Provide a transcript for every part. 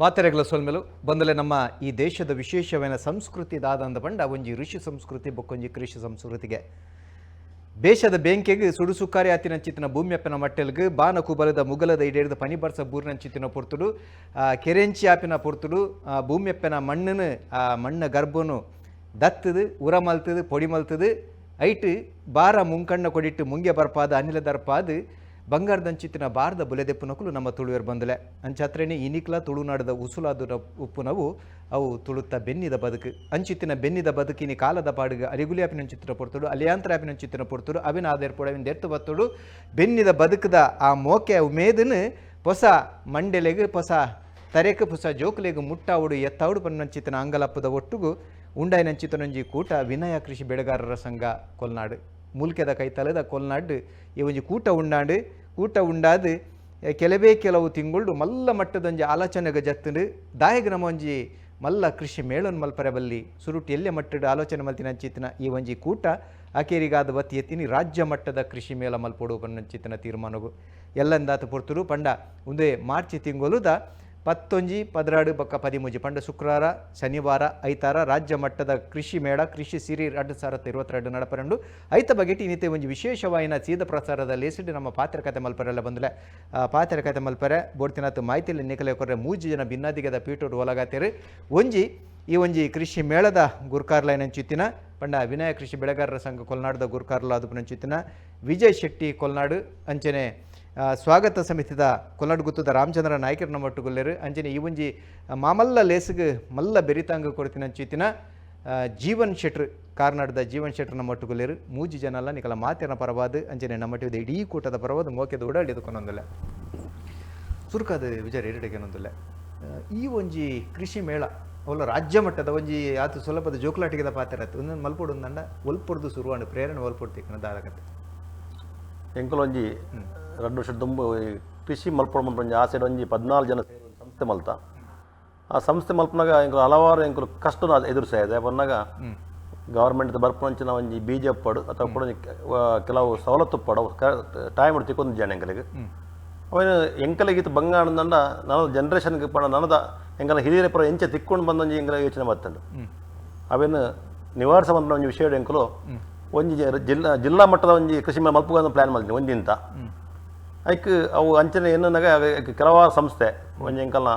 ಮಾತೆರೆಗ್ಲ ಸೊಲ್ಮೆಲು ಬಂದಲೆ. ನಮ್ಮ ಈ ದೇಶದ ವಿಶೇಷವಾದ ಸಂಸ್ಕೃತಿ ದಾದಂದ ಪಂಡ ಒಂಜಿ ಋಷಿ ಸಂಸ್ಕೃತಿ, ಬೊಕ್ಕೊಂಜಿ ಕೃಷಿ ಸಂಸ್ಕೃತಿಗೆ. ದೇಶದ ಬೆಂಕೆಗ್ ಸುಡು ಸುಕ್ಕಾರಿ ಆತಿನಂಚಿತ್ತಿನ ಭೂಮ್ಯಪ್ಪನ ಮಟ್ಟೆಲ್ಗ್ ಬಾನ ಕುಬಲದ ಮುಗಲದ ಇಡೇರ್ದ ಪನಿ ಬರ್ಸ ಬೂರ್ನಂಚಿತ್ತಿನ ಪೊರ್ತುಡು, ಕೆರೆಂಚಿ ಆಪಿನ ಪೊರ್ತುಡು, ಭೂಮ್ಯಪ್ಪನ ಮಣ್ಣನು, ಆ ಮಣ್ಣ ಗರ್ಭನು ದತ್ತದು, ಉರ ಮಲ್ತದು, ಪೊಡಿ ಮಲ್ತದು, ಐಟ್ ಬಾರ ಮುಂಕಣ್ಣ ಕೊಡಿಟ್ಟು ಮುಂಗೆ ಬರ್ಪಾದ, ಅನಿಲ ದರ್ಪಾದ, ಬಂಗಾರದಂಚಿತ್ತಿನ ಬಾರದ ಬುಲೆದೆಪ್ಪುನಕುಲು ನಮ್ಮ ತುಳುವೆರ್ ಬಂದಲೆ. ಅಂಚಾತ್ರೇನೆ ಇನಿಕ್ಲ ತುಳುನಾಡದ ಉಸುಲಾದ ಉಪ್ಪುನವು ಅವು ತುಳುತ್ತ ಬೆನ್ನಿದ ಬದುಕು. ಅಂಚಿತ್ತಿನ ಬೆನ್ನಿದ ಬದುಕಿನಿ ಕಾಲದ ಪಾಡುಗ ಅರಿಗುಲಿ ಆಪಿನಂಚಿತ್ತಿನ ಪೊರ್ತುಡು, ಅಲಿಯಾಂತರ ಆಪಿನಂಚಿತ್ತಿನ ಪೊರ್ತುಡು, ಅವಿನ ಆದೇರ್ಪೊಡು, ಅವಿನ ದೆರ್ತು ಬತ್ತುಡು. ಬೆನ್ನಿದ ಬದುಕದ ಆ ಮೋಕೆ ಉಮೇದನು ಹೊಸ ಮಂಡೆಲೆಗ್, ಹೊಸ ತರೆಕ್, ಹೊಸ ಜೋಕುಲೆಗ್ ಮುಟ್ಟಾವುಡು, ಎತ್ತಾವುಡು ಪನ್ನಂಚಿತ್ತಿನ ಅಂಗಲಪ್ಪದ ಒಟ್ಟುಗು ಉಂಡಾಯಿನಂಚಿತ್ತನೊಂಜಿ ಕೂಟ ವಿನಯ ಕೃಷಿ ಬೆಳೆಗಾರರ ಸಂಘ ಕೊಲ್ನಾಡು. ಮೂಲ್ಕೆದ ಕೈತಲದ ಕೊಲ್ನಾಡು ಈ ಒಂಜಿ ಕೂಟ ಉಂಡಾಂಡು. ಕೂಟ ಉಂಡಾದ್ ಕೆಲವೇ ಕೆಲವು ತಿಂಗಳು ಮಲ್ಲ ಮಟ್ಟದೊಂಜಿ ಆಲೋಚನೆಗೆ ಜತ್ತುಂಡು. ದಾಯಗ್ ನಮ್ಮ ಒಂಜಿ ಮಲ್ಲ ಕೃಷಿ ಮೇಳನ್ ಮಲ್ಪರೆ ಬಲ್ಲಿ? ಸುರುಟ್ ಎಲ್ಲೆ ಮಟ್ಟದ ಆಲೋಚನೆ ಮಲ್ತಿನ ಅಂಚಿತ್ತಿನ ಈ ಒಂಜಿ ಕೂಟ ಅಕೇರಿಗಾದ ಬತ್ತಿ ಎತ್ತಿನಿ ರಾಜ್ಯ ಮಟ್ಟದ ಕೃಷಿ ಮೇಳ ಮಲ್ಪೊಡು ಪನ್ನಂಚಿತ್ತಿನ ತೀರ್ಮಾನಗು. ಎಲ್ಲಂದಾತ ಪೊರ್ತುಡು ಪಂಡ ಉಂದೇ ಮಾರ್ಚ್ ತಿಂಗೊಲುದ 11, 12 ಬೊಕ್ಕ 13, ಪಂಡ ಶುಕ್ರವಾರ, ಶನಿವಾರ, ಐತಾರ ರಾಜ್ಯ ಮಟ್ಟದ ಕೃಷಿ ಮೇಳ ಕೃಷಿ ಸಿರಿ 2022 ನಡಪರಂಡು. ಐತ ಬಗೆಟ್ ಇನ್ನಿತೆ ಒಂಜಿ ವಿಶೇಷವಾಯಿನ ಸೀದ ಪ್ರಸಾರದ ಲೇಸಿಡ್ ನಮ್ಮ ಪಾತ್ರಕತೆ ಮಲ್ಪರೆಲ್ಲ ಬಂದಲೆ. ಪಾತ್ರಕತೆ ಮಲ್ಪರೆ ಬೋಡ್ತಿನಾತ್ ಮಾಹಿತಿಯಲ್ಲಿ ನಿಕಲೆ ಕೊರ್ರೆ ಮೂಜಿ ಜನ ಭಿನ್ನಾದಿಗದ ಪೀಠೋಡು ಒಲಗಾತೇರು. ಒಂಜಿ ಈ ಒಂಜಿ ಕೃಷಿ ಮೇಳದ ಗುರ್ಕಾರ್ಲೈನಂಚಿತ್ತಿನ, ಪಂಡ ವಿನಯ ಕೃಷಿ ಬೆಳೆಗಾರರ ಸಂಘ ಕೊಲ್ನಾಡದ ಗುರ್ಕಾರ್ಲ ಆದುಪನಂಚಿತ್ತಿನ ವಿಜಯ್ ಶೆಟ್ಟಿ ಕೊಲ್ನಾಡು, ಅಂಚನೆ ಸ್ವಾಗತ ಸಮಿತಿದ ಕೊಲ್ನಾಡು ಗುತ್ತದ ರಾಮಚಂದ್ರ ನಾಯ್ಕರನ ಮಟ್ಟುಗುಲ್ಲೇರು, ಅಂಚನೆ ಈ ಒಂಜಿ ಮಾಮಲ್ಲ ಲೇಸ್ಗ್ ಮಲ್ಲ ಬೆರಿತಾಂಗ ಕೊಡ್ತಿನಂಚಿತ್ತಿನ ಜೀವನ್ ಶೆಟ್ರ್, ಕಾರ್ನಾಡದ ಜೀವನ್ ಶೆಟ್ರನ ಮಟ್ಟುಗುಲ್ಲೇರು. ಮೂಜಿ ಜನ ಅಲ್ಲ ನಿಕಲ ಮಾತಿನ ಪರವಾದ, ಅಂಚನೆ ನಮ್ಮ ಇಡೀ ಕೂಟದ ಪರವಾದ ಮೋಕೆದ ಓಡಾಡಿದುಕೊನೊಂದಿಲ್ಲ. ಸುರುಕಾದ ವಿಜಯ ರೇಡಿಗೆನೊಂದಿಲ್ಲ. ಈ ಒಂಜಿ ಕೃಷಿ ಮೇಳ ಅವಲ ರಾಜ್ಯ ಮಟ್ಟದ ಒಂಜಿ ಆತು ಸುಲಭದ ಜೋಕುಲಾಟಿಗೆದ ಪಾತ್ರ ಆತು. ಒಂದೊಂದು ಮಲ್ಪೊಡು ಅಂದಂಡ ಒಲ್ಪೊಡ್ದು ಶುರುವಾಂಡು, ಪ್ರೇರಣೆ ಒಲ್ಪೊಡ್ದು ತಿಕ್ಕನ ದಾದಕತೆ? ಎಂಕುಲು ಒಂಜಿ 2 ವರ್ಷ ದುಂಬು ಈ ಕೃಷಿ ಮಲ್ಪೊಡು ಮನ್ಪುನ ಒಂಜಿ ಆಸೆಡ್ ಒಂಜಿ 14 ಜನ ಸೇರಿ ಒಂಜಿ ಸಂಸ್ಥೆ ಮಲ್ತ. ಆ ಸಂಸ್ಥೆ ಮಲ್ಪನಾಗ ಎಂಕುಲು ಹಲವಾರು ಎಂಕುಲು ಕಷ್ಟ ಎದುರಿಸಾಗಿದೆ. ಪನ್ನಾಗ ಗವರ್ಮೆಂಟ್ ಬರ್ಪುನಂಚಿನ ಒಂಜಿ ಬೀಜ ಉಪ್ಪಡು ಅಥವಾ ಕೂಡ ಒಂಜಿ ಕೆಲವು ಸವಲತ್ತು ಉಪ್ಪಡು ಟೈಮ್ ತಿಕ್ಕೊಂದು ಜನ ಎಂಕಲಿಗೆ. ಅವನು ಎಂಕಲಿಗೆ ಇತ್ತು ಬಂಗಾಣಂದಂಡ ನನ್ನ ಜನ್ರೇಷನ್ಗೆ ಪಂಡ ನನದ ಎಂಕಲ ಹಿರಿಯರ ಪರ ಎಂಚ ತಿಕ್ಕೊಂಡು ಬಂದೊಂಜಿ ಎಂಕಲ ಯೋಚನೆ ಬತ್ತಂಡು. ಅವೇನು ನಿವಾರಿಸ ಬಂದ ಒಂಜಿ ವಿಷಯ ಎಂಕುಲು ಒಂಜಿ ಜಿಲ್ಲಾ ಜಿಲ್ಲಾ ಮಟ್ಟದ ಒಂಜಿ ಕೃಷಿ ಮೇಳ ಮಲ್ಪುಗ ಪ್ಲಾನ್ ಮಲ್ತೀನಿ ಒಂಜಿಂತ. ಐಕ್ ಅವು ಅಂಚನೆ ಏನನ್ನಾಗ ಕೆಲವಾರು ಸಂಸ್ಥೆ, ಒಂಜಿ ಎಂಕಲ್ನ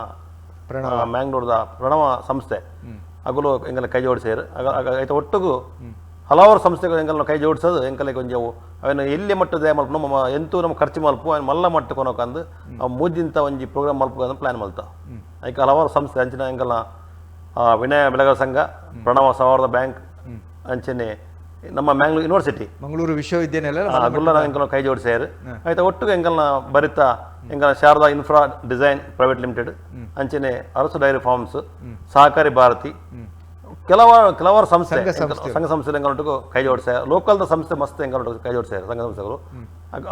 ಮ್ಯಾಂಗ್ಳೂರ್ದ ಪ್ರಣವ ಸಂಸ್ಥೆ, ಅಗುಲು ಎಂಕಲ ಕೈ ಜೋಡಿసేರು. ಐತ ಒಟ್ಟುಗು ಹಲವಾರು ಸಂಸ್ಥೆಗಳು ಎಂಕಲ್ನ ಕೈ ಜೋಡಿಸೋದು. ಎಂಕಲಿಗೆ ಒಂಜಿ ಅವು ಅವನ ಎಲ್ಲಿ ಮಟ್ಟದ ಮಲ್ಪ ನಮ್ಮ ಎಂತೂ ನಮ್ಮ ಖರ್ಚು ಮಲ್ಪು ಅವನ ಮಲ್ಲ ಮಟ್ಟ ಕೊನಕಂದು ಅವು ಮೂಜಿಂತ ಒಂಜಿ ಪ್ರೋಗ್ರಾಮ್ ಮಲ್ಪು ಅಂತ ಪ್ಲಾನ್ ಮಲ್ತ. ಐಕ್ ಹಲವಾರು ಸಂಸ್ಥೆ, ಅಂಚಿನ ಎಂಕಲ್ನ ವಿನಯ ಬೆಳಗಾವಿ ಸಂಘ, ಪ್ರಣವ ಸೌಹಾರ್ದ ಬ್ಯಾಂಕ್, ಅಂಚನೆ ನಮ್ಮ ಮ್ಯಾಂಗ್ಳೂರ್ ಯೂನಿವರ್ಸಿಟಿ, ಮಂಗಳೂರು ವಿಶ್ವವಿದ್ಯಾನಿಲಯ. ಅಗುಲ್ಲ ಎಂಕಲ್ನ ಕೈ ಜೋಡಿಸ್ಯಾರು. ಆಯ್ತಾ ಒಟ್ಟಿಗೆ ಎಂಕಲ್ನ ಬರಿತ ಎಂಕಲ್ನ Sharada infra design private limited, ಅಂಚನೆ ಅರಸು ಡೈರಿ ಫಾರ್ಮ್ಸ್, ಸಹಕಾರಿ ಭಾರತಿ, ಕೆಲವಾರು ಕೆಲವಾರು ಸಂಸ್ಥೆ, ಸಂಘ ಸಂಸ್ಥೆ ಎಂಕಲ್ನೊಟ್ಟಿಗೆ ಕೈ ಜೋಡಿಸ್ಯಾರ. ಲೋಕಲ್ದ ಸಂಸ್ಥೆ ಮಸ್ತ್ ಎಂಕಲ್ನೊಟ್ಟಿಗೆ ಕೈ ಜೋಡಿಸ್ಯಾರ ಸಂಘ ಸಂಸ್ಥೆಗಳು.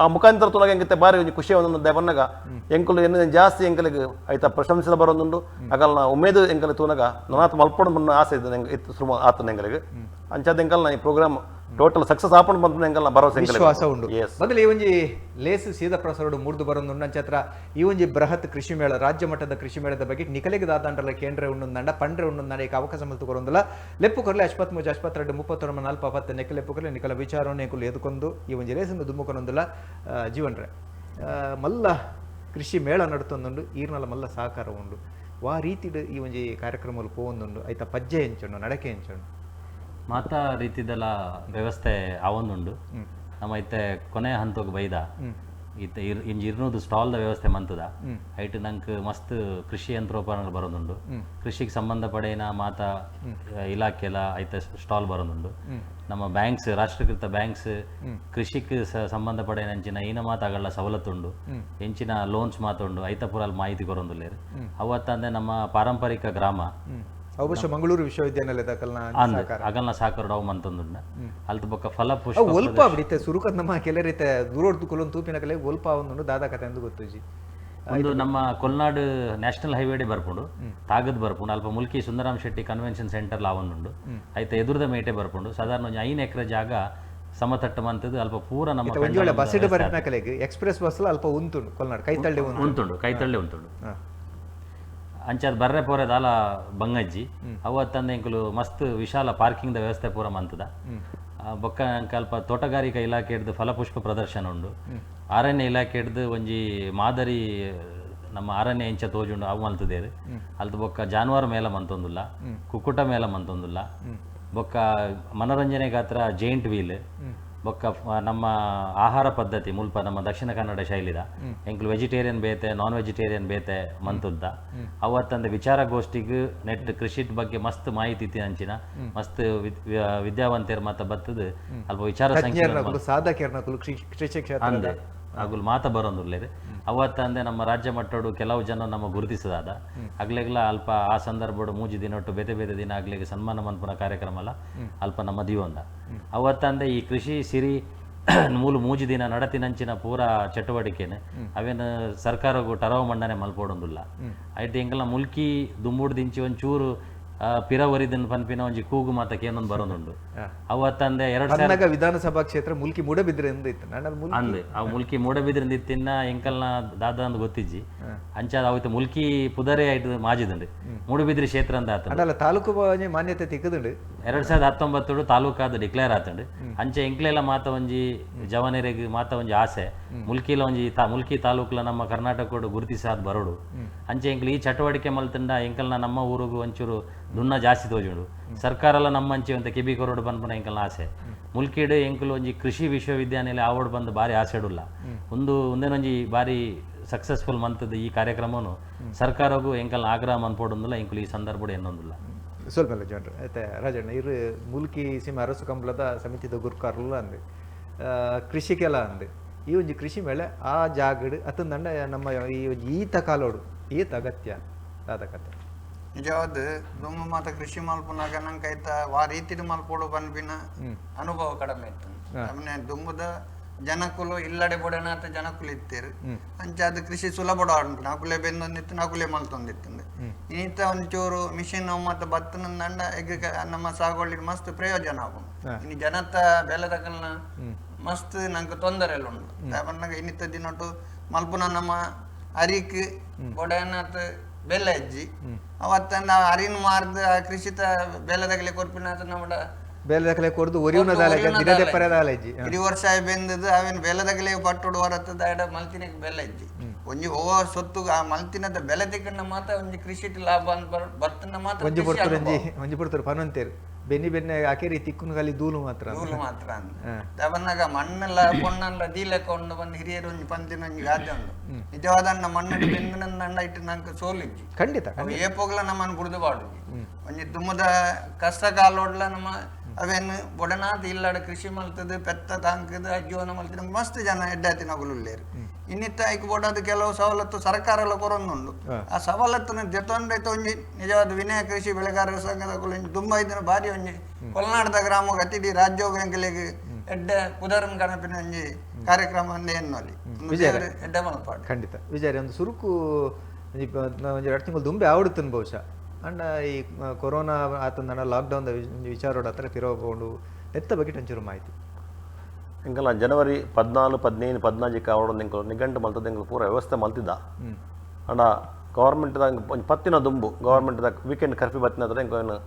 ಆ ಮುಖಾಂತರ ತುಲಾಗ ಎಂಕಿತ್ತೆ ಬಾರಿ ಒಂಜಿ ಖುಷಿ ಒಂದೊಂದು ಬನ್ನಾಗ ಎಂಕುಲು ಎನ್ನ ಜಾಸ್ತಿ ಎಂಕಲಿಗೆ ಆಯ್ತಾ ಪ್ರಶಂಸೆ ಬರೋದುಂಡು. ಅಗಲ್ನ ಉಮೇದು ಎಂಕಲ್ ತೂನಗ ನನಾತ್ ಮಲ್ಪೊಡು ಮುನ್ನ ಆಸೆ ಇತ್ತು ಇತ್ತು ಸುಮ ಆತನ ಎಂಕಲಿಗೆ. ಅಂಚಾದ ಎಂಕಲ್ನ ಈ ಪ್ರೋಗ್ರಾಮ್ ಟೋಟಲ್ ಸಕ್ಸಸ್ ಆಪಂಡ್ ಬಂತ ಎಂಕಲ್ನ ಭರವಸೆ ಎಂಕಲಿಗೆ. ವಿಶ್ವಾಸ ಉಂಡು. ಎಸ್. ಮೊದಲು ಈ ಒಂಜಿ ಲೇಸ್ ಸೀದಾ ಪ್ರಸಾರಡು ಮೂರ್ದು ಬರೊಂದುಂಡು. ಅಂಚತ್ರ ಈ ಒಂಜಿ ಬೃಹತ್ ಕೃಷಿ ಮೇಳ, ರಾಜ್ಯ ಮಟ್ಟದ ಕೃಷಿ ಮೇಳದ ಬಗ್ಗೆ ನಿಕಲೆಗೆ ದಾದಾಂಡಲ ಕೇಂದ್ರ ಉಂಡುಂದಂಡ, ಪಂಡ್ರೆ ಉಂಡುಂದಂಡ ಈಗ ಅವಕಾಶ ಮಲ್ತು ಕೊರೊಂದುಲ್ಲ. ಲೆಪ್ಪು ಕೊರ್ಲೆ 83 82 39 4 10 ನೆಕ್ಕ ಲೆಪ್ಪು ಕೊರ್ಲೆ. ನಿಕಲ ವಿಚಾರವನ್ನು ಎಂಕುಲು ಎದುಕೊಂದು ಈ ಒಂಜಿ ಲೇಸನ್ನು ದುಮ್ಮುಕೊನೊಂದುಲ್ಲ. ಜೀವನ್ರೆ, ಮಲ್ಲ ಕೃಷಿ ಮೇಳ ನಡತೊಂದುಂಡು. ಈರ್ನಲ ಮಲ್ಲ ಸಹಕಾರ ಉಂಡು. ವಾ ರೀತಿಡ್ ಈ ಒಂಜಿ ಕಾರ್ಯಕ್ರಮಲು ಪೋವೊಂದುಂಡು? ಐತ ಪಜ್ಜೆ ಎಂಚುಂಡು, ನಡಕೆ ಎಂಚುಂಡು? ಮಾತಾ ರೀತಿದೆಲ್ಲ ವ್ಯವಸ್ಥೆ ಆವೊಂದುಂಡು. ನಮ್ಮ ಇತ್ತೆ ಕೊನೆ ಹಂತಕ್ಕೆ ಬೈದ. ಇತ್ತೆ ಇಂಜಿ 200 ಸ್ಟಾಲ್ದ ವ್ಯವಸ್ಥೆ ಮಂತದ. ಐಟ್ ನಂಕ್ ಮಸ್ತ್ ಕೃಷಿ ಯಂತ್ರೋಪಕರಣಗಳು ಬರೋದುಂಡು. ಕೃಷಿಗೆ ಸಂಬಂಧಪಡೆಯಿನ ಮಾತಾ ಇಲಾಖೆಲ ಐತ ಸ್ಟಾಲ್ ಬರೋದುಂಡು. ನಮ್ಮ ಬ್ಯಾಂಕ್ಸ್, ರಾಷ್ಟ್ರೀಕೃತ ಬ್ಯಾಂಕ್ಸ್, ಕೃಷಿಕ್ ಸಂಬಂಧಪಡೆಯಿನ ಅಂಚಿನ ಈನ ಮಾತಾಗಲ್ಲ ಸವಲತ್ತುಂಡು, ಎಂಚಿನ ಲೋನ್ಸ್ ಮಾತುಂಡು, ಐತ ಪೂರ ಮಾಹಿತಿ ಕೊರೊಂದುಲ್ಲೆರ್. ಅವತ್ತಂದೆ ನಮ್ಮ ಪಾರಂಪರಿಕ ಗ್ರಾಮ. ಅವಶ್ಯ ಮಂಗಳೂರು ವಿಶ್ವವಿದ್ಯಾನಿಲಯದ ಕಲ್ನ ಅಂದ್ ಅಗಲ್ನ ಸಾಕರಡು ಅವು ಮಂತೊಂದುಂಡ. ಅಲ್ತ ಬೊಕ್ಕ ಫಲ ಪುಷ್ಪ ಅವು ಒಲ್ಪ ಬಿಡಿತೆ. ಸುರುಕದ್ ನಮ್ಮ ಕೆಲ ರೀತೆ ದೂರೋಡ್ದು ಕುಲೊಂದು ತೂಪಿನ ಕಲೆ ಒಲ್ಪ ಒಂದು ದಾದಾ ಕತೆ ಅಂದು ಗೊತ್ತುಜಿ. ಒಂದು ನಮ್ಮ ಕೊಲ್ನಾಡು ನ್ಯಾಷನಲ್ ಹೈವೇಡೆ ಬರ್ಪುಂಡು, ತಾಗದ್ ಬರ್ಪುಂಡು. ಅಲ್ಪ ಮುಲ್ಕಿ ಸುಂದರಾಮ್ ಶೆಟ್ಟಿ ಕನ್ವೆನ್ಷನ್ ಸೆಂಟರ್ ಲಾವೊಂದುಂಡು. ಐತ ಎದುರುದ ಮೇಟೆ ಬರ್ಪುಂಡು. ಸಾಧಾರಣ ಒಂಜಿ 5 ಎಕರೆ ಜಾಗ ಸಮತಟ್ಟು ಮಂತದ್ದು. ಅಲ್ಪ ಪೂರ ನಮ್ಮ ಒಂಜಿ ವೇಳೆ ಪೆಂಡಾಲ್ ಬಸ್ ಬರಿನ ಕಲೆಗೆ ಎಕ್ಸ್ಪ್ರೆಸ್ ಬಸ್ ಅಲ್ಪ ಉಂತುಂಡು, ಕೊಲ್ನಾಡು ಕೈತಳ್ಳಿ ಉಂತು. ಉಂತುಂಡು, ಕೈತಳ್ಳಿ ಉಂತುಂಡು. ಅಂಚಾದ್ ಬರ್ರೆ ಪೋರೆ ದಾಲ ಬಂಗಜ್ಜಿ. ಅವತ್ತಂದೆ ಎಂಕುಲು ಮಸ್ತ್ ವಿಶಾಲ ಪಾರ್ಕಿಂಗ್ ದ ವ್ಯವಸ್ಥೆ ಪೂರ ಮಂತದ. ಬೊಕ್ಕ ಅಲ್ಪ ತೋಟಗಾರಿಕಾ ಇಲಾಖೆಡ್ದು ಫಲಪುಷ್ಪ ಪ್ರದರ್ಶನ ಉಂಡು. ಅರಣ್ಯ ಇಲಾಖೆಡ್ದು ಒಂಜಿ ಮಾದರಿ ನಮ್ಮ ಅರಣ್ಯ ಎಂಚ ತೋಜುಂಡು ಅವು ಮಲ್ತದೇರು. ಅಲ್ತ ಬೊಕ್ಕ ಜಾನುವಾರು ಮೇಳ ಮಂತೊಂದುಲ್ಲ, ಕುಕ್ಕುಟ ಮೇಳ ಮಂತೊಂದುಲ್ಲ. ಬೊಕ್ಕ ಮನೋರಂಜನೆ ಗಾತ್ರ ಜೈಂಟ್ ವೀಲ್, ಬೊಕ್ಕ ನಮ್ಮ ಆಹಾರ ಪದ್ಧತಿ ಮುಲ್ಪ ನಮ್ಮ ದಕ್ಷಿಣ ಕನ್ನಡ ಶೈಲಿದ ಎಂಕುಲು ವೆಜಿಟೇರಿಯನ್ ಬೇತೆ, ನಾನ್ ವೆಜಿಟೇರಿಯನ್ ಬೇತೆ ಮಂತುದ್ದ. ಅವತ್ತಂದೆ ವಿಚಾರಗೋಷ್ಠಿಗ್ ನೆಟ್ ಕೃಷಿಟ್ ಬಗ್ಗೆ ಮಸ್ತ್ ಮಾಹಿತಿ ಇತ್ತಿನಂಚಿನ ಮಸ್ತ್ ವಿದ್ಯಾವಂತೆರ್ ಮಾತ ಬತ್ತದು ಅಲ್ಪ ವಿಚಾರ ಸಂಕಿರಣ ಸಾಧಕರ್ನಕುಲು ಕೃಷಿ ಕ್ಷೇತ್ರ ಅಗುಲು ಮಾತ ಬರೋಂದುಲ್ಲೇರು. ಅವತ್ತಂದೆ ನಮ್ಮ ರಾಜ್ಯ ಮಟ್ಟಡು ಕೆಲವು ಜನ ನಮ್ಮ ಗುರುತಿಸದಾದ ಅಗ್ಲೆಗ್ಲ ಅಲ್ಪ ಆ ಸಂದರ್ಭಡು ಮೂಜಿ ದಿನೊಟ್ಟು ಬೇತೆ ಬೇತೆ ದಿನ ಅಗ್ಲೆಗ್ ಸನ್ಮಾನ ಮನ್ಪುನ ಕಾರ್ಯಕ್ರಮಲ ಅಲ್ಪ ನಮ್ಮ ದಿವೊಂದ. ಅವತ್ತಂದೆ ಈ ಕೃಷಿ ಸಿರಿ ಮೂಲು ಮೂಜಿ ದಿನ ನಡತಿನಂಚಿನ ಪೂರಾ ಚಟುವಟಿಕೆನೆ ಅವೇನು ಸರ್ಕಾರಗೂ ಟರವು ಮಂಡನೆ ಮಲ್ಪೊಡೊಂದುಲ್ಲ. ಐಟ್ ಎಂಕಲ್ನ ಮುಲ್ಕಿ ದುಂಬುಡು ದಿಂಚಿ ಒಂಚೂರು ಪಿರ ಒರಿದನ್ ಪನ್ಪಿನ ಒಂಜಿ ಕೂಗು ಮಾತ ಕೇನೊಂದು ಬರೋದುಂಡು. ಅವತ್ತಂದೆ 2000 ವಿಧಾನಸಭಾ ಕ್ಷೇತ್ರ ಮುಲ್ಕಿ ಮೂಡಬಿದ್ರೆ ಅಂದ್ ಅವು ಮುಲ್ಕಿ ಮೂಡಬಿದ್ರಿಂದ ಇತ್ತಿನ ಎಂಕಲ್ನ ದಾದ ಅಂದ್ ಗೊತ್ತಿಜ್ಜಿ. ಅಂಚಾದ ಅವತ್ತು ಮುಲ್ಕಿ ಪುದರೇ ಆಯ್ತು ಮಾಜಿದುಂಡು ಮೂಡಬಿದ್ರಿ ಕ್ಷೇತ್ರ ಅಂತ ಆತಂಡ ತಾಲೂಕು ಮಾನ್ಯತೆ ತಿಕ್ಕದುಂಡು. 2019 ತಾಲೂಕಾದ ಡಿಕ್ಲೇರ್ ಆತಂಡು. ಅಂಚೆ ಎಂಕ್ಲೆಲ ಮಾತ ಒಂಜಿ ಜವನೆರೆಗ್ ಮಾತ ಒಂಜಿ ಆಸೆ ಮುಲ್ಕಿಲ ಒಂಜಿ ಮುಲ್ಕಿ ತಾಲೂಕುಲ ನಮ್ಮ ಕರ್ನಾಟಕಡು ಗುರುತಿಸಾದ್ ಬರೋಡು. ಅಂಚೆ ಎಂಕ್ಲು ಈ ಚಟುವಟಿಕೆ ಮಲ್ತಂಡ ಎಂಕಲ್ನ ನಮ್ಮ ಊರುಗು ಒಂಚೂರು ದುನ್ನ ಜಾಸ್ತಿ ತೋಜುಂಡು. ಸರ್ಕಾರಲ ನಮ್ಮಂಚೆ ಅಂತ ಕಿಬಿ ಕೊರೋಡು ಪನ್ಪುನ ಎಂಕಲ್ನ ಆಸೆ. ಮುಲ್ಕಿಡ್ ಎಂಕುಲು ಒಂಜಿ ಕೃಷಿ ವಿಶ್ವವಿದ್ಯಾನಿಲಯ ಆವೋಡು ಬಂದು ಬಾರಿ ಆಸೆಡುಲ್ಲ. ಒಂದು ಒಂದೇನೊಂಜಿ ಬಾರಿ ಸಕ್ಸಸ್ಫುಲ್ ಮಂತದ ಈ ಕಾರ್ಯಕ್ರಮನು ಸರ್ಕಾರಗೂ ಎಂಕಲ್ನ ಆಗ್ರಹ ಮನ್ಪೋಡೊಂದುಲ್ಲ ಎಂಕುಲು ಈ ಸಂದರ್ಭಡು ಎನ್ನೊಂದುಲ್ಲ. ಸ್ವಲ್ಪ ಅಲ್ಲ ಜನರು అయితే ರಾಜಣ್ಣ ಇರು ಮುಲ್ಕಿ ಸೀಮೆ ಅರಸು ಕಂಬಳದ ಸಮಿತಿದ ಗುರ್ಕಾರ್ಲ ಅಂದು ಕೃಷಿಕೆಲ ಅಂದು ಈ ಒಂಜಿ ಕೃಷಿ ಮೇಲೆ ಆ ಜಾಗಡ್ ಅತ್ತಂದಂಡ ನಮ್ಮ ಈ ಒಂಜಿ ಈತ ಕಾಲೋಡು ಈತ ಅಗತ್ಯ ದಾದ ಕತೆ. ನಿಜವಾದ ದುಂಬು ಮಾತ ಕೃಷಿ ಮಲ್ಪುನಾಗ ನಂಗೆ ಐತ ವಾ ರೀತಿಡ್ ಮಲ್ಪೋಡು ಪನ್ಪಿನ ಅನುಭವ ಕಡಿಮೆ ಇತ್ತು. ಆಮೇಲೆ ದುಂಬುದ ಜನಕುಲು ಇಲ್ಲಡೆ ಬೊಡನಾತ ಜನಕುಲು ಇತ್ತೇರು. ಅಂಚ ಅದು ಕೃಷಿ ಸುಲಭ ಉಂಟು, ನಾಕುಲೆ ಬೆಂದೊಂದಿತ್ತು ನಾಕುಲೆ ಮಲ್ತೊಂದಿತ್ತು. ಇನ್ನಿತ್ತ ಒಂಚೂರು ಮಿಷಿನ್ ಮತ್ತು ಬತ್ತನಂದಂಡ ಎಗ್ ನಮ್ಮ ಸಾಗುವಳಿ ಮಸ್ತ್ ಪ್ರಯೋಜನ ಆಪುಂಡು. ಇನ್ನು ಜನತ ಬೆಲೆದಕಲ್ನ ಮಸ್ತ್ ನಂಗೆ ತೊಂದರೆ ಎಲ್ಲ ಉಂಟು. ಪನ್ನಗ ಇನ್ನಿತ್ತ ದಿನೊಟ್ಟು ಮಲ್ಪುನ ನಮ್ಮ ಅರಿಕ್ ಬೊಡನಾತ ಬೆಲೆ ಅಜ್ಜಿ ಅವತ್ತ ನಾವು ಅರಿನ ಮಾರ್ದ ಕೃಷಿತ ಬೆಲೆದಗಲೆ ಕೊರ್ಪಿನಾತ ನಮ್ಮ ಬೇಲೆದಕಲೆ ಕೊರ್ದು ಒರಿಯುನ ದಾಲ ದಿನದೆ ಪರೆದಾಲ ಇಜ್ಜಿ. ಇಡೀ ವರ್ಷ ಬೆಂದದು ಅವೇನು ಬೆಲೆದಗಲೆ ಪಟ್ಟೋಡು ಹೊರತದ ಎಡ ಮಲ್ತಿನಕ್ಕೆ ಬೆಲೆ ಇಜ್ಜಿ. ಒಂಜಿ ಓ ಸೊತ್ತು ಆ ಮಲ್ತಿನದ ಬೆಲೆ ತಿಕ್ಕಂಡ ಮಾತ್ರ ಒಂಜಿ ಕೃಷಿಟ್ ಲಾಭ ಅಂತ ಬರ್ತನ ಮಾತ್ರ ಒಂಜಿ ಪೊರ್ತುರು ಒಂಜಿ ಒಂಜಿ ಪೊರ್ತುರು ಪನೊಂತೇರು ಬೆನ್ನಿ ಬೆನ್ನೆ ಆಕೇರಿ ತಿಕ್ಕುನ ಖಾಲಿ ದೂಲು ಮಾತ್ರ ದೂಲು ಮಾತ್ರ ಅಂದ ಬನ್ನಾಗ ಮಣ್ಣೆಲ್ಲ ಪೊಣ್ಣೆಲ್ಲ ದೀಲೆಕ್ಕ ಉಂಡು ಬಂದು ಹಿರಿಯರು ಒಂಜಿ ಪಂತಿನ ಒಂಜಿ ಗಾದೆ ಉಂಡು. ನಿಜವಾದ ಅಣ್ಣ ಮಣ್ಣು ಬೆಂದನಂದ ಇಟ್ಟು ನಂಗೆ ಸೋಲಿಜ್ಜಿ ಖಂಡಿತ. ಅವು ಏಪೋಗ್ಲ ನಮ್ಮನ್ನು ಬುಡ್ದು ಬಾಡುಜಿ. ಒಂಜಿ ದುಮ್ಮದ ಕಷ್ಟ ಕಾಲೋಡ್ಲ ನಮ್ಮ ಅವೇನು ಬೊಡನಾಥ ಇಲ್ಲಡ ಕೃಷಿ ಮಲ್ತದ ಪೆತ್ತ ತಾಂಕದ ಜೀವನ ಮಲ್ತದ ಮಸ್ತ್ ಜನ ಎಡ್ಡಾತಿನಗುಲು ಉಲ್ಲೇರು. ಇನ್ನಿತ್ತ ಐಕ್ ಬೋಡಾದ ಕೆಲವು ಸವಲತ್ತು ಸರ್ಕಾರ ಎಲ್ಲ ಕೊರೊಂದುಂಡು. ಆ ಸವಲತ್ತನ್ನು ದೆತ್ತೊಂಡೈತೆ ಒಂಜಿ ನಿಜವಾದ ವಿನಯ ಕೃಷಿ ಬೆಳೆಗಾರರ ಸಂಘದ ಒಂಜಿ ತುಂಬ ಇದನ್ನ ಭಾರಿ ಒಂಜಿ ಕೊಲ್ನಾಡದ ಗ್ರಾಮ ಅತಿಡಿ ರಾಜ್ಯೋಗ ಎಂಕಲೆಗ್ ಎಡ್ಡೆ ಪುದರನ್ ಗಣಪಿನ ಒಂಜಿ ಕಾರ್ಯಕ್ರಮ ಅಂದೆ ಎನ್ನೋಲಿ ಎಡ್ಡೆ ಮಲ್ಪಾಡು. ಖಂಡಿತ ವಿಜಯ ಒಂದು ಸುರುಕು ಒಂಜಿ ಒಂಜಿ 2 ತಿಂಗಳು ದುಂಬೆ ಆವಡುತ್ತನ್ ಬಹುಶಃ. ಅಂಡ ಈ ಕೊರೋನಾ ಆತಂದಣ ಲಾಕ್ಡೌನ್ ವಿಚಾರೋಡ ಹತ್ರ ತಿರೋಕೊಂಡು ನೆತ್ತ ಬಗ್ಗೆ ಒಂಚೂರು ಮಾಹಿತಿ. ಎಂಕಲ್ಲ ಜನವರಿ 14, 15, 14 ಆವಡೊಂದು ಎಂಕಲು ನಿಘಂಟು ಮಲ್ತದ ಎಂಕಲು ಪೂರ ವ್ಯವಸ್ಥೆ ಮಲ್ತಿದ್ದ. ಅಂಡ ಗೌರ್ಮೆಂಟ್ದ ಒಂಜಿ ಪತ್ತಿನ ದುಂಬು ಗೌರ್ಮೆಂಟ್ದ ವೀಕೆಂಡ್ ಕರ್ಫ್ಯೂ ಬತ್ತಿನ ಹತ್ರ ಎಂಕಲು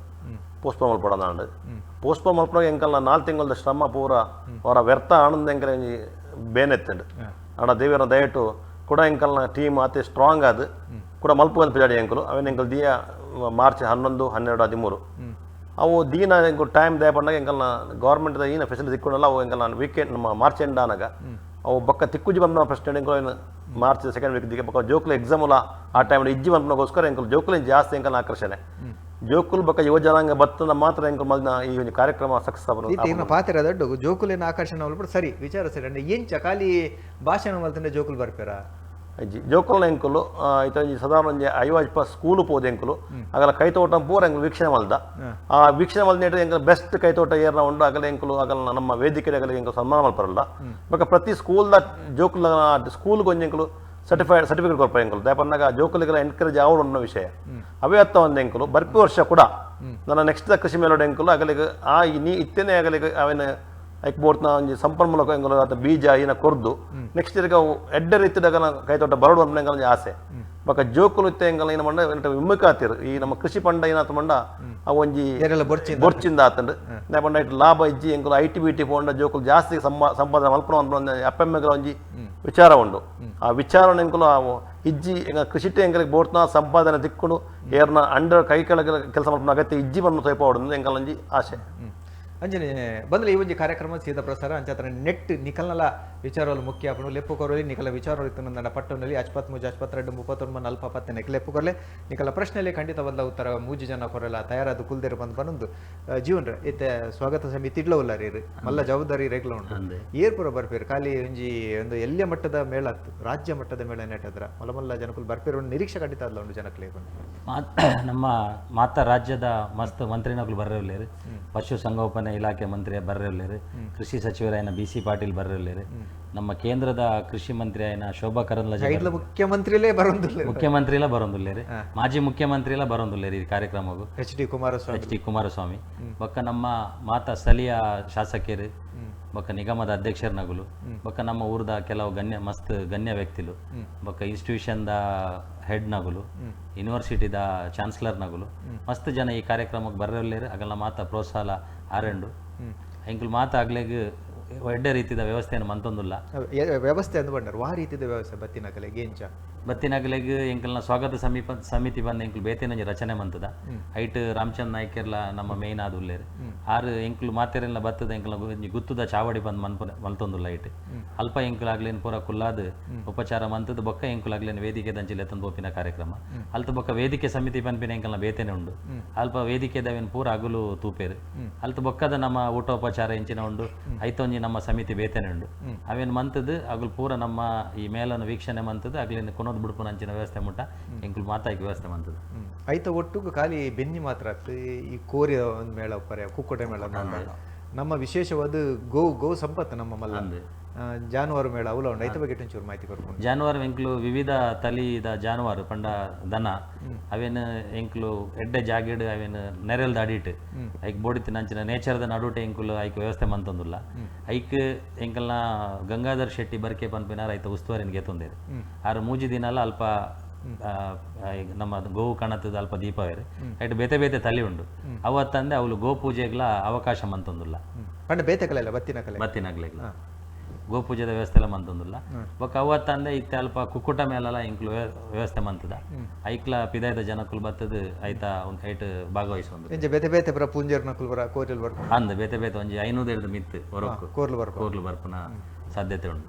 ಪೋಸ್ಟ್ಪೋನ್ ಮಲ್ಪಡೋಣ ಅಂಡ್ ಪೋಸ್ಟ್ಪೋನ್ ಮಲ್ಪನಾಗ ಎಂಕಲ್ನ 4 ತಿಂಗಳದ ಶ್ರಮ ಪೂರ ಅವರ ವ್ಯರ್ಥ ಆನಂದ ಎಂಕಲ ಒಂಜಿ ಬೇನೆತ್ತಂಡು. ಅಂಡ ದೇವರ ದಯಟು ಕೂಡ ಎಂಕಲ್ನ ಟೀಮ್ ಅತಿ ಸ್ಟ್ರಾಂಗ್ ಆದ್ ಕೂಡ ಮಲ್ಪು ಅಂತ ಪಿಜಾಡಿ ಎಂಕಲು ಅವೇನು ಎಂಕಲ್ ದಿಯ ಮಾರ್ಚ್ 11, 12, 13 ಅವು ದೀನ ಎಂಕು ಟೈಮ್ ದಯ ಪಂಡಾಗ ಎಂಕಲ್ನ ಗೌರ್ಮೆಂಟ್ದ ಈನ ಫೆಸಿಲಿಟಿ ತಿಕ್ಕೊಂಡಲ್ಲ ಅವು ಎಂಕಲ್ನ ವೀಕೆಂಡ್ ನಮ್ಮ ಮಾರ್ಚ್ ಎಂಡ್ ಆನಾಗ ಅವು ಬೊಕ್ಕ ತಿಕ್ಕುಜಿ ಬಂದ ಪ್ರಶ್ನೆ ಎಂಕಲು ಏನು March second week ದಿಕ್ಕೆ ಬೊಕ್ಕ ಜೋಕುಲು ಎಕ್ಸಾಮ್ ಉಲ್ಲ ಆ ಟೈಮ್ ಇಜ್ಜಿ ಬಂಪನಗೋಸ್ಕರ ಎಂಕಲು ಜೋಕುಲು ಜಾಸ್ತಿ ಎಂಕಲ್ನ ಆಕರ್ಷಣೆ. ಜೋಕುಲು ಬೊಕ್ಕ ಯುವ ಜನಾಂಗ ಬತ್ತದ ಮಾತ್ರ ಎಂಕಲು ಮಲ್ದಿನ ಈ ಒಂದು ಕಾರ್ಯಕ್ರಮ ಸಕ್ಸಸ್ ಇನ್ನು ಪಾತ್ರ ದೊಡ್ಡ ಜೋಕುಲೇನ ಆಕರ್ಷಣೆ ಮಲ್ಪಡು ಸರಿ ವಿಚಾರ ಸರಿ. ಅಂದ್ರೆ ಎಂಚ ಖಾಲಿ ಭಾಷಣ ಮಲ್ತಂಡೆ ಜೋಕುಲು ಬರ್ಪೇರಾ ಅಜ್ಜಿ ಜೋಕುಲ್ನ ಎಂಕುಲು ಇತ್ತ ಒಂಜಿ ಸಾಧಾರಣ ಒಂಜಿ 50 ಸ್ಕೂಲು ಪೋದು ಎಂಕುಲು ಅಗಲ ಕೈತೋಟ ಪೂರ ಎಂಕುಲು ವೀಕ್ಷಣೆ ಮಲ್ದ. ಆ ವೀಕ್ಷಣೆ ಮಲ್ದ ಎಂಕಲು ಬೆಸ್ಟ್ ಕೈತೋಟ ಏರ್ನ ಉಂಡು ಅಗಲ ಎಂಕುಲು ಅಗಲ ನಮ್ಮ ವೇದಿಕೆ ಅಗಲ ಎಂಕಲು ಸನ್ಮಾನ ಮಲ್ಪರಲ್ಲ. ಬೊಕ್ಕ ಪ್ರತಿ ಸ್ಕೂಲ್ದ ಜೋಕುಲ ಸ್ಕೂಲ್ಗೆ ಒಂಜಿ ಎಂಕುಲು ಸರ್ಟಿಫಿಕೇಟ್ ಕೊರ್ಪ ಎಂಕುಲು ದಾಯಪನ್ನಾಗ ಜೋಕುಲಿಗೆಲ್ಲ ಎನ್ಕರೇಜ್ ಆವಡು ಅನ್ನೋ ವಿಷಯ ಅವೇ ಅತ್ತ ಒಂದು ಎಂಕುಲು ಬರ್ಪಿ ವರ್ಷ ಕೂಡ ನನ್ನ ನೆಕ್ಸ್ಟ್ ಕೃಷಿ ಮೇಲೋಡ ಎಂಕುಲು ಅಗಲಿಗೆ ಆ ನೀ ಇತ್ತೇನೆ ಅಗಲಿಗೆ ಅವೇನು ಐಕ್ ಬೋರ್ತ್ನ ಒಂಜಿ ಸಂಪನ್ಮೂಲಕ ಎಂಕುಲು ಆತ ಬೀಜ ಏನ ಕೊರ್ದು ನೆಕ್ಸ್ಟ್ ಇಯರ್ಗೆ ಅವು ಎಡ್ಡೆ ರೀತಿದಾಗ ಕೈತೋಟ ಬರಡು ಅಂತ ಎಂಕಲ್ ಒಂಜಿ ಆಸೆ. ಬೊಕ ಜೋಕುಲು ಇತ್ತೆ ಎಂಕಲ್ನ ಏನ ಪಂಡ ವಿಮುಖ ಆತಿರು. ಈ ನಮ್ಮ ಕೃಷಿ ಪಂಡ ಏನಾತ ಪಂಡ ಅವು ಒಂಜಿ ಏರೆಲ್ಲ ಬೊರ್ಚಿಂದ. ಬೊರ್ಚಿಂದ ಆತಂಡು. ದಾಯೆ ಪಂಡ ಇಟ್ಟು ಲಾಭ ಇಜ್ಜಿ, ಎಂಕುಲು I T B T ಪೋಂಡ ಜೋಕುಲು ಜಾಸ್ತಿ ಸಂಪಾದನೆ ಮಲ್ಪುನ ಪನ್ಪುನ ಅಪ್ಪೆಮ್ಮೆಗಳ ಒಂಜಿ ವಿಚಾರ ಉಂಡು. ಆ ವಿಚಾರನ ಎಂಕುಲು ಆ ಇಜ್ಜಿ, ಎಂಕ ಕೃಷಿಟೆ ಎಂಕಲಿಗೆ ಬೋಟ್ನ ಸಂಪಾದನೆ ತಿಕ್ಕುಂಡು, ಏರ್ನ ಅಂಡರ್ ಕೈ ಕೆಳಗೆ ಕೆಲಸ ಮಲ್ಪುನ ಅಗತ್ಯ ಇಜ್ಜಿ ಪನ್ಪುನ ತೋಯ್ಪಾವೊಡು ಎಂಕಲ್ನ ಒಂಜಿ ಆಸೆ. ಅಂಚನೆ ಬಂದ್ರೆ ಈ ಒಂಜಿ ಕಾರ್ಯಕ್ರಮ ಸೀದಾ ಪ್ರಸಾರ ಅಂಚಾತ್ರ ನೆಟ್ ನಿಕಲ್ನಲ ವಿಚಾರಗಳು ಮುಖ್ಯ ಆಪುಂಡು. ಲೆಪ್ಪು ಕೊರಲಿ ನಿಕಲ ವಿಚಾರ ಇತ್ತು ಪಟ್ಟೊನಲ್ಲಿ ಅಚ್ಪತ್ ಮೂಜಿ ಅಚ್ಪತ್ 2 39 40 10 ಲೆಪ್ಪು ಕೊರಲೆ ನಿಕಲ ಪ್ರಶ್ನೆಯಲ್ಲಿ ಖಂಡಿತವಾದ ಉತ್ತರ ಮೂಜಿ ಜನ ಕೊರಲ ತಯಾರಾದ ಕುಲ್ದೇರು ಬಂದು ಬಂದು ಜೀವನ್ರ ಇತ್ತೆ ಸ್ವಾಗತ ಸಮಿತಿ ಇಡ್ಲ ಉಲ್ಲಾರಿ ಮಲ್ಲ ಜವಾಬ್ದಾರಿ ರೇಗ್ಲ ಉಂಟು. ಏರ್ ಪೂರ ಬರ್ಪೇರು ಖಾಲಿ ಒಂಜಿ ಒಂದು ಎಲ್ಲಿಯ ಮಟ್ಟದ ಮೇಳ ಅತ್ತು, ರಾಜ್ಯ ಮಟ್ಟದ ಮೇಳ ನೆಟ್ಟದ್ರ ಮಲ್ಲ ಮಲ್ಲ ಜನಕುಲು ಬರ್ಪೇರು ಒಂದು ನಿರೀಕ್ಷೆ ಖಂಡಿತ ಅಲ್ಲ ಉಂಟು ಜನಕ್ಲೆ. ನಮ್ಮ ಮಾತಾ ರಾಜ್ಯದ ಮಸ್ತ್ ಮಂತ್ರಿನಕುಲು ಬರ್ರೆಲ್ಲೇರು, ಪಶು ಸಂಗೋಪನೆ ಇಲಾಖೆ ಮಂತ್ರಿ ಬರ್ರೆಲ್ಲೇರು, ಕೃಷಿ ಸಚಿವರಾಯನ ಬಿ ಸಿ ಪಾಟೀಲ್ ಬರ್ರೆಲ್ಲೇರು, ನಮ್ಮ ಕೇಂದ್ರದ ಕೃಷಿ ಮಂತ್ರಿ ಆಯ್ನ ಶೋಭಾ ಕರಂದ್ಲಾಜೆ, ಮುಖ್ಯಮಂತ್ರಿಲೇ ಬರೋದಿಲ್ಲ, ಮುಖ್ಯಮಂತ್ರಿಲ ಬರೋದಿಲ್ಲೇರು, ಮಾಜಿ ಮುಖ್ಯಮಂತ್ರಿಲ ಬರೋದಿಲ್ಲೇರು ಈ ಕಾರ್ಯಕ್ರಮಗೂ H D Kumaraswamy, H D Kumaraswamy ಬೊಕ್ಕ ನಮ್ಮ ಮಾತಾ ಸ್ಥಳೀಯ ಶಾಸಕರು ಬೊಕ್ಕ ನಿಗಮದ ಅಧ್ಯಕ್ಷರನಗುಲು ಬೊಕ್ಕ ನಮ್ಮ ಊರದ ಕೆಲವು ಗಣ್ಯ ಮಸ್ತ್ ಗಣ್ಯ ವ್ಯಕ್ತಿಲು ಬೊಕ್ಕ ಇನ್ಸ್ಟಿಟ್ಯೂಷನ್ದ ಹೆಡ್ ನಗುಲು ಯೂನಿವರ್ಸಿಟಿದ ಚಾನ್ಸಲರ್ ನಗುಲು ಮಸ್ತ್ ಜನ ಈ ಕಾರ್ಯಕ್ರಮಕ್ಕೆ ಬರಲೇರು. ಅಗಲ ಮಾತಾ ಪ್ರೋತ್ಸಾಹ ಆರೆಂಡು ಎಂಕುಲು ಮಾತಾ ಆಗ್ಲೆಗ್ ಎಡ್ಡೆ ರೀತಿದ ವ್ಯವಸ್ಥೆಯನ್ನು ಮಂತೊಂದುಲ್ಲ. ವ್ಯವಸ್ಥೆ ಅಂದ್ ಬಂಡರ್ ವಾ ರೀತಿದ ವ್ಯವಸ್ಥೆ ಬತ್ತಿನಕಲೆ ಗೇಂಚ ಬತ್ತಿನಗಲೆಗ್ ಎಂಕಲ್ನ ಸ್ವಾಗತ ಸಮಿತಿ ಬಂದ ಎಂಕುಲು ಬೇತೆನಂಜಿ ರಚನೆ ಮಂತದ ಐಟ್ ರಾಮಚಂದ್ರ ನಾಯ್ಕೆರ್ಲ ನಮ್ಮ ಮೇನ್ ಆದ್ ಉಲ್ಲೇರು. ಆರು ಎಂಕುಲು ಮಾತೆರೆಲ್ಲ ಬತ್ತದ ಎಂಕಲ್ನ ಒಂಜಿ ಗುತ್ತುದ ಚಾವಡಿ ಬಂದ್ ಮನ್ಪುನ ಮಲ್ತೊಂದುಲ್ಲ. ಐಟ್ ಅಲ್ಪ ಎಂಕುಲಾಗ್ಲೇನ್ ಪೂರ ಕುಲ್ಲಾದ್ ಉಪಚಾರ ಮಂತದ ಬೊಕ್ಕ ಎಂಕುಲಾಗ್ಲೇನ್ ವೇದಿಕೆ ದಂಚಿ ಲೆತ್ತೊಂದು ಪೋಪಿನ ಕಾರ್ಯಕ್ರಮ. ಅಲ್ತ ಬೊಕ್ಕ ವೇದಿಕೆ ಸಮಿತಿ ಪನ್ಪಿನ ಎಂಕಲ್ನ ಬೇತೆನೆ ಉಂಡು. ಅಲ್ಪ ವೇದಿಕೆದವೇನ್ ಪೂರ ಅಗುಲು ತೂಪೇರು. ಅಲ್ತ ಬೊಕ್ಕದ ನಮ್ಮ ಊಟೋಪಚಾರ ಎಂಚಿನ ಉಂಡು ಐತೊಂಜಿ ನಮ್ಮ ಸಮಿತಿ ಬೇತೆನೆ ಉಂಡು. ಅವೇನ್ ಮಂತದ್ ಅಗುಲು ಪೂರ ನಮ್ಮ ಈ ಮೇಲನ್ನು ವೀಕ್ಷಣೆ ಮಂತದ್ ಅಗ್ಲಿನ ಕೊನೊದ್ ಬಿಡ್ಪುನ ಅಂಚಿನ ವ್ಯವಸ್ಥೆ ಮುಟ್ಟ ಎಂಕುಲು ಮಾತಾಯ್ಕೆ ವ್ಯವಸ್ಥೆ ಮಂತದ್. ಐತ ಒಟ್ಟುಗು ಖಾಲಿ ಬೆನ್ನಿ ಮಾತ್ರ ಅತ್ತು, ಈ ಕೋರಿಯ ಒಂದು ಮೇಳ ಉಪ್ಪರೆ ಕುಕ್ಕುಟೆ ಮೇಳ ನಮ್ಮ ವಿಶೇಷವಾದ ಗೋ ಗೋ ಸಂಪತ್ತು ನಮ್ಮ ಮಲ್ಲ ಜಾನುವಾರು ಮೇಳ ಅವಲ ಉಂಡು. ಐತ ಬಗ್ಗೆ ಒಂಚೂರು ಮಾಹಿತಿ ಕೊರ್ಪುಂಡು. ಜಾನುವಾರು ಎಂಕುಲು ವಿವಿಧ ತಳಿದ ಜಾನುವಾರು ಪಂಡ ದನ ಅವೇನು ಎಂಕುಲು ಎಡ್ಡೆ ಜಾಗೆಡ್ ಅವೇನು ನೆರೆಲ್ದ ಅಡಿಟ್ ಐಕ್ ಬೋಡಿತಿನ ಅಂಚಿನ ನೇಚರ್ದ ನಡುಟೆ ಎಂಕುಲು ಐಕ್ ವ್ಯವಸ್ಥೆ ಮಂತೊಂದುಲ್ಲ. ಐಕ್ ಎಂಕಲ್ನ ಗಂಗಾಧರ್ ಶೆಟ್ಟಿ ಬರ್ಕೆ ಪನ್ಪಿನಾರ ಐತ ಉಸ್ತುವಾರಿನ ಗೆತ್ತೊಂದೇರು. ಆರು ಮೂಜಿ ದಿನಲ ಅಲ್ಪ ನಮ್ಮ ಗೋವು ಕಣತದ ಅಲ್ಪ ದೀಪವೇರು ಐಟ್ ಬೇತೆ ಬೇತೆ ತಲಿ ಉಂಡು. ಅವತ್ತಂದೆ ಅವಳು ಗೋ ಪೂಜೆಗ್ಲ ಅವಕಾಶ ಮಂತೊಂದುಲ್ಲ. ಪಂಡ ಬೇತೆ ಕಲೆ ಅಲ್ಲ ಬತ್ತಿನ ಕಲೆ ಬತ್ತಿನಗ್ಲೆಗ್ಲ ಗೋಪೂಜೆದ ವ್ಯವಸ್ಥೆ ಎಲ್ಲ ಮಂತೊಂದುಲ್ಲ. ಬೊಕ್ಕ ಅವತ್ತಂದೆ ಇತ್ತೆ ಅಲ್ಪ ಕುಕ್ಕುಟ ಮೇಲಲ ಇಂಕ್ಲು ವ್ಯವಸ್ಥೆ ಮಂತದ ಐಕ್ಲ ಪಿದಾಯ್ದ ಜನಕುಲು ಬತ್ತದ ಐತ ಐಟ್ ಭಾಗವಹಿಸೊಂದು. ಇಂಚ ಬೇತೆ ಬೇತೆ ಪುರ ಪೂಂಜೆರ್ ನಕುಲು ಪುರ ಕೋರಿಲ್ ಬರ್ಪು ಅಂದ್ ಬೇತೆ ಬೇತೆ ಒಂಜಿ 500 ಹಿಡ್ದು ಮಿತ್ತು ಹೊರಕ್ಕು ಕೋರ್ಲು ಬರ್ಪು ಕೋರ್ಲು ಬರ್ಪುನ ಸಾಧ್ಯತೆ ಉಂಡು.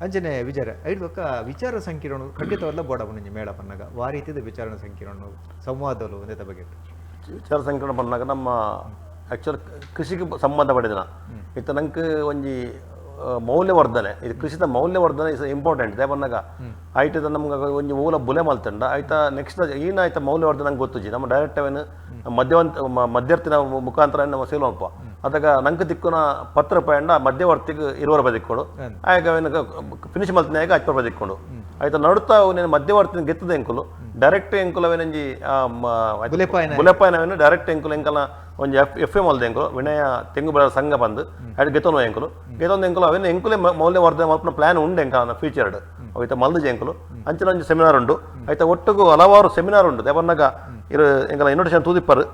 ಅಂಚನೆ ವಿಚಾರ ಐಡ್ ಬೊಕ್ಕ ವಿಚಾರ ಸಂಕಿರಣ ಖಂಡಿತವಲ್ಲ ಬೋಡ ಒಂಜಿ ಮೇಳ ಪನ್ನಗ ವಾ ರೀತಿದ ವಿಚಾರ ಸಂಕಿರಣ ಸಂವಾದಲು ಒಂದೇತ ಬಗ್ಗೆ ವಿಚಾರ ಸಂಕಿರಣ ಪನ್ನಾಗ ನಮ್ಮ ಆ್ಯಕ್ಚುಲ್ ಕೃಷಿಗೆ ಸಂಬಂಧಪಟ್ಟಿನ ಇತ್ತ ನಂಗೆ ಒಂಜಿ ಮೌಲ್ಯವರ್ಧನೆ, ಇದು ಕೃಷಿದ ಮೌಲ್ಯವರ್ಧನೆ is important. ದಾಯೆ ಪನ್ನಗ ಐಟದ ನಮ್ಗೆ ಒಂಜಿ ಮೂಲ ಬುಲೆ ಮಲ್ತಂಡ ಆಯ್ತಾ ನೆಕ್ಸ್ಟ್ ಈನ ಆಯ್ತಾ ಮೌಲ್ಯವರ್ಧನೆ ನಂಗೆ ಗೊತ್ತುಜಿ. ನಮ್ಮ ಡೈರೆಕ್ಟ್ ಅವೇನು ಮಧ್ಯವರ್ತಿನ ಮುಖಾಂತರ ನಮ್ಮ ಸೇಲ್ ಮಲ್ಪ ಅದಾಗ ನಂಗೆ ದಿಕ್ಕುನ 10 ರೂಪಾಯಿ ಅಂಡ ಮಧ್ಯವರ್ತಿಗೆ 20 ರೂಪಾಯಿ ದಿಕ್ಕೊಂಡು ಆಗ ಅವೇನು ಫಿನಿಶ್ ಮಲ್ತಿನಾಗ 10 ರೂಪಾಯಿ ದಿಕ್ಕೊಂಡು ಆಯ್ತಾ ನಡುತ್ತಾ ಅವನೇನು ಮಧ್ಯವರ್ತಿನ ಗೆತ್ತದ ಎಂಕುಲು ಡೈರೆಕ್ಟ್ ಎಂಕುಲು ಅವೇನಂಜಿ ಬುಲೆಪಾಯನವೇನು ಡೈರೆಕ್ಟ್ ಎಂಕುಲು ಎಂಕಲ್ನ ಒಂಜಿ F F M ಅಲ್ದ ಎಂಕುಲು ವಿನಯ ತೆಂಗು ಬೆಳೆ ಸಂಘ ಬಂದು ಐಟ್ ಗೆತ್ತೊಂದು ಎಂಕುಲು ಗೆತ್ತೊಂದು ಎಂಕುಲು ಅವೇನು ಎಂಕುಲೆ ಮೌಲ್ಯವರ್ಧನೆ ಮಲ್ಪುನ ಪ್ಲಾನ್ ಉಂಡು ಎಂಕಲ್ನ ಫ್ಯೂಚರ್ಡ್ ಅವಿತ ಮಲ್ದಜ ಎಂಕುಲು ಅಂಚಿನ ಒಂಜಿ ಸೆಮಿನಾರ್ ಉಂಡು. ಆಯ್ತಾ ಒಟ್ಟುಗು ಹಲವಾರು ಸೆಮಿನಾರ್ ಉಂಡು. ದೇವನ್ನಾಗ ಇರು ಎಂಕಲ ಇನ್ವಿಟೇಷನ್ ತೂದಿಪ್ಪರು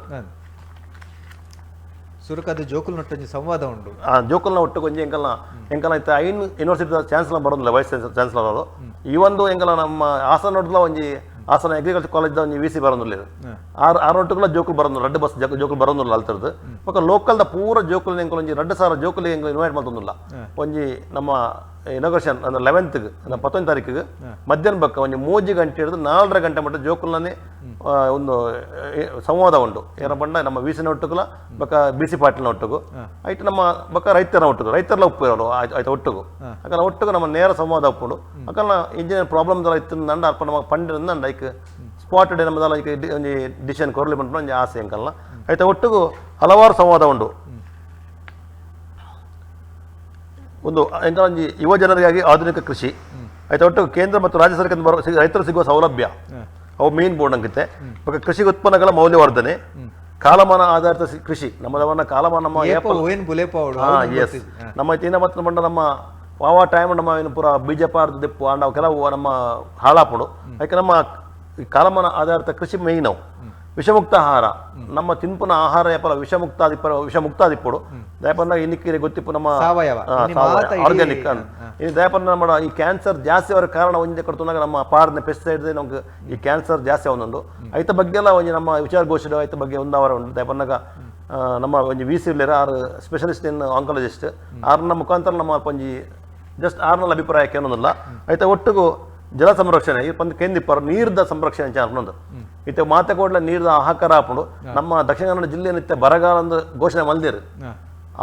ಸುರುಕದ ಜೋಕುಲ್ ನೊಟ್ಟೊಂಜಿ ಸಂವಾದ ಉಂಡು. ಆ ಜೋಕುಲ್ನ ಒಟ್ಟುಗು ಒಂಜಿ ಎಂಕಲ್ನ ಎಂಕಲ್ನ ಐತ ಐನ್ ಯೂನಿವರ್ಸಿಟಿ ಚಾನ್ಸಲರ್ ಬರೋದಿಲ್ಲ, ವೈಸ್ ಚಾನ್ಸಲರ್ ಅವರು ಈ ಒಂದು ಎಂಕಲ್ನ ನಮ್ಮ ಹಾಸನ ನೋಡ್ಲ ಒಂಜಿ ಹಾಸನ ಅಗ್ರಿಕಲ್ಚರ್ ಕಾಲೇಜ್ ಒಂಜಿ ವಿ ಸಿ ಬರೋದಿಲ್ಲ. ಆರು ಆರು ಒಟ್ಟುಗುಲ ಜೋಕುಲು ಬರೋದಿಲ್ಲ, 2 ಬಸ್ ಜೋಕುಲು ಬರೋದಿಲ್ಲ ಅಲ್ತರದ್ದು. ಬೊಕ್ಕ ಲೋಕಲ್ದ ಪೂರ ಜೋಕುಲು ಎಂಕುಲು ಒಂಜಿ 2000 ಜೋಕುಲು ಎಂಕುಲು ಇನ್ವೈಟ್ ಮಲ್ತೊಂದುಲ್ಲ. ಒಂಜಿ ನಮ್ಮ ಇನಾಗ್ರೇಷನ್ ಅಂದ್ರೆ 11th ಅಂದ್ರೆ 19 ತಾರೀಕಿಗೆ ಮಧ್ಯಾಹ್ನ ಬಕ್ಕ ಒಂಜಿ 3 ಗಂಟೆ ಹಿಡಿದು 4.5 ಗಂಟೆ ಮಟ್ಟ ಜೋಕುಲನೇ ಒಂದು ಸಂವಾದ ಉಂಟು. ಏನ ಪಂಡ ನಮ್ಮ ವಿ ಸಿನ ಒಟ್ಟುಗುಲ ಬೊಕ್ಕ ಬಿ ಸಿ ಪಾಟೀಲ್ನ ಒಟ್ಟುಗು ಆಯ್ತು ನಮ್ಮ ಬೊಕ್ಕ ರೈತರ ಒಟ್ಟುಗು ರೈತರೆಲ್ಲ ಉಪ್ಪು ಆಯ್ತು ಒಟ್ಟುಗು ಅಕಲ ಒಟ್ಟುಗು ನಮ್ಮ ನೇರ ಸಂವಾದ ಉಪ್ಪುಂಡು. ಅಕಲ್ನ ಇಂಜಿನಿಯರ್ ಪ್ರಾಬ್ಲಮ್ ದಲ್ಲ ಇತ್ತು ನಂಡ ಅರ್ಪ ನಮ್ಮ ಪಂಡ ನಂಡ ಐಕ್ ಸ್ಪಾಟ್ ಡೇ ನಮ್ಮದಲ್ಲ ಐಕ್ ಒಂಜಿ ಡಿಸಿಷನ್ ಕೊರಲಿ ಪನ್ಪುನ ಒಂಜಿ ಆಸೆ ಅಂಕಲ್ನ. ಆಯ್ತು ಒಟ್ಟುಗು ಹಲವಾರು ಸಂವಾದ ಉಂಟು. ಒಂದು ಎಂಕಲ್ ಒಂಜಿ ಯುವ ಜನರಿಗಾಗಿ ಆಧುನಿಕ ಕೃಷಿ ಆಯ್ತು ಒಟ್ಟು ಕೇಂದ್ರ ಮತ್ತು ರಾಜ್ಯ ಸರ್ಕಾರದ ರೈತರು ಸಿಗುವ ಸೌಲಭ್ಯ ಅವು ಮೇನ್ ಬೋರ್ಡ್ ಅಂಕುತ್ತೆ. ಬೊಕ್ಕ ಕೃಷಿ ಉತ್ಪನ್ನಗಳ ಮೌಲ್ಯವರ್ಧನೆ, ಕಾಲಮಾನ ಆಧಾರಿತ ಕೃಷಿ ನಮ್ಮದವನ್ನ ಕಾಲಮಾನ ನಮ್ಮ ಎಸ್ ನಮ್ಮ ತೀನ ಮತ್ತು ಬಂಡ ನಮ್ಮ ವಾವ ಟೈಮ್ ನಮ್ಮ ಏನು ಪೂರ ಬೀಜ ಪಾರ್ದು ದೆಪ್ಪು ಅಂಡ ಕೆಲವು ನಮ್ಮ ಹಾಳಾಪುಡು. ಐಕೆ ನಮ್ಮ ಈ ಕಾಲಮಾನ ಆಧಾರಿತ ಕೃಷಿ ಮೇಯ್ನವು ವಿಷಮುಕ್ತ ಆಹಾರ ನಮ್ಮ ತಿನ್ಪುನ ಆಹಾರ ಯಪಲ ವಿಷಮುಕ್ತ ಆದಿಪ್ಪರ ವಿಷಮುಕ್ತ ಆದಿಪ್ಪಡು ದಯಪನ್ನ ಇನ್ನಿಕ್ಕಿರೆ ಗೊತ್ತಿಪ್ಪು ನಮ್ಮ ಸಾವಯವ. ಇನ್ನು ಮಾತ ಇಡೀ- ಆರ್ಗ್ಯಾನಿಕ್ ಇನ್ನು ದಯಪನ್ನ ನಮ್ಮ ಈ ಕ್ಯಾನ್ಸರ್ ಜಾಸ್ತಿ ಅವರ ಕಾರಣ ಒಂಜೆ ಕೊಡ್ತುನಾಗ ನಮ್ಮ ಪಾರ್ನ ಪೆಸ್ಟಿಸೈಡ್ ನಮ್ಗೆ ಈ ಕ್ಯಾನ್ಸರ್ ಜಾಸ್ತಿ ಅವನೊಂದು ಐತ ಬಗ್ಗೆ ಎಲ್ಲ ಒಂಜಿ ನಮ್ಮ ವಿಚಾರಗೋಷ್ಠಿ ಐತ ಬಗ್ಗೆ ಒಂದು ಅವರ ಉಂಟು. ದಯಪನ್ನಾಗ ನಮ್ಮ ಒಂಜಿ ವಿ ಸಿ ಉಲ್ಲೇರ ಆರು ಸ್ಪೆಷಲಿಸ್ಟ್ ಇನ್ ಆಂಕಾಲಜಿಸ್ಟ್ ಆರ್ನ ಮುಖಾಂತರ ನಮ್ಮ ಒಂಜಿ ಜಸ್ಟ್ ಆರ್ನಲ್ಲ ಅಭಿಪ್ರಾಯ ಕೇಳೋದಿಲ್ಲ ಐತ ಒಟ್ಟಿಗೂ ಜಲ ಸಂರಕ್ಷಣೆ ಈ ಪಂದ್ ಕೇಂದಿಪ್ಪರು ನೀರ್ದ ಸಂರಕ್ಷಣೆ ಅಂತ ಅನ್ನೋದು ಇತ್ತೆ ಮಾತೆ ಕೋಡ್ಲ ನೀರ್ದ ಹಾಕಾರ ಹಾಪುಂಡು. ನಮ್ಮ ದಕ್ಷಿಣ ಕನ್ನಡ ಜಿಲ್ಲೆ ನಿತ್ಯ ಬರಗಾಲ ಅಂದ್ ಘೋಷಣೆ ಮಲ್ದಿರು.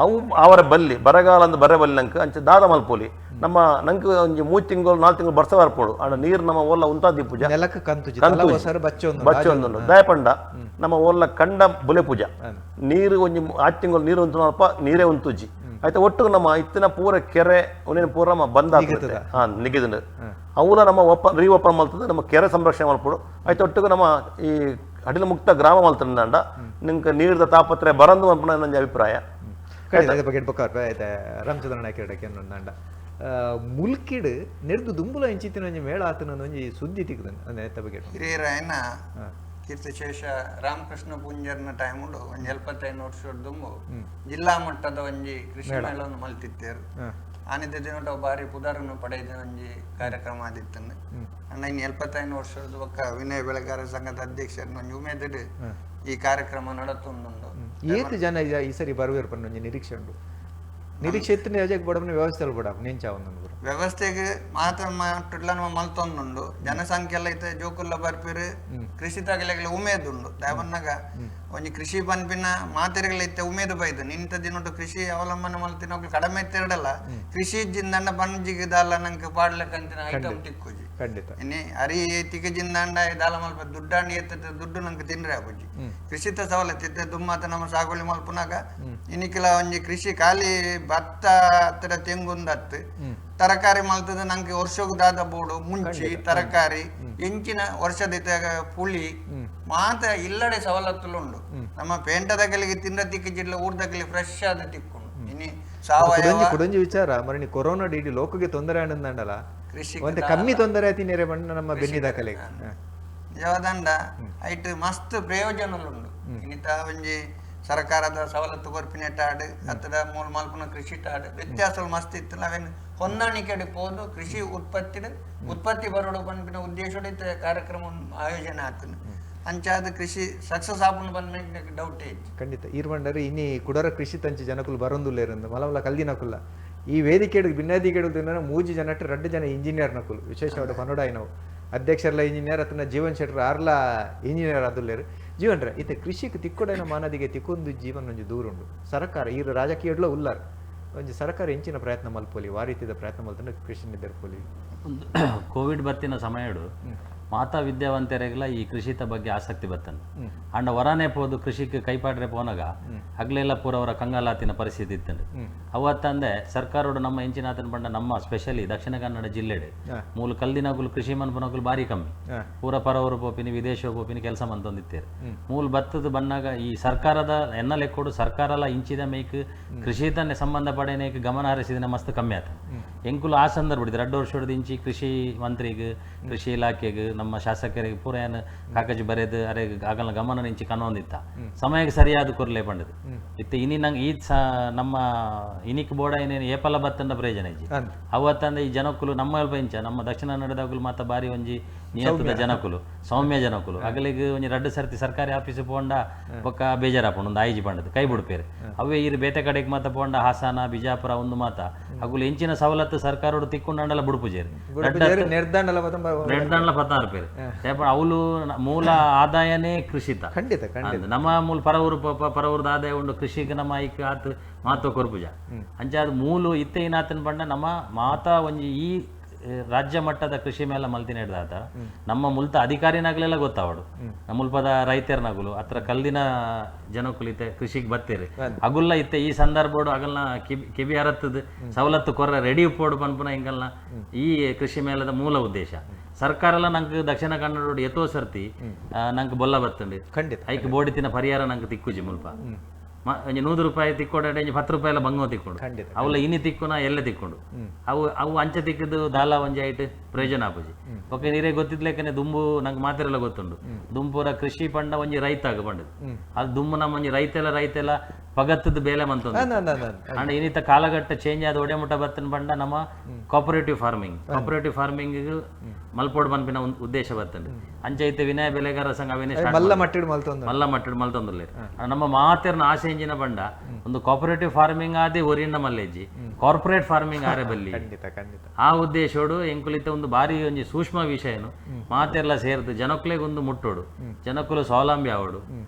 ಅವು ಅವರ ಬಲ್ಲಿ ಬರಗಾಲ ಅಂದ್ ಬರ ಬಲ್ಲಿ ನಂಗೆ ಅಂಚೆ ದಾದ ಮಲ್ಪೋಲಿ ನಮ್ಮ ನಂಗೆ ಒಂಜಿ 3 ತಿಂಗಳು 4 ತಿಂಗಳು ಬರ್ಸ ಬರ್ಪೋಡು ಅಂಡ ನೀರು ನಮ್ಮ ಓಲ್ಲ ಉಂತಾದಿ ಪೂಜೆ ನೆಲಕ್ಕೆ ಕಂತುಜಿ ಕಂತುಜಿ. ಸರ್ ಬಚ್ಚೊಂದು ಬಚ್ಚೆ ಒಂದುಂಡು ದಯಪಂಡ ನಮ್ಮ ಓಲ್ಲ ಕಂಡ ಬುಲೆ ಪೂಜೆ ನೀರು ಒಂಜಿ 6 ತಿಂಗಳು ನೀರು ಉಂಟು ನೀರೇ ಉಂತುಜಿ ಆಯ್ತಾ. ಒಟ್ಟು ನಮ್ಮ ಇತ್ತಿನ ಪೂರ ಕೆರೆ ಒಂದಿನ ಪೂರ ನಮ್ಮ ಬಂದ್ ಆಗ್ತದೆ. ಹಾ ನಿಗಿದ ಅವಲ ನಮ್ಮ ಓಪನ್ ರೀಓಪನ್ ಮಲ್ತದೆ ನಮ್ಮ ಕೆರೆ ಸಂರಕ್ಷಣೆ ಮಲ್ಪಡು ಆಯ್ತು. ಒಟ್ಟಿಗೆ ನಮ್ಮ ಈ ಅಡಿಲ ಮುಕ್ತ ಗ್ರಾಮ ಮಲ್ತಂಡ ನಿಂಗೆ ನೀರ್ದ ತಾಪತ್ರೆ ಬರಂದು ಮಲ್ಪುನ ನನ್ನ ಅಭಿಪ್ರಾಯ. ಖಂಡಿತ ಅದ್ರ ಬಗ್ಗೆ ಬೊಕ್ಕ ಆಯ್ತಾ ರಾಮಚಂದ್ರ ನಾಯ್ಕ ಅಂಡ ಮುಲ್ಕಿಡ್ ನೆರ್ದು ದುಂಬುಲ ಇಂಚಿತ್ತಿನ ಒಂಜಿ ಮೇಳ ಆತನ ಒಂಜಿ ಸುದ್ದಿ ತಿಕ್ಕದನ್ ಅಂದ್ರೆ ಐತ ಬಗ್ಗೆ. ಹಿರಿಯರಾಯನ ಕೀರ್ತಿಶೇಷ ರಾಮಕೃಷ್ಣ ಪೂಂಜರ್ನ ಟೈಮ್ ಉಂಡು ಒಂಜಿ 75 ವರ್ಷದ ದುಂಬು ಜಿಲ್ಲಾ ಮಟ್ಟದ ಒಂಜಿ ಕೃಷಿ ಮೇಳವನ್ನು ಮಲ್ತಿತ್ತೇರು. ಆನಿದ್ದ ದಿನಟ ಬಾರಿ ಪುದರನ್ನು ಪಡೆದ ಒಂಜಿ ಕಾರ್ಯಕ್ರಮ ಆದಿತ್ತಂದು. ಅಣ್ಣ ಇನ್ನು 75 ವರ್ಷದ ಬೊಕ್ಕ ವಿನಯ ಬೆಳೆಗಾರ ಸಂಘದ ಅಧ್ಯಕ್ಷರನ್ನ ಒಂಜಿ ಉಮೇದಿಡ್ ಈ ಕಾರ್ಯಕ್ರಮ ನಡತೊಂದುಂಡು. ಏತ್ ಜನ ಈ ಈ ಸರಿ ಬರುವೇರು ಪನ್ನ ಒಂಜಿ ನಿರೀಕ್ಷೆ ಉಂಡು. ನಿರೀಕ್ಷೆ ಇತ್ತು ಅಜಕ್ ಬಡವನ ವ್ಯವಸ್ಥೆ ಬೋಡ ನೆಂಚ ಒಂದೊಂದು ಪೂರ. ವ್ಯವಸ್ಥೆಗೆ ಮಾತ್ರ ಮಟ್ಟಡ್ಲ ನಮ್ಮ ಮಲ್ತೊಂದುಂಡು. ಜನಸಂಖ್ಯೆ ಎಲ್ಲ ಇತ್ತೆ ಜೋಕುಲ್ಲ ಬರ್ಪಿರು ಕೃಷಿ ತಗಲೆಗಳ ಉಮೇದುಂಡು. ದಾಯಪನ್ನಗ ಒಂಜಿ ಕೃಷಿ ಪನ್ಪಿನ ಮಾತೆರೆಗಳ ಇತ್ತೆ ಉಮೇದು ಬೈದು ನಿಂತ ದಿನೊಟ್ಟು ಕೃಷಿ ಅವಲಂಬನೆ ಮಲ್ತಿನ ಕಡಿಮೆ ಇತ್ತೆರಡಲ್ಲ ಕೃಷಿ ಜಿಂದಂಡ ಪಂಜಿಗೆ ದಾಲ ನಂಗೆ ಪಾಡ್ಲಕ್ಕಂತಿನ ಐಟಮ್ ತಿಕ್ಕುಜಿ. ಖಂಡಿತ. ಇನಿ ಅರಿ ತಿಕ್ಕಜಿಂದಾಂಡ ದಾಲ ಮಲ್ಪ ದುಡ್ಡಾಂಡ ಎತ್ತ ದುಡ್ಡು ನಂಗೆ ತಿಂದ್ರೆ ಆಪುಜಿ. ಕೃಷಿತ ಸವಲತ್ತು ಇತ್ತೆ ದುಮ್ಮತ ನಮ್ಮ ಸಾಗುವಳಿ ಮಲ್ಪುನಾಗ ಇನಿಕಿಲ ಒಂಜಿ ಕೃಷಿ ಖಾಲಿ ಭತ್ತ ಹತ್ತಿರ ತೆಂಗುಂದತ್ತು ತರಕಾರಿ ಮಲ್ತದ ನಂಗೆ ವರ್ಷಕ್ಕೆ ದಾದ ಬೋಡು ಮುಂಚಿ ತರಕಾರಿ ಎಂಚಿನ ವರ್ಷದ ಪುಳಿ ಮಾತ ಇಲ್ಲಡೆ ಸವಲತ್ತುಲು ಉಂಡು. ನಮ್ಮ ಪೇಂಟದಗಲಿಗೆ ತಿಂದ ತಿಕ್ಕಿಜಿಡ್ಲ ಊರ್ದಗಲಿ ಫ್ರೆಶ್ ಆದ ತಿಕ್ಕೊಂಡು ಇನಿ ಸಾವಯವ ಕುಡೊಂಜಿ ಕುಡೊಂಜಿ ವಿಚಾರ ಮರಣಿ ಕೊರೋನಾ ಡಿಡಿ ಲೋಕಗೆ ತೊಂದರೆ ಆನಂದಂಡಲ ಕೃಷಿ ಒಂತೆ ಕಮ್ಮಿ ತೊಂದರೆ ಆಯ್ತು ನೇರೆ ಬಣ್ಣ ನಮ್ಮ ಬೆನ್ನಿ ದಾಖಲೆ. ಯಾವ್ದಂಡ ಐಟ್ ಮಸ್ತ್ ಪ್ರಯೋಜನಲುಂಡು. ಇನ್ನಿತ ಒಂಜಿ ಸರ್ಕಾರದ ಸವಲತ್ತು ಕೊರ್ಪಿನ ಟಾಡ್ ಅತ್ತದ ಮೂಲ ಮಲ್ಪುನ ಕೃಷಿ ಟಾಡ್ ವ್ಯತ್ಯಾಸ ಮಸ್ತ್ ಇತ್ತು. ಅವೇನು ಹೊಂದಾಣಿಕೆ ಪೋದು ಕೃಷಿ ಉತ್ಪತ್ತಿ ಉತ್ಪತ್ತಿ ಬರೋಡು ಪನ್ಪಿನ ಉದ್ದೇಶಡ್ ಇತ್ತೆ ಕಾರ್ಯಕ್ರಮ ಆಯೋಜನೆ ಆತನ. ಅಂಚಾದ ಕೃಷಿ ಸಕ್ಸಸ್ ಆಪುಂಡು ಪನ್ಪಿನ ಡೌಟ್ ಇತ್ತು. ಖಂಡಿತ ಈರ್ವಂಡರು ಇನಿ ಕುಡರ ಕೃಷಿ ತಂಚಿ ಜನಕುಲು ಬರೊಂದುಲ್ಲೇರಂದು ಮಲ ಮಲ ಕಲ್ದಿನಕುಲ್ಲ ಈ ವೇದಿಕೆ ಬಿನ್ನಾದಿಗೆ ಮೂಜಿ ಜನಟ್ ರಡ್ಡು ಜನ ಇಂಜಿನಿಯರ್ ನಕುಲು ವಿಶೇಷವಾದ ಪನೋಡಾಯಿನವು ಅಧ್ಯಕ್ಷರ್ಲ ಇಂಜಿನಿಯರ್ ಅತನ ಜೀವನ್ ಶೆಟ್ಟರ್ ಆರ್ಲ ಇಂಜಿನಿಯರ್ ಅದುಲ್ಲೇರು. ಜೀವನ್ರ ಇತ್ತೆ ಕೃಷಿಗೆ ತಿಕ್ಕೊಡೈನ ಮಾನದಿಗೆ ತಿಕ್ಕೊಂದು ಜೀವನ ಒಂಜಿ ದೂರುಂಡು. ಸರ್ಕಾರ ಈ ರಾಜಕೀಯಡ್ಲ ಉಲ್ಲಾರ್ ಒಂಜಿ ಸರ್ಕಾರ ಎಂಚಿನ ಪ್ರಯತ್ನ ಮಲ್ಪೊಲಿ ವಾ ರೀತಿದ ಪ್ರಯತ್ನ ಮಲ್ತಂಡ ಕೃಷಿ ನಿದರ್ಪೊಲಿ? ಒಂದು ಕೋವಿಡ್ ಬತ್ತಿನ ಸಮಯಡು ಮಾತಾ ವಿದ್ಯಾವಂತರಿಗೆಲ್ಲ ಈ ಕೃಷಿತ ಬಗ್ಗೆ ಆಸಕ್ತಿ ಬತ್ತನ ಅಂಡ ವರಾನೆ ಪೋದು ಕೃಷಿಗೆ ಕೈಪಾಡ್ರೆ ಪೋನಾಗ ಹಗ್ಲೆಲ್ಲ ಪೂರ ಅವರ ಕಂಗಾಲಾತಿನ ಪರಿಸ್ಥಿತಿ ಇತ್ತಂಡು. ಅವತ್ತಂದೆ ಸರ್ಕಾರೋಡು ನಮ್ಮ ಎಂಚಿನಾತನ ಬಂಡ ನಮ್ಮ ಸ್ಪೆಷಲಿ ದಕ್ಷಿಣ ಕನ್ನಡ ಜಿಲ್ಲೆಡೆ ಮೂಲ ಕಲ್ದಿನಗುಲು ಕೃಷಿ ಮನ್ಪನಗುಲು ಭಾರಿ ಕಮ್ಮಿ. ಪೂರ ಪರವರು ಪೋಪಿನಿ ವಿದೇಶ ಪೋಪಿನಿ ಕೆಲಸ ಮಂತೊಂದಿತ್ತೇರು. ಮೂಲ ಭತ್ತದ ಬನ್ನಾಗ ಈ ಸರ್ಕಾರದ ಎನ್ನ ಲೆಕ್ಕೋಡು ಸರ್ಕಾರಲ ಇಂಚಿದ ಮೇಕ್ ಕೃಷಿ ತನ್ನೆ ಸಂಬಂಧ ಪಡೆನೇಕ್ ಗಮನ ಹರಿಸಿದ ಮಸ್ತ್ ಕಮ್ಮಿ ಆತ. ಎಂಕುಲು ಆ ಸಂದರ್ಭ 2 ವರ್ಷದ ಇಂಚಿ ಕೃಷಿ ಮಂತ್ರಿಗೆ ಕೃಷಿ ಇಲಾಖೆಗೆ ನಮ್ಮ ಶಾಸಕರಿಗೆ ಪೂರ ಏನು ಕಾಗಜಿ ಬರೆದು ಅರೆ ಆಗಲ ಗಮನ ಇಂಚಿ ಕನೊಂದಿತ್ತ ಸಮಯಕ್ಕೆ ಸರಿಯಾದ ಕೊರ್ಲೆ ಪಂಡದು ಇತ್ತೆ ಇನಿ ನಂಗೆ ಈ ನಮ್ಮ ಇನಿಕ್ ಬೋಡ ಏನೇನು ಏಪಲ ಬತ್ತಂಡ ಪ್ರಯೋಜನ ಇಜ್ಜಿ. ಅಂದ್. ಅವತ್ತಂದ್ರೆ ಈ ಜನಕ್ಕುಲು ನಮ್ಮ ಅಲ್ಪ ಇಂಚ ನಮ್ಮ ದಕ್ಷಿಣ ಕನ್ನಡದಾಗುಲು ಮಾತ ಬಾರಿ ಒಂಜಿ ನಿಯತ್ತದ ಜನಕುಲು ಸೌಮ್ಯ ಜನಕುಲು ಅಗಲಿಗೆ ಒಂಜಿ ರಡ್ಡು ಸರ್ತಿ ಸರ್ಕಾರಿ ಆಫೀಸ್ ಪೋಂಡ ಬೊಕ್ಕ ಬೇಜಾರಾಪುಂಡು ಒಂದು ಆಯಿಜಿ ಪಂಡದು ಕೈ ಬಿಡ್ಪೇರು. ಅವೇ ಇರು ಬೇತೆ ಕಡೆಗೆ ಮಾತ ಪೋಂಡ ಹಾಸನ ಬಿಜಾಪುರ ಒಂದು ಮಾತ ಅಗುಲು ಎಂಚಿನ ಸವಲತ್ತು ಸರ್ಕಾರೋಡು ತಿಕ್ಕೊಂಡಂಡಲ ಬುಡ್ಪುಜೇರು. ನಿರ್ದಾಂಡಲ ರೆಡ್ದಂಡ್ಲ ಪತ್ತಾರು ಪೇರು ಅವಲು ಮೂಲ ಆದಾಯನೇ ಕೃಷಿತ. ಖಂಡಿತ ಖಂಡಿತ. ಅಂದ್ ನಮ್ಮ ಮೂಲ ಪರವೂರು ಪರವೂರ್ದ ಆದಾಯ ಉಂಡು ಕೃಷಿಗೆ ನಮ್ಮ ಐಕ್ ಆತ್ ಮಾತು ಕೊರ್ಪುಜ ಅಂಚ ಅದು ಮೂಲು ಇತ್ತೆ ಏನಾತನ್ ಪಂಡ ನಮ್ಮ ಮಾತಾ ಒಂಜಿ ಈ ರಾಜ್ಯ ಮಟ್ಟದ ಕೃಷಿ ಮೇಳ ಮಲ್ತಿನ ಹಿಡ್ದಾತ ನಮ್ಮ ಮುಲ್ತ ಅಧಿಕಾರಿನಾಗ್ಲೆಲ್ಲ ಗೊತ್ತಾವಡು ನಮ್ಮ ಮುಲ್ಪದ ರೈತರ್ನಾಗುಲು ಅತ್ರ ಕಲ್ದಿನ ಜನಕುಲು ಇತ್ತೆ ಕೃಷಿಗೆ ಬತ್ತೀರಿ ಅಗುಲ್ಲ ಇತ್ತೆ ಈ ಸಂದರ್ಭೋಡು ಅಗಲ್ನ ಕಿಬಿ ಕಿಬಿ ಹರತ್ತದ ಸವಲತ್ತು ಕೊರ್ರ ರೆಡಿ ಉಪ್ಪೋಡು ಪನ್ಪುನ ಹಿಂಗಲ್ನ ಈ ಕೃಷಿ ಮೇಳದ ಮೂಲ ಉದ್ದೇಶ. ಸರ್ಕಾರ ಎಲ್ಲ ನಂಗೆ ದಕ್ಷಿಣ ಕನ್ನಡ ಎತ್ತೋ ಸರ್ತಿ ನಂಗೆ ಬೊಲ್ಲ ಬತ್ತಂಡು. ಖಂಡಿತ. ಐಕ್ ಬೋಡಿತಿನ ಪರಿಹಾರ ನಂಗೆ ತಿಕ್ಕುಜಿ ಮುಲ್ಪ. ಒಂಜಿ 100 ರೂಪಾಯಿ ತಿಕ್ಕೋಡ ಒಂಜಿ 10 ರೂಪಾಯಿ ಎಲ್ಲ ಬಂಗೋ ತಿಕ್ಕೊಂಡು ಅವಲ ಇನಿ ತಿಕ್ಕುನ ಎಲ್ಲ ತಿಕ್ಕೊಂಡು ಅವು ಅವು ಅಂಚೆ ತಿಕ್ಕಿದ್ದು ದಾಲ ಒಂಜಿ ಐಟ್ ಪ್ರಯೋಜನ ಆಪುಜಿ. ಓಕೆ ನೀರೇ ಗೊತ್ತಿದ್ಲೇಕನೆ ದುಂಬು ನಂಗೆ ಮಾತಿರಲ್ಲ ಗೊತ್ತುಂಡು ದುಂಪುರ ಕೃಷಿ ಪಂಡ ಒಂಜಿ ರೈತ ಆಗ ಪಂಡದು ಅದು ದುಂಬು ನಮ್ಮ ಒಂಜಿ ರೈತೆಲ್ಲ ರೈತೆಲ್ಲ ಪಗತ್ತದ ಬೇಲೆ ಮಂತೊಂದು. ಅಂಡ್ ಇನ್ನಿತ ಕಾಲಘಟ್ಟ ಚೇಂಜ್ ಆದ ಒಡೆಮುಟ್ಟ ಬತ್ತನ ಪಂಡ ನಮ್ಮ ಕೋಪರೇಟಿವ್ ಫಾರ್ಮಿಂಗ್, ಕೋಪರೇಟಿವ್ ಫಾರ್ಮಿಂಗ್ ಮಲ್ಪೋಡ್ ಪನ್ಪಿನ ಉದ್ದೇಶ ಬತ್ತಂಡು. ಅಂಚೈತೆ ವಿನಯ ಬೆಲೆಗಾರ ಸಂಘ ಅವೇನೆ ಮಲ್ಲ ಮಟ್ಟಿಡ್ ಮಲ್ತೊಂದು ಮಲ್ಲ ಮಟ್ಟಿಡ್ ಮಲ್ತೊಂದುಲ್ಲೆರ್. ನಮ್ಮ ಮಾತೆರ್ನ ಆಸೆ ಎಂಜಿನ ಪಂಡ ಒಂದು ಕೋಪರೇಟಿವ್ ಫಾರ್ಮಿಂಗ್ ಆದೇ ಒರಿನ ಮಲ್ಲೆಜ್ಜಿ, ಕಾರ್ಪೊರೇಟ್ ಫಾರ್ಮಿಂಗ್ ಆರೆ ಬಲ್ಲಿ. ಖಂಡಿತ ಖಂಡಿತ. ಆ ಉದ್ದೇಶೋಡು ಎಂಕುಲಿತ ಒಂದು ಬಾರಿ ಒಂಜಿ ಸೂಕ್ಷ್ಮ ವಿಷಯನು ಮಾತೆರ್ಲ ಸೇರ್ದು ಜನಕ್ಲೆಗ್ ಒಂದು ಮುಟ್ಟೋಡು, ಜನಕ್ಕುಲು ಸ್ವಾವಲಂಬಿ ಆವಡು,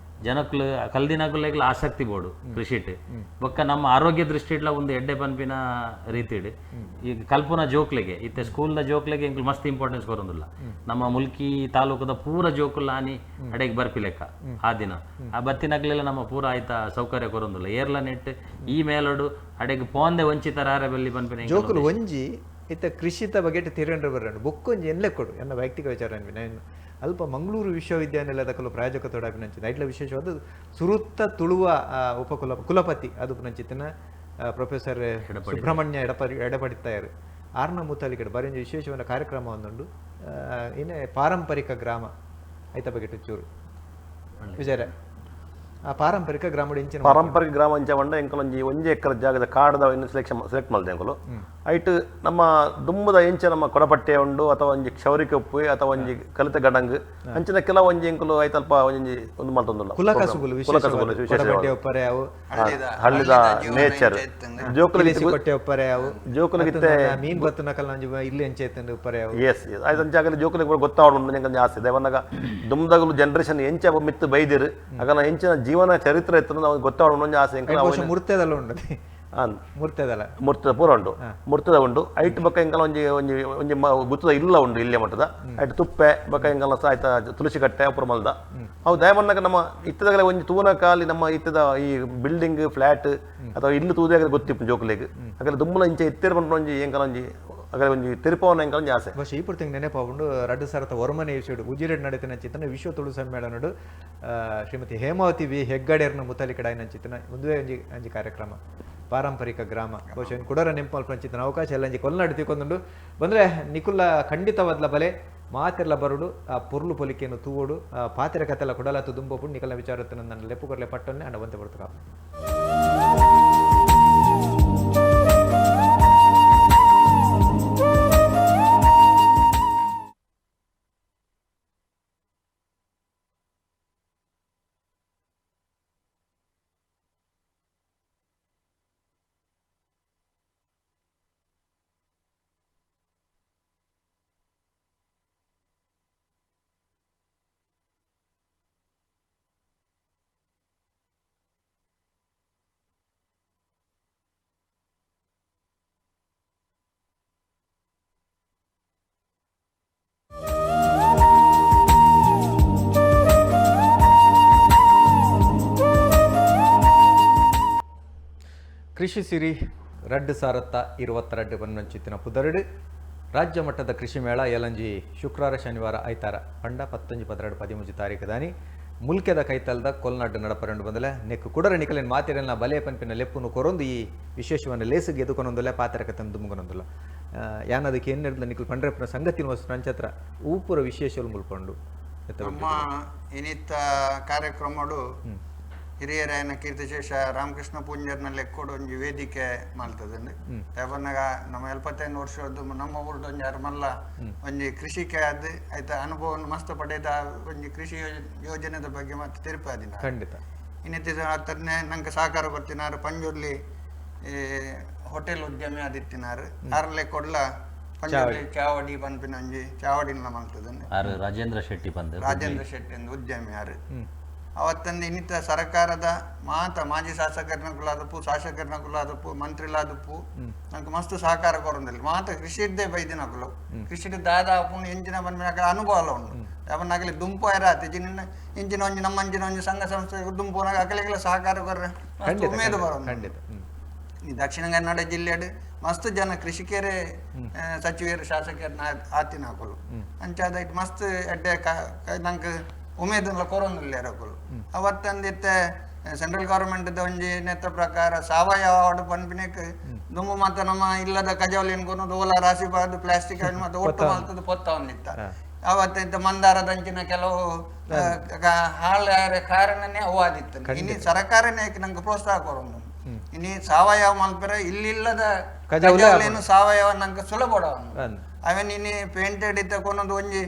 ಜನಕ್ಕುಲು ಕಲ್ದಿನಕುಲೆಗ್ಲ ಆಸಕ್ತಿ ಬೋಡು ಕೃಷಿಟ್, ಬೊಕ್ಕ ನಮ್ಮ ಆರೋಗ್ಯ ದೃಷ್ಟಿಡ್ಲ ಒಂದು ಎಡ್ಡೆ ಪನ್ಪಿನ ರೀತಿಡ್ ಈಗ ಕಲ್ಪುನ ಜೋಕ್ಲೆಗೆ ಇತ್ತೆ ಸ್ಕೂಲ್ದ ಜೋಕ್ಲೆಗೆ ಎಂಕುಲು ಮಸ್ತ್ ಇಂಪಾರ್ಟೆನ್ಸ್ ಕೊರೊಂದುಲ್ಲ. ನಮ್ಮ ಮುಲ್ಕಿ ತಾಲೂಕದ ಪೂರ ಜೋಕುಲ ಆನಿ ಅಡೆಗೆ ಬರ್ಪಿ ಲೆಕ್ಕ ಆ ದಿನ ಆ ಬತ್ತಿನಗ್ಲೆಲ್ಲ ನಮ್ಮ ಪೂರ ಆಯ್ತಾ ಸೌಕರ್ಯ ಕೊರೊಂದುಲ್ಲ. ಏರ್ಲ ನೆಟ್ ಈ ಮೇಲೋಡು ಅಡೆಗೆ ಪೋಂದೆ ವಂಚಿತರ ಆರೆ ಬಲ್ಲಿ ಪನ್ಪಿನ ಎಂಕಲ್ನ ಜೋಕುಲು ಒಂಜಿ ಇತ್ತ ಕೃಷಿತ ಬಗೆಟ್ ತಿರಂಡ್ರೆ ಬರ್ರಂಡು ಬೊಕ್ಕೊಂಜಿ ಎನ್ಲೆ ಕೊಡು ಎನ್ನ ವೈಯಕ್ತಿಕ ವಿಚಾರ ಅನ್ಪಿ. ನಾನು ಅಲ್ಪ ಮಂಗಳೂರು ವಿಶ್ವವಿದ್ಯಾನಿಲಯದ ಕಲು ಪ್ರಾಯೋಜಕ ತೊಡಾಪಿನಂಚಿನ ಐಟ್ಲ ವಿಶೇಷವಾದ ಸುರುತ್ತ ತುಳುವ ಉಪಕುಲ ಕುಲಪತಿ ಅದು ಪುನಂಚಿತ್ತಿನ ಪ್ರೊಫೆಸರ್ ಸುಬ್ರಹ್ಮಣ್ಯ ಎಡಪಡಿತಾಯರು ಆರ್ನ ಮುತಾಲಿಕಡೆ ಬರೀ ಒಂಜಿ ವಿಶೇಷವಾದ ಕಾರ್ಯಕ್ರಮ ಒಂದುಂಡು. ಇನ್ನೇ ಪಾರಂಪರಿಕ ಗ್ರಾಮ ಐತ ಬಗೆಟ್ ಚೂರು ವಿಜಯ ಆ ಪಾರಂಪರಿಕ ಗ್ರಾಮಡು ಇಂಚಿನ ಪಾರಂಪರಿಕ ಗ್ರಾಮ ಅಂಚ ಪಂಡ ಎಂಕುಲು ಒಂಜಿ ಒಂಜಿ ಎಕರೆ ಜಾಗದ ಕಾಡ್ದ ಇನ್ನು ಸೆಲೆಕ್ಷನ್ ಸೆಲೆಕ್ಟ್ ಮಲ್ದೆ ಎಂಕುಲು. ಐಟ್ ನಮ್ಮ ದುಂಬುದ ಎಂಚ ನಮ್ಮ ಕೊಡಪಟ್ಟೆ ಉಂಡು ಅಥವಾ ಒಂಜಿ ಕ್ಷೌರಿಕ ಉಪ್ಪು ಅಥವಾ ಒಂಜಿ ಕಲಿತ ಗಡಂಗ್ ಅಂಚಿನ ಕೆಲವು ಒಂಜಿ ಎಂಕುಲು ಐತಲ್ಪ ಒಂಜಿ ಒಂದು ಮಲ್ತೊಂದುಲ್ಲ. ಕುಲಕಸುಬುಲು ಕುಲಕಸುಬುಲು ವಿಶೇಷವಾದ ವಿಶೇಷವಾದ. ಕೊಡಪಟ್ಟೆ ಒಪ್ಪರೆ ಅವು ಹಳ್ಳಿದ ನೇಚರ್ ಜೋಕುಲಿಗೆ ಕೊಟ್ಟೆ ಒಪ್ಪರೆ ಅವು ಜೋಕುಲಿಗಿತ್ತೆ ಮೀನ್ ಬತ್ತುನ ಕಲ್ಲ ಒಂಜಿ ಇಲ್ಲಿ ಅಂಚೆ ಇತ್ತಂಡು ಉಪ್ಪರೆ ಅವು. ಎಸ್ ಎಸ್ ಆಯ್ತು ಅಂಚ ಆಗಲಿ ಜೋಕುಲಿಗೆ ಪೂರ ಗೊತ್ತಾವಡು ಎಂಕಲ್ನ ಆಸೆ ದೇವನ್ನಾಗ ದುಂಬದಗಲು ಜನರೇಷನ್ ಎಂಚ ಮಿತ್ತು ಬೈದಿರು ಅಗಲ ಎಂಚಿನ ಜೀವನ ಚರಿತ್ರೆ ಇತ್ತು ನಾವು ಗೊತ್ತಾವಡು ಒಂಜಿ ಆಸೆ ಎಂಕಲ್ ಬಹುಶಃ ಮುರ್ತೆದಲ್ಲ ಉಂಡು ಮುರ್ತೆದಲ್ಲ ಮುರ್ತದ ಪೂರ ಉಂಡು ಮುರ್ತದ ಉಂಡು. ಐಟ್ ಬೊಕ್ಕ ಎಂಕಲ ಒಂಜಿ ಒಂಜಿ ಒಂಜಿ ಗುತ್ತದ ಇಲ್ಲ ಉಂಡು ಇಲ್ಲೇ ಮಟ್ಟದ ಐಟ್ ತುಪ್ಪೆ ಬೊಕ್ಕ ಎಂಕಲ ಆಯ್ತ ತುಳಸಿ ಕಟ್ಟೆ ಅಪುರ ಮಲ್ದ ಅವು ದಯಮನ್ನಕ ನಮ್ಮ ಇತ್ತದಾಗಲೇ ಒಂಜಿ ತೂನ ಕಾಲಿ ನಮ್ಮ ಇತ್ತದ ಈ ಬಿಲ್ಡಿಂಗ್ ಫ್ಲಾಟ್ ಅಥವಾ ಇಲ್ಲು ತೂದಾಗ ಗೊತ್ತಿಪ್ಪು ಜೋಕುಲೆಗ್ ಅಗಲ ದುಂಬುಲ ಇಂಚೆ ಇತ್ತೇರ್ ಪಂಡ ಒಂಜಿ ಎಂಕಲ ಒಂಜಿ ಅಗಲ ಒಂಜಿ ತಿರುಪವನ ಎಂಕಲ ಒಂಜಿ ಆಸೆ. ಬಹುಶಃ ಈ ಪುರ್ತಿಂಗ್ ನೆನಪಾವುಂಡು 2009 ಇಸ್ವಿಡ್ ಉಜಿರೆಡ್ ನಡೆತಿನ ಚಿತ್ತನ ವಿಶ್ವ ತುಳು ಸಮ್ಮೇಳನಡು ಶ್ರೀಮತಿ ಹೇಮಾವತಿ ವಿ ಹೆಗ್ಗಡೆರ್ನ ಮುತಾಲಿಕಡಾಯಿನ ಚಿತ್ತನ ಒಂದುವೇ ಒಂಜಿ ಒಂಜಿ ಕಾರ್ಯಕ್ರಮ ಪಾರಂಪರಿಕ ಗ್ರಾಮ ಬಹುಶಃ ಇನ್ನು ಕುಡರ ನೆಂಪಲ್ ಚಿತ್ತನ ಅವಕಾಶ ಎಲ್ಲ ಒಂಜಿ ಕೊಲ್ನಾಡು ತಿಕ್ಕೊಂದುಂಡು ಬಂದ್ರೆ ನಿಕುಲ್ಲ ಖಂಡಿತವಾದ್ಲ ಬಲೆ ಮಾತೆರ್ಲ ಬರುಡು ಆ ಪೊರ್ಲು ಪೊಲಿಕೆಯನ್ನು ತೂವೋಡು ಆ ಪಾತೆರ ಕತೆಲ ಕುಡಲ ದುಂಬಪುಡು ನಿಕಲ ವಿಚಾರತ್ತ ನನ್ನ ಲೆಪ್ಪು ಕೊರ್ಲೆ ಪಟ್ಟೊನ್ನೆ ಅಂಡ ಬಂತೆ ಬರ್ತಕ. ಕೃಷಿ ಸಿರಿ 2022 ಬನ್ನಂಚಿತ್ತಿನ ಪುದರಡು ರಾಜ್ಯ ಮಟ್ಟದ ಕೃಷಿ ಮೇಳ ಯಲಂಜಿ ಶುಕ್ರವಾರ ಶನಿವಾರ ಐತಾರ ಪಂಡ 19 12 13 ತಾರೀಕು ದಾನಿ ಮುಲ್ಕೆದ ಕೈತಲ್ದ ಕೊಲ್ನಾಡು ನಡಪರಂಡು ಬಂದಲೆ ನೆಕ್ಕು ಕುಡರ ನಿಕಲಿನ ಮಾತಿರನ್ನ ಬಲೆ ಪನ್ಪಿನ ಲೆಪ್ಪುನು ಕೊರೊಂದು ಈ ವಿಶೇಷವನ್ನು ಲೇಸುಗೆ ಎದುಕೊನೊಂದುಲ್ಲ ಪಾತ್ರಕ ತಂದು ಮುಗನೊಂದುಲ್ಲ ಯಾನದಕ್ಕೆ ಏನಿರ್ದ ನಿಕಲ್ ಪಂಡ್ರೆಪ್ಪನ ಸಂಗತಿನ ವಸ್ತು ನಂಚತ್ರ ಊಪುರ ವಿಶೇಷಲು ಮುಲ್ಪಂಡು ಎತ್ತ ನಮ್ಮ ಇನ್ನಿತ್ತ ಕಾರ್ಯಕ್ರಮಡು ಹಿರಿಯರಾಯನ ಕೀರ್ತಿಶೇಷ ರಾಮಕೃಷ್ಣ ಪೂಂಜರ್ನ ಲೆಕ್ಕೋಡು ಒಂಜಿ ವೇದಿಕೆ ಮಲ್ತದಂಡು. ಯಾಪನ್ನಾಗ ನಮ್ಮ 75 ವರ್ಷದ್ದು ನಮ್ಮ ಊರ್ದು ಒಂಜಿ ಅರ್ಮಲ್ಲ ಒಂಜಿ ಕೃಷಿಕೆ ಆದ್ ಆಯ್ತ ಅನುಭವವನ್ನು ಮಸ್ತ್ ಪಡೆದ ಒಂಜಿ ಕೃಷಿ ಯೋಜನೆದ ಬಗ್ಗೆ ಮತ್ತೆ ತೆರಿಪಾದಿನ. ಖಂಡಿತ. ಇನ್ನಿತ್ತ ಹತ್ತನೇ ನಂಗೆ ಸಹಕಾರ ಬರ್ತಿನಾರು ಪಂಜುರ್ಲಿ ಹೋಟೆಲ್ ಉದ್ಯಮಿ ಆದಿತ್ತಿನಾರು ಆರ್ಲೆ ಕೊಡ್ಲ ಪಂಜುರ್ಲಿ ಚಾವಡಿ ಪನ್ಪಿನ ಒಂಜಿ ಚಾವಡಿನ ಮಲ್ತದಂಡು. ಆರ್ ರಾಜೇಂದ್ರ ಶೆಟ್ಟಿ ಪಂದ್ ರಾಜೇಂದ್ರ ಶೆಟ್ಟಿ ಎಂದು ಉದ್ಯಮಿ ಯಾರು ಅವತ್ತಂದು ಇನ್ನಿತ ಸರ್ಕಾರದ ಮಾತ ಮಾಜಿ ಶಾಸಕರನ ಕುಲಾದಪ್ಪು ಶಾಸಕರನ ಕುಲಾದಪ್ಪು ಮಂತ್ರಿಲಾದಪ್ಪು ನಂಗೆ ಮಸ್ತ್ ಸಹಕಾರ ಕೊರೊಂದಿಲ್ಲ ಮಾತ ಕೃಷಿ ಇದ್ದೇ ಬೈದಿನಕುಲು ಕೃಷಿ ದಾದ ಅಪ್ಪುನು ಎಂಚಿನ ಬಂದ ಅನುಭವ ಎಲ್ಲ ಉಂಡು. ಯಾವನ್ನಾಗಲಿ ದುಂಪು ಐರಾತಿ ಜಿನ್ನ ಇಂಚಿನ ಒಂಜಿ ನಮ್ಮ ಅಂಚಿನ ಒಂಜಿ ಸಂಘ ಸಂಸ್ಥೆ ದುಂಪು ಅಕಲಿಗೆಲ್ಲ ಸಹಕಾರ ಕೊರ್ರೆ ಮಸ್ತ್ ಉಮೇದು ಬರೋದು. ಖಂಡಿತ. ಈ ದಕ್ಷಿಣ ಕನ್ನಡ ಜಿಲ್ಲೆಡ್ ಮಸ್ತ್ ಜನ ಕೃಷಿಕರೇ ಸಚಿವರು ಶಾಸಕರ ಆತಿನ ಹಾಕಲು ಅಂಚಾದ it ಮಸ್ತ್ ಎಡ್ಡೆ ನಂಗೆ ಉಮೇದನ್ಲ ಕೊರೊಂದಿಲ್ಲ ಅಕುಲು ಅವತ್ತಂದಿತ್ತೆ. Central government ದ ಒಂಜಿ ನೆತ್ತ ಪ್ರಕಾರ ಸಾವಯವ ಪನ್ಪಿನಕ್ ದುಂಬು ಮಾತ ನಮ್ಮ ಇಲ್ಲದ ಕಜವಲಿನ್ ಕೊನೊದು ಓಲ ರಾಶಿ ಬಾರ್ದು ಪ್ಲಾಸ್ಟಿಕ್ ಮಾತ ಒಟ್ಟು ಮಲ್ತದ ಪೊತ್ತ ಒಂದಿತ್ತ. ಅವತ್ತಿಂತ ಮಂದಾರದಂಚಿನ ಕೆಲವು ಹಾಳು ಕಾರಣನೇ ಅವು ಆದಿತ್ತು. ಇನಿ ಸರ್ಕಾರನೇ ನಂಗೆ ಪ್ರೋತ್ಸಾಹ ಕೊರೊಂದು ಇನಿ ಸಾವಯವ ಮಲ್ಪೆರೆ ಇಲ್ಲಿಲ್ಲದ ಕಜವಲೇನು ಸಾವಯವ ನಂಗೆ ಸುಲಭ. ಅವೆನ್ ಇನಿ ಪೇಂಟೆಡ್ ಇತ್ತ ಕೊನೊಂದು ಒಂಜಿ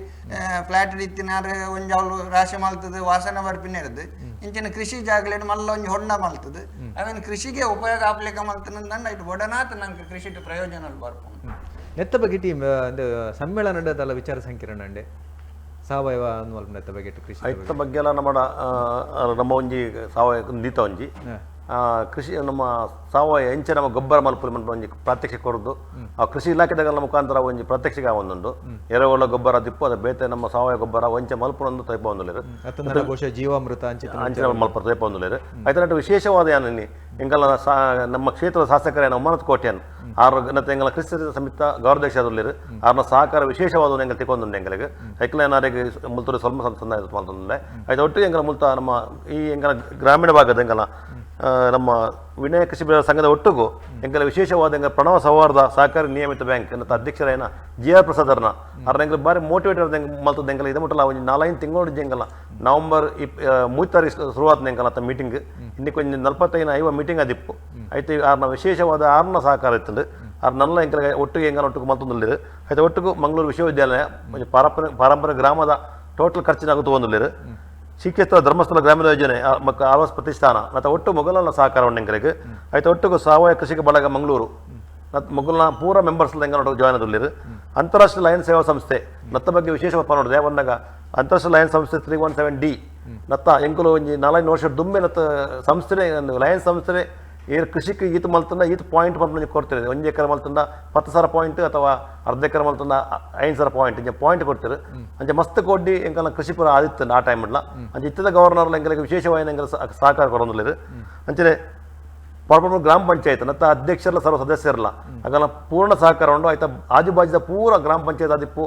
ಫ್ಲಾಟ್ ಇತ್ತಿನಾರು ಒಂಜಿ ಅವಳು ರಾಶಿ ಮಲ್ತದ ವಾಸನೆ ಬರ್ಪಿನ ಇರುದು. ಇಂಚಿನ ಕೃಷಿ ಜಾಗಲೇನು ಮಲ್ಲ ಒಂಜಿ ಹೊಂಡ ಮಲ್ತದ ಅವೆನ್ ಕೃಷಿಗೆ ಉಪಯೋಗ ಆಪ್ಲಿಕ ಮಲ್ತನ ಇಟ್ಟು ಒಡನಾತ ನಂಗೆ ಕೃಷಿಟ್ ಪ್ರಯೋಜನ ಬರ್ಪುಂಡು. ನೆತ್ತ ಬಗ್ಗೆ ಟೀಮ್ ಸಮ್ಮೇಳನ ವಿಚಾರ ಸಂಕಿರಣ ಅಂಡೆ ಸಾವಯವ ನೆತ್ತ ಬಗ್ಗೆ ಕೃಷಿ ಐತ ಬಗ್ಗೆ ಎಲ್ಲ ನಮ್ಮ ನಮ್ಮ ಒಂಜಿ ಸಾವಯವ ದೀತ ಒಂಜಿ ಕೃಷಿ ನಮ್ಮ ಸಾವಯವ ಎಂಚ ನಮ್ಮ ಗೊಬ್ಬರ ಮಲ್ಪುಲಿ ಮನ್ಪುನ ಒಂಜಿ ಪ್ರಾತ್ಯಕ್ಷಿಕೆ ಕೊರದು ಆ ಕೃಷಿ ಇಲಾಖೆದಾಗಲ ಮುಖಾಂತರ ಒಂಜಿ ಪ್ರಾತ್ಯಕ್ಷಿಕೆ ಒಂದುಂಡು ಎರೆಹುಳ ಗೊಬ್ಬರ ದಿಪ್ಪು ಅದು ಬೇತೆ ನಮ್ಮ ಸಾವಯವ ಗೊಬ್ಬರ ಒಂಚ ಮಲ್ಪುನೊಂದು ತೈಪ ಒಂದುಲ್ಲೆರ್ ಬಹುಶಃ ಜೀವಾಮೃತ ಅಂಚಿನ ಅಂಚಿನ ಮಲ್ಪ ತೈಪ ಒಂದುಲ್ಲೆರ್. ಐತನಟ್ಟು ವಿಶೇಷವಾದ ಯಾನಿ ಎಂಕಲ್ನ ನಮ್ಮ ಕ್ಷೇತ್ರದ ಶಾಸಕರೇನ ಉಮಾನಾಥ್ ಕೋಟ್ಯಾನ್ ಆರು ಮತ್ತೆ ಎಂಗಲ ಕೃಷಿ ಸಮಿತ ಗೌರವಾಧ್ಯಕ್ಷ ಆದುಲ್ಲೆರ್ ಆರ್ನ ಸಹಕಾರ ವಿಶೇಷವಾದ ಎಂಗಲ್ ತಿಕ್ಕೊಂದುಂಡು ಎಂಗಲಿಗೆ ಐಕ್ಲ ಏನಾರಿಗೆ ಮುಲ್ತೂರು ಸ್ವಲ್ಪ ಸಂದಾಯ ಮಲ್ತೊಂದುಂಡೆ. ಐತ ಒಟ್ಟಿಗೆ ಎಂಗಲ ಮುಲ್ತ ನಮ್ಮ ಈ ಎಂಗಲ ಗ್ರಾಮೀಣ ಭಾಗದ ಎಂಗಲ ನಮ್ಮ ವಿನಯ ಕೃಷಿ ಸಂಘದ ಒಟ್ಟಿಗೂ ಎಂಕಲ ವಿಶೇಷವಾದ ಎಂಗ ಪ್ರಣವ ಸೌಹಾರ್ದ ಸಹಕಾರಿ ನಿಯಮಿತ ಬ್ಯಾಂಕ್ ಮತ್ತು ಅಧ್ಯಕ್ಷರಾಯನ ಜಿ ಆರ್ ಪ್ರಸಾದರ್ನ ಅವ್ರನ್ನ ಎಂಕಲ್ ಬಾರಿ ಮೋಟಿವೇಟ್ ಮಲ್ತದ ಎಂಕಲ ಇದು ಮುಟ್ಟಲ್ಲ ಒಂಜಿ 4-5 ತಿಂಗಳು ಎಂಕಲ ನವೆಂಬರ್ 3 ತಾರೀಕು ಶುರುವಾತ್ ಎಂಕಲ ಅತ್ತ ಮೀಟಿಂಗ್ ಇನ್ನಿ ಕೊಂಚ 45-50 ಮೀಟಿಂಗ್ ಅದಿಪ್ಪು. ಐತೆ ಆರ್ನ ವಿಶೇಷವಾದ ಆರ್ನ ಸಹಕಾರ ಇತ್ತಂಡು ಆರ್ ನಲ್ಲ ಎಂಕಲ ಒಟ್ಟಿಗೆ ಎಂಕಲ ಒಟ್ಟಿಗೆ ಮಲ್ತೊಂದುಲ್ಲೆರ್. ಐತೆ ಒಟ್ಟಿಗೂ ಮಂಗಳೂರು ವಿಶ್ವವಿದ್ಯಾಲಯ ಒಂಜಿ ಪಾರಂಪರಿಕ ಗ್ರಾಮದ ಟೋಟಲ್ ಖರ್ಚಿನಾಗ ತಗೊಂದುಲ್ಲೆರ್. ಶ್ರೀಕ್ಷೇತ್ರ ಧರ್ಮಸ್ಥಳ ಗ್ರಾಮೀಣ ಯೋಜನೆ ಮತ್ತು ಆವಾಸ್ ಪ್ರತಿಷ್ಠಾನ ಮತ್ತು ಒಟ್ಟು ಮೊಗಲನ ಸಹಕಾರ ಉಂಡು ಎಂಕಲೆಗ್. ಐತೆ ಒಟ್ಟಿಗೂ ಸಾವಯವ ಕೃಷಿಕ ಬಳಗ ಮಂಗಳೂರು ಮತ್ತು ಮೊಗಲ್ನ ಪೂರ ಮೆಂಬರ್ಸ್ ಎಂಕಲ ಜಾಯ್ನ್ ಆದುಲ್ಲೆರ್. ಅಂತಾರಾಷ್ಟ್ರೀಯ ಲಯನ್ ಸೇವಾ ಸಂಸ್ಥೆ ನತ್ತ ಬಗ್ಗೆ ವಿಶೇಷ ನೋಡಿದೆ ಬಂದಾಗ ಅಂತಾರಾಷ್ಟ್ರೀಯ ಲಯನ್ ಸಂಸ್ಥೆ 317D ನತ್ತ ಎಂಕುಲು ಒಂಜಿ 4-5 ವರ್ಷ ದುಂಬೆ ನತ್ತ ಸಂಸ್ಥೆ ಲಯನ್ ಸಂಸ್ಥೆ ಏರ್ ಕೃಷಿಗೆ ಈತ ಮಲ್ತಂಡ ಈತ ಪಾಯಿಂಟ್ ಪಂಪ್ ಕೊಡ್ತಾರೆ. 1 ಎಕರೆ ಮಲ್ತಂಡ 10,000 ಪಾಯಿಂಟ್ ಅಥವಾ ಅರ್ಧ ಎಕರೆ ಮಲ್ತಂಡ 5,000 ಪಾಯಿಂಟ್ ಇಂಚ ಪಾಯಿಂಟ್ ಕೊಡ್ತಾರೆ. ಅಂಚೆ ಮಸ್ತ್ ಕೊಡ್ಡಿ ಎಂಕಲ್ನ ಕೃಷಿ ಪೂರ ಆದಿತ್ತು ಆ ಟೈಮ್ ಇಡ್ಲ. ಅಂಚೆ ಇತ್ತದ ಗವರ್ನರ್ ಎಂಕಲಿಗೆ ವಿಶೇಷವಾಗಿ ಎಂಕಲ್ ಸಹಕಾರ ಕೊಡೊಂದುಲ್ಲೆರ್. ಅಂಚನೆ ಪರಪರ ಗ್ರಾಮ ಪಂಚಾಯತ್ ನತ್ತ ಅಧ್ಯಕ್ಷರಲ್ಲ ಸರ್ವ ಸದಸ್ಯರಲ್ಲ ಅಗಲ ಪೂರ್ಣ ಸಹಕಾರ ಉಂಡು. ಆಯ್ತಾ ಆಜುಬಾಜುದ ಪೂರ ಗ್ರಾಮ ಪಂಚಾಯತ್ ಆದಿಪ್ಪು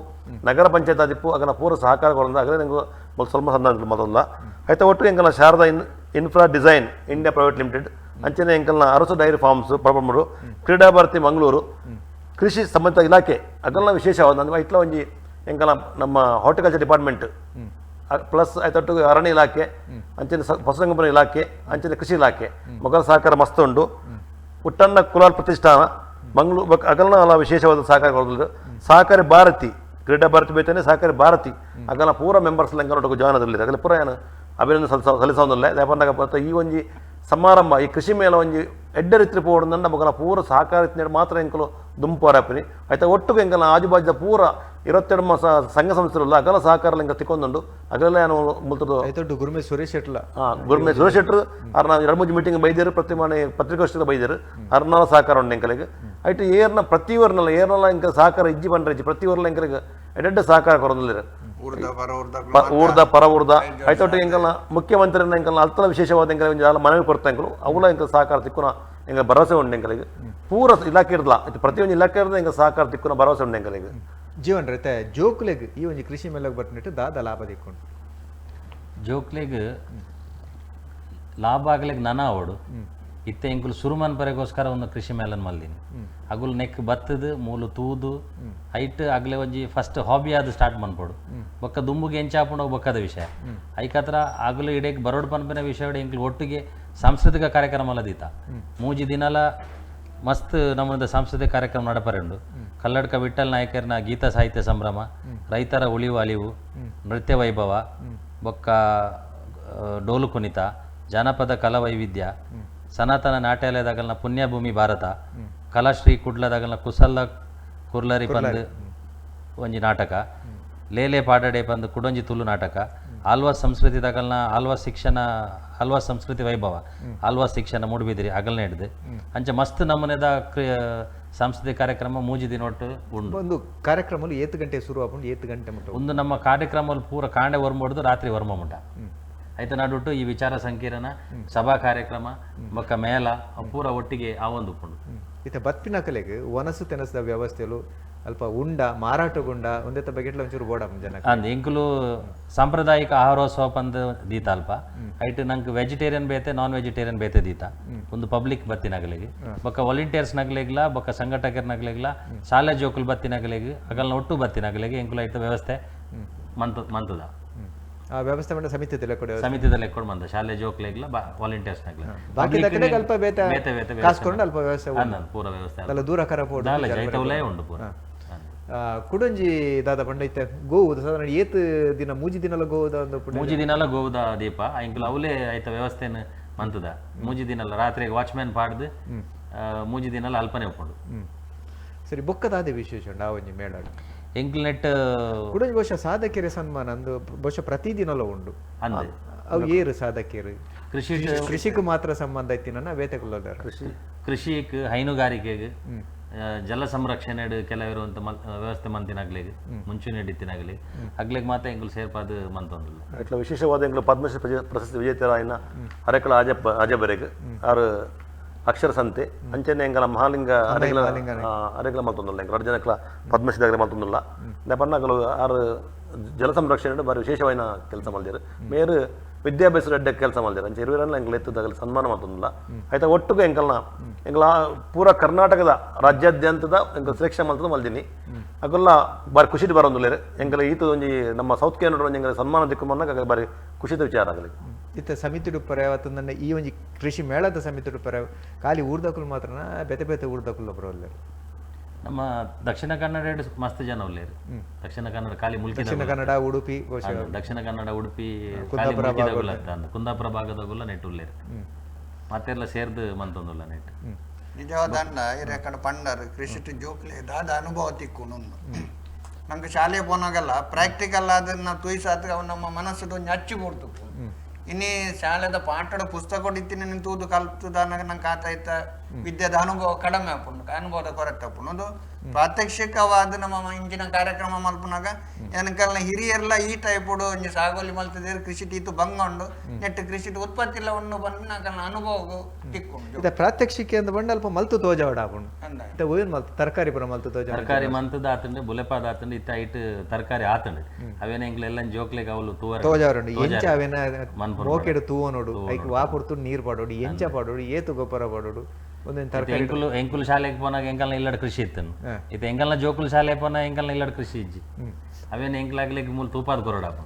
ನಗರ ಪಂಚಾಯತ್ ಆದಿಪ್ಪು ಅಗಲ ಪೂರ ಸಹಕಾರ ಕೊಡೊಂದು ಅಗಲ ನಂಗೆ ಸ್ವಲ್ಪ ಸಂದ ಮೊದಲ. ಆಯ್ತಾ ಒಟ್ಟು ಎಂಕಲ್ನ Sharada infra design India private limited ಅಂಚನೆ ಎಂಕಲ್ನ ಅರಸು ಡೈರಿ ಫಾರ್ಮ್ಸ್ ಪರಪಮೂರು ಕ್ರೀಡಾ ಭಾರತಿ ಮಂಗಳೂರು ಕೃಷಿ ಸಂಬಂಧಿತ ಇಲಾಖೆ ಅಗಲ್ನ ವಿಶೇಷವಾದ ಇಟ್ಲ ಒಂಜಿ ಎಂಕಲ್ನ ನಮ್ಮ horticulture department plus ಆಯ್ತೊಟ್ಟು ಅರಣ್ಯ ಇಲಾಖೆ ಅಂಚನೆ ಪಶುಸಂಗೋಪನಾ ಇಲಾಖೆ ಅಂಚನೆ ಕೃಷಿ ಇಲಾಖೆ ಮೊಗಲ ಸಹಕಾರ ಮಸ್ತ್ ಉಂಡು. ಪುಟ್ಟಣ್ಣ ಕುಲಾಲ್ ಪ್ರತಿಷ್ಠಾನ ಮಂಗಳೂರು ಅಗಲ್ನ ಅಲ್ಲ ವಿಶೇಷವಾದ ಸಹಕಾರ ಕೊಡೋದು. ಸಹಕಾರಿ ಭಾರತಿ ಕ್ರೀಡಾ ಭಾರತಿ ಬೇತನೆ ಸಹಕಾರಿ ಭಾರತಿ ಅಗಲ ಪೂರ ಮೆಂಬರ್ಸ್ ಎಂಕಲ್ ಜಾಯ್ನ್ ಆದಿಲ್ಲ ಅಗಲ ಪೂರ ಏನು ಅಭಿನಂದನೆ ಸಲ್ಲಿಸೋದಿಲ್ಲ. ಯಾಕಂದಾಗ ಈ ಒಂಜಿ ಸಮಾರಂಭ ಈ ಕೃಷಿ ಮೇಳ ಒಂಜಿ ಎಡ್ಡ ರೀತಿ ಪೋಡುಂದಂಡ ಮೊಗಲ ಪೂರ ಸಹಕಾರ ಮಾತ್ರ ಎಂಕಲು ದುಂಪು ಆಪನಿ. ಆಯ್ತಾ ಒಟ್ಟಿಗೆ ಎಂಕಲ್ನ ಆಜುಬಾಜುದ ಪೂರ 22 ಸಂಘ ಸಂಸ್ಥೆಲ್ಲ ಅಗಲ ಸಹಕಾರ ಎಂಕ ತಿಕ್ಕೊಂದುಂಡು. ಅಗಲ ಏನು ಮುಲ್ತದ್ದು ಐತೊಟ್ಟು ಗುರುಮೆ ಸುರೇಶ್ ಶೆಟ್ಲ ಗುರುಮೆ ಸುರೇಶ್ ಶೆಟ್ರು ಅರ್ನ 2-3 ಮೀಟಿಂಗ್ ಬೈದೇರು ಪ್ರತಿ ಮನೆ ಪತ್ರಿಕೋಷ್ಠಿದ ಬೈದೇರು ಅರ್ನಾಲ ಸಹಕಾರ ಉಂಡು ಎಂಕಲಿಗೆ. ಐಟ್ ಏರ್ನ ಪ್ರತಿ ಊರ್ನಲ್ಲ ಏರ್ನಲ್ಲ ಎಂಕ ಸಹಕಾರ ಇಜ್ಜಿ ಬಂಡ್ರೆ ಇಜ್ಜಿ ಪ್ರತಿ ಊರ್ಲ ಎಂಕಲಿಗೆ ಎಡ್ಡೆಡ್ಡೆ ಸಹಕಾರ ಕೊರೊಂದುಲ್ಲೆರ್. ಊರ್ದ ಪರ ಊರ್ದ ಐತೊಟ್ಟು ಎಂಕಲ್ನ ಮುಖ್ಯಮಂತ್ರಿನ ಎಂಕಲ್ನ ಅಲ್ತಲ ವಿಶೇಷವಾದ ಎಂಕಲ್ ಒಂಜಿ ಮನವಿ ಕೊಡ್ತಾ ಎಂಕಲು ಅವುಲ ಎಂಕಲ್ ಸಹಕಾರ ತಿಕ್ಕುನ ಎಂಕ ಭರವಸೆ ಉಂಡು ಎಂಕಲಿಗೆ. ಪೂರ ಇಲಾಖೆ ಇರ್ಲ ಪ್ರತಿಯೊಂದು ಇಲಾಖೆ ಇರ್ದ ಎಂಕ ಸಹಕಾರ ತಿಕ್ಕುನ ಭರವಸೆ ಉಂಡು ಎಂಕಲಿಗೆ. ಜೀವನ್ ರೈತ ಜೋಕ್ಲೆಗ್ ಈ ಒಂಜಿ ಕೃಷಿ ಮೇಳಗ್ ಬಟ್ಟಿನಿಟ್ಟು ದಾದ ಲಾಭ ದಿಕ್ಕೊಂಡು ಜೋಕ್ಲೆಗ್ ಲಾಭ ಆಗ್ಲಿಕ್ಕೆ ನನ ಅವಡು ಇತ್ತೆ ಎಂಕುಲು ಸುರುಮನ್ ಪರೆಗೋಸ್ಕರ ಒಂದು ಕೃಷಿ ಮೇಳನ್ ಮಲ್ದಿನಿ. ಅಗುಲು ನೆಕ್ ಬತ್ತದು ಮೂಲು ತೂದು ಐಟ್ ಅಗ್ಲೆ ಒಂಜಿ ಫಸ್ಟ್ ಹಾಬಿ ಆದ್ ಸ್ಟಾರ್ಟ್ ಮನ್ಪೊಡು ಬೊಕ್ಕ ದುಂಬುಗೆ ಎಂಚಾಪುಂಡು ಬೊಕ್ಕದ ವಿಷಯ. ಐಕತ್ರ ಅಗಲು ಇಡೇಕ್ ಬರೋಡ್ ಪನ್ಪಿನ ವಿಷಯ ಎಂಕುಲು ಒಟ್ಟಿಗೆ ಸಾಂಸ್ಕೃತಿಕ ಕಾರ್ಯಕ್ರಮ ಅಲ್ಲ ದೀತ 3 ದಿನಲ ಮಸ್ತ್ ನಮ್ಮದ ಸಾಂಸ್ಕೃತಿಕ ಕಾರ್ಯಕ್ರಮ ನಡಪರೆಂಡು. ಕಲ್ಲಡ್ಕ ವಿಠಲ್ ನಾಯಕರ್ನ ಗೀತಾ ಸಾಹಿತ್ಯ ಸಂಭ್ರಮ, ರೈತರ ಉಳಿವು ಅಲಿವು, ನೃತ್ಯ ವೈಭವ, ಬೊಕ್ಕ ಡೋಲು ಕುಣಿತ, ಜಾನಪದ ಕಲಾ ವೈವಿಧ್ಯ, ಸನಾತನ ನಾಟ್ಯಾಲಯದಾಗಲ್ನ ಪುಣ್ಯಭೂಮಿ ಭಾರತ, ಕಲಾಶ್ರೀ ಕುಡ್ಲದಾಗಲ್ನ ಕುಸಲ್ಲ ಕುರ್ಲರಿ ಪಂದ್ ಒಂಜಿ ನಾಟಕ, ಲೇಲೆ ಪಾಡಡೆ ಪಂದ್ ಕುಡೊಂಜಿ ತುಳು ನಾಟಕ, ಆಲ್ವಾಸ್ ಸಂಸ್ಕೃತಿ ದಾಗಲ್ನ ಆಲ್ವಾಸ್ ಶಿಕ್ಷಣ ಆಲ್ವಾಸ್ ಸಂಸ್ಕೃತಿ ವೈಭವ ಆಲ್ವಾಸ್ ಶಿಕ್ಷಣ ಮೂಡುಬಿದಿರಿ ಅಗಲ್ನ ಹಿಡ್ದು ಅಂಚ ಮಸ್ತ್ ನಮೂನೆದ ಸಾಂಸ್ಕೃತಿಕ ಕಾರ್ಯಕ್ರಮ 3 ದಿನ ಒಟ್ಟು ಉಂಡು. ಒಂದು ಕಾರ್ಯಕ್ರಮ 8 ಗಂಟೆ ಶುರು ಆಪುಂಡು 8 ಗಂಟೆ ಮುಟ್ಟ ಒಂದು ನಮ್ಮ ಕಾರ್ಯಕ್ರಮ ಪೂರ ಕಾಂಡೆ ವರ್ಮೊಡ್ದು ರಾತ್ರಿ ವರ್ಮ ಮುಟ್ಟ ಆಯ್ತು ನಡುಟ್ಟು ಈ ವಿಚಾರ ಸಂಕಿರಣ ಸಭಾ ಕಾರ್ಯಕ್ರಮ ಬೊಕ್ಕ ಮೇಳ ಪೂರ ಒಟ್ಟಿಗೆ ಆ ಒಂದು ಉಪ್ಪುಂಡು. ಇತ್ತ ಬತ್ತಿನ ಕಲೆಗೆ ವನಸು ತೆನಸದ ವ್ಯವಸ್ಥೆಲು ಅಲ್ಪ ಉಂಡ ಮಾರಾಟಗುಂಡ ಒಂದೆತ್ತ ಬಗೆಟ್ಲ ಒಂಚೂರು ಬೋಡ ಜನ. ಅಂದ್ ಎಂಕುಲು ಸಾಂಪ್ರದಾಯಿಕ ಆಹಾರೋತ್ಸವ ಪಂದ್ ದೀತ ಅಲ್ಪ. ಐಟ್ ನಂಕ್ ವೆಜಿಟೇರಿಯನ್ ಬೇತೆ, ನಾನ್ ವೆಜಿಟೇರಿಯನ್ ಬೇತೆ ದೀತ. ಒಂದು ಪಬ್ಲಿಕ್ ಬತ್ತಿನಗಲಿಗೆ ಬೊಕ್ಕ ವಾಲಂಟಿಯರ್ಸ್ ನಗಲಿಗ್ಲ ಬೊಕ್ಕ ಸಂಘಟಕರ್ನಗಲಿಗ್ಲ ಶಾಲೆ ಜೋಕುಲು ಬತ್ತಿನಗಲಿಗ್ ಅಗಲ್ನ ಒಟ್ಟು ಬತ್ತಿನಗಲಿಗೆ ಎಂಕುಲು ಐತ ವ್ಯವಸ್ಥೆ ಮಂತ್ ಮಂತದ. ಆ ವ್ಯವಸ್ಥೆ ಮಂಡ ಸಮಿತಿ ಲೆಕ್ಕಡೆ? ಸಮಿತಿದ ಲೆಕ್ಕೊಡು ಮಂದ, ಶಾಲೆ ಜೋಕ್ಲೆಗ್ಲ ವಾಲಂಟಿಯರ್ಸ್ ನಗಲೆ. ಬಾಕಿದಕಲೆಗ್ ಅಲ್ಪ ಬೇತೆ ಬೇತೆ ಬೇತೆ. ಕಾಸು ಕೊಂಡು ಅಲ್ಪ ವ್ಯವಸ್ಥೆ ಉಂಡು. ಅಂದ್, ಪೂರ ವ್ಯವಸ್ಥೆ. ಅಲ್ಲ, ದೂರ ಕರಪೋಡು. ದಾಲ ಜೈತವುಲೇ ಉಂಡು ಪೂರ. ಅಂದ್. ಕುಡೊಂಜಿ ದಾದ ಪಂಡ ಇತ್ತೆ ಗೋವು ಸಾಧಾರಣ ಏತ್ ದಿನ? 3 ದಿನಲ ಗೋವುದ ಒಂದು ಪುಣ್ಯ? 3 ದಿನಲ ಗೋವುದ ದೀಪ. ಎಂಕುಲು ಅವಲೇ ಐತ ವ್ಯವಸ್ಥೆನ್ ಮಂತದ. 3 ದಿನಲ ರಾತ್ರಿಗೆ ವಾಚ್ಮ್ಯಾನ್ ಪಾಡ್ದು 3 ದಿನಲ ಅಲ್ಪನೆ ಉಪ್ಪುಂಡು. ಸರಿ, ಬೊಕ್ಕದಾದೆ ವಿಶೇಷ ಉಂಡು ಆ ಒಂಜಿ ಮೇಳಡ್? ಎಂಕ್ಲು ನೆಟ್ ಕುಡೊಂಜಿ ಬಹುಶಃ ಸಾಧಕೆರೆ ಸನ್ಮಾನ ಅಂದು ಬಹುಶಃ ಪ್ರತಿ ದಿನಲ ಉಂಡು. ಅಂದ್. ಅವು ಏರು ಸಾಧಕೆರು? ಕೃಷಿ. ಕೃಷಿಗೂ ಮಾತ್ರ ಸಂಬಂಧ ಇತ್ತಿನ ಬೇತೆ ಕೃಷಿ. ಕೃಷಿಕ್, ಹೈನುಗಾರಿಕೆಗ್, ಜಲ ಸಂರಕ್ಷಣೆಡ್ ಕೆಲವರು ಅಂತ ವ್ಯವಸ್ಥೆ ಮಂತಿನಗ್ಲಿಗ್, ಮುಂಚೂಣಿ ಇತ್ತಿನಗ್ಲಿ ಅಗ್ಲಿಗ್ ಮಾತ್ರ ಎಂಕುಲು ಸೇರ್ಪಾದ್ ಮಂತೊಂದುಲ್ಲ. ಇట్లా ವಿಶೇಷವಾದ ಎಂಕುಲು ಪದ್ಮಶ್ರೀ ಪ್ರಶಸ್ತಿ ವಿಜೇತರಾಯಿನ ಅರೆಕಳ ಆಜಪ್ಪ ಆಜಬರೆಗ್, ಆರು ಅಕ್ಷರ ಸಂತೆ. ಅಂಚನೆ ಎಂಕಲ ಮಹಾಲಿಂಗ ಅರೆಗಳ ಅರೆಗಳ ಮಲ್ತೊಂದುಲ್ಲ. ಎಂಕಲ ರಡ್ಡ್ ಜನಕ್ಲ ಪದ್ಮಶ್ರೀ ದಾಗಲೆ ಮಲ್ತೊಂದುಲ್ಲ. ಪನ್ನಗಲು ಆರು ಜಲ ಸಂರಕ್ಷಣೆ ಬಾರಿ ವಿಶೇಷವಾಯಿನ ಕೆಲಸ ಮಲ್ದೆರ್. ಮೇರು ವಿದ್ಯಾಭ್ಯಾಸ ಎಡ್ಡೆ ಕೆಲಸ ಮಲ್ದೆರ್. ಅಂಚೆ ಇರುವೆರನ್ನ ಎಂಕಲ್ ಎತ್ತದಾಗಲಿ ಸನ್ಮಾನ ಮಲ್ತೊಂದುಲ್ಲ. ಆಯ್ತಾ, ಒಟ್ಟುಗು ಎಂಕಲ್ನ ಎಂಕಲ ಪೂರ ಕರ್ನಾಟಕದ ರಾಜ್ಯಾದ್ಯಂತದ ಎಂಕಲ್ ಸೆಲೆಕ್ಷನ್ ಮಲ್ತದ ಮಲ್ದಿನಿ. ಅಕುಲ್ಲ ಬಾರಿ ಖುಷಿಡ್ ಬರೋಂದುಲ್ಲೆರ್. ಎಂಕಲ ಈತ ಒಂಜಿ ನಮ್ಮ ಸೌತ್ ಕೆನಡ ಒಂಜಿ ಎಂಕಲ ಸನ್ಮಾನ ದಿಕ್ಕು ಮನ್ನಾಗ ಬಾರಿ ಖುಷಿದ ವಿಚಾರ ಆಗಲಿ. ಇತ್ತೆ ಸಮಿತಿಡುಪ್ಪರೆ ಅವತ್ತೊಂದನ್ನ ಈ ಒಂಜಿ ಕೃಷಿ ಮೇಳದ ಸಮಿತಿಡುಪ್ಪರೆ ಖಾಲಿ ಊರ್ದಕುಲು ಮಾತ್ರನ, ಬೇತೆ ಬೇತೆ ಊರ್ದಕುಲು ಬರೋಲ್ಲೆರ್? ನಮ್ಮ ದಕ್ಷಿಣ ಕನ್ನಡ ಮಸ್ತ್ ಜನ ಉಲ್ಲೇರ್. ದಕ್ಷಿಣ ಕನ್ನಡ ಖಾಲಿ ಮುಲ್ಕಿ. ದಕ್ಷಿಣ ಕನ್ನಡ, ಉಡುಪಿ ಬಹುಶಃ. ದಕ್ಷಿಣ ಕನ್ನಡ, ಉಡುಪಿ, ಖಾಲಿ ಮುಲ್ಕಿದಗುಲ ಅತ್ತ ಅಂದ್. ಕುಂದಾಪುರ ಭಾಗದಗುಲ ನೆಟ್ ಉಲ್ಲೇರ್. ಮತ್ತೆಲ್ಲ ಸೇರ್ದು ಮಂತೊಂದುಲ್ಲ ನೆಟ್. ನಿಜವಾದ ಅಂಡ ಇರೆ ಕಡೆ ಪಂಡರ್ ಕೃಷಿ ಜೋಕ್ಲೆ ದಾದ ಅನುಭವ ತಿಕ್ಕು. ನಂಗೆ ಶಾಲೆ ಪೋನಾಗಲ್ಲ ಪ್ರಾಕ್ಟಿಕಲ್ ಅದನ್ನ ತೂಯಿಸಾತ್ ಅವು ನಮ್ಮ ಮನಸ್ಸುಡು ಒಂಜಿ ಅಚ್ಚು ಪೋಡ್ತು. ಇನಿ ಶಾಲೆದ ಪಾಠದ ಪುಸ್ತಕ ಇತ್ತಿನ ತೂದು ಕಲ್ತುದಾನಾಗ ನಂಗೆ ಆತ ವಿದ್ಯೆದ ಅನುಭವ ಕಡಿಮೆ ಆಪುಂಡು, ಅನುಭವದ ಕೊರತೆ ಆಪುಂಡು. ಅದು ಪ್ರಾತ್ಯಕ್ಷಿಕವಾದ ನಮ್ಮ ಇಂಚಿನ ಕಾರ್ಯಕ್ರಮ ಮಲ್ಪುನಾಗ ಎನಕಲ್ನ ಹಿರಿಯರ್ಲ ಈ ಟೈಪುಡು ಒಂಜಿ ಸಾಗೋಲಿ ಮಲ್ತದೇರು, ಕೃಷಿ ತೀತು ಬಂಗ ಉಂಡು, ನೆಟ್ ಕೃಷಿ ಉತ್ಪತ್ತಿ ಇಲ್ಲ ಉಂಡು ಬಂದು ನಂಗೆ ಅನುಭವ ತಿಕ್ಕು. ಇತ್ತೆ ಪ್ರಾತ್ಯಕ್ಷಿಕೆ ಅಂದ್ ಬಂಡ ಅಲ್ಪ ಮಲ್ತು ತೋಜಾವಡ ಆಪುಂಡು. ಅಂದ. ಇತ್ತೆ ಒಯ್ಯನ್ ಮಲ್ತು ತರಕಾರಿ ಪೂರ ಮಲ್ತು ತೋಜ. ತರಕಾರಿ ಮಂತದ ಆತುಂಡು, ಬುಲೆಪಾದ ಆತುಂಡು. ಇತ್ತ ಐಟ್ ತರಕಾರಿ ಆತುಂಡು. ಅವೇನ ಎಂಕ್ಲ ಎಲ್ಲ ಜೋಕ್ಲೆಗ್ ಅವಲು ತೂವರೆ. ತೋಜಾವರುಂಡು ಎಂಚ ಅವೇನ ಮನ್ಪುರು. ಮೋಕೆಡ್ ತೂವನೋಡು, ಐಕ್ ವಾ ಪೊರ್ತು ನೀರ್ ಪಾಡೋಡು, ಎಂಚ ಪಾಡೋಡು, ಏತು ಗೊಬ್ಬರ ಪಾಡೋಡು, ಒಂದೊಂದು ತರಕಾರಿ. ಎಂಕುಲು ಎಂಕುಲು ಶಾಲೆಗೆ ಪೋನಾಗ ಎಂಕಲ್ನ ಇಲ್ಲಡ್ ಕೃಷಿ ಇತ್ತು. ಇತ್ತೆ ಎಂಕಲ್ನ ಜೋಕುಲು ಶಾಲೆ ಪೋನ ಎಂಕಲ್ನ ಇಲ್ಲಡ್ ಕೃಷಿ ಇಜ್ಜಿ. ಅವೇನ ಎಂಕ್ಲಾಗ್ಲಿಗ್ ಮೂಲ ತೂಪಾದ ಕೊರಡಾಪ.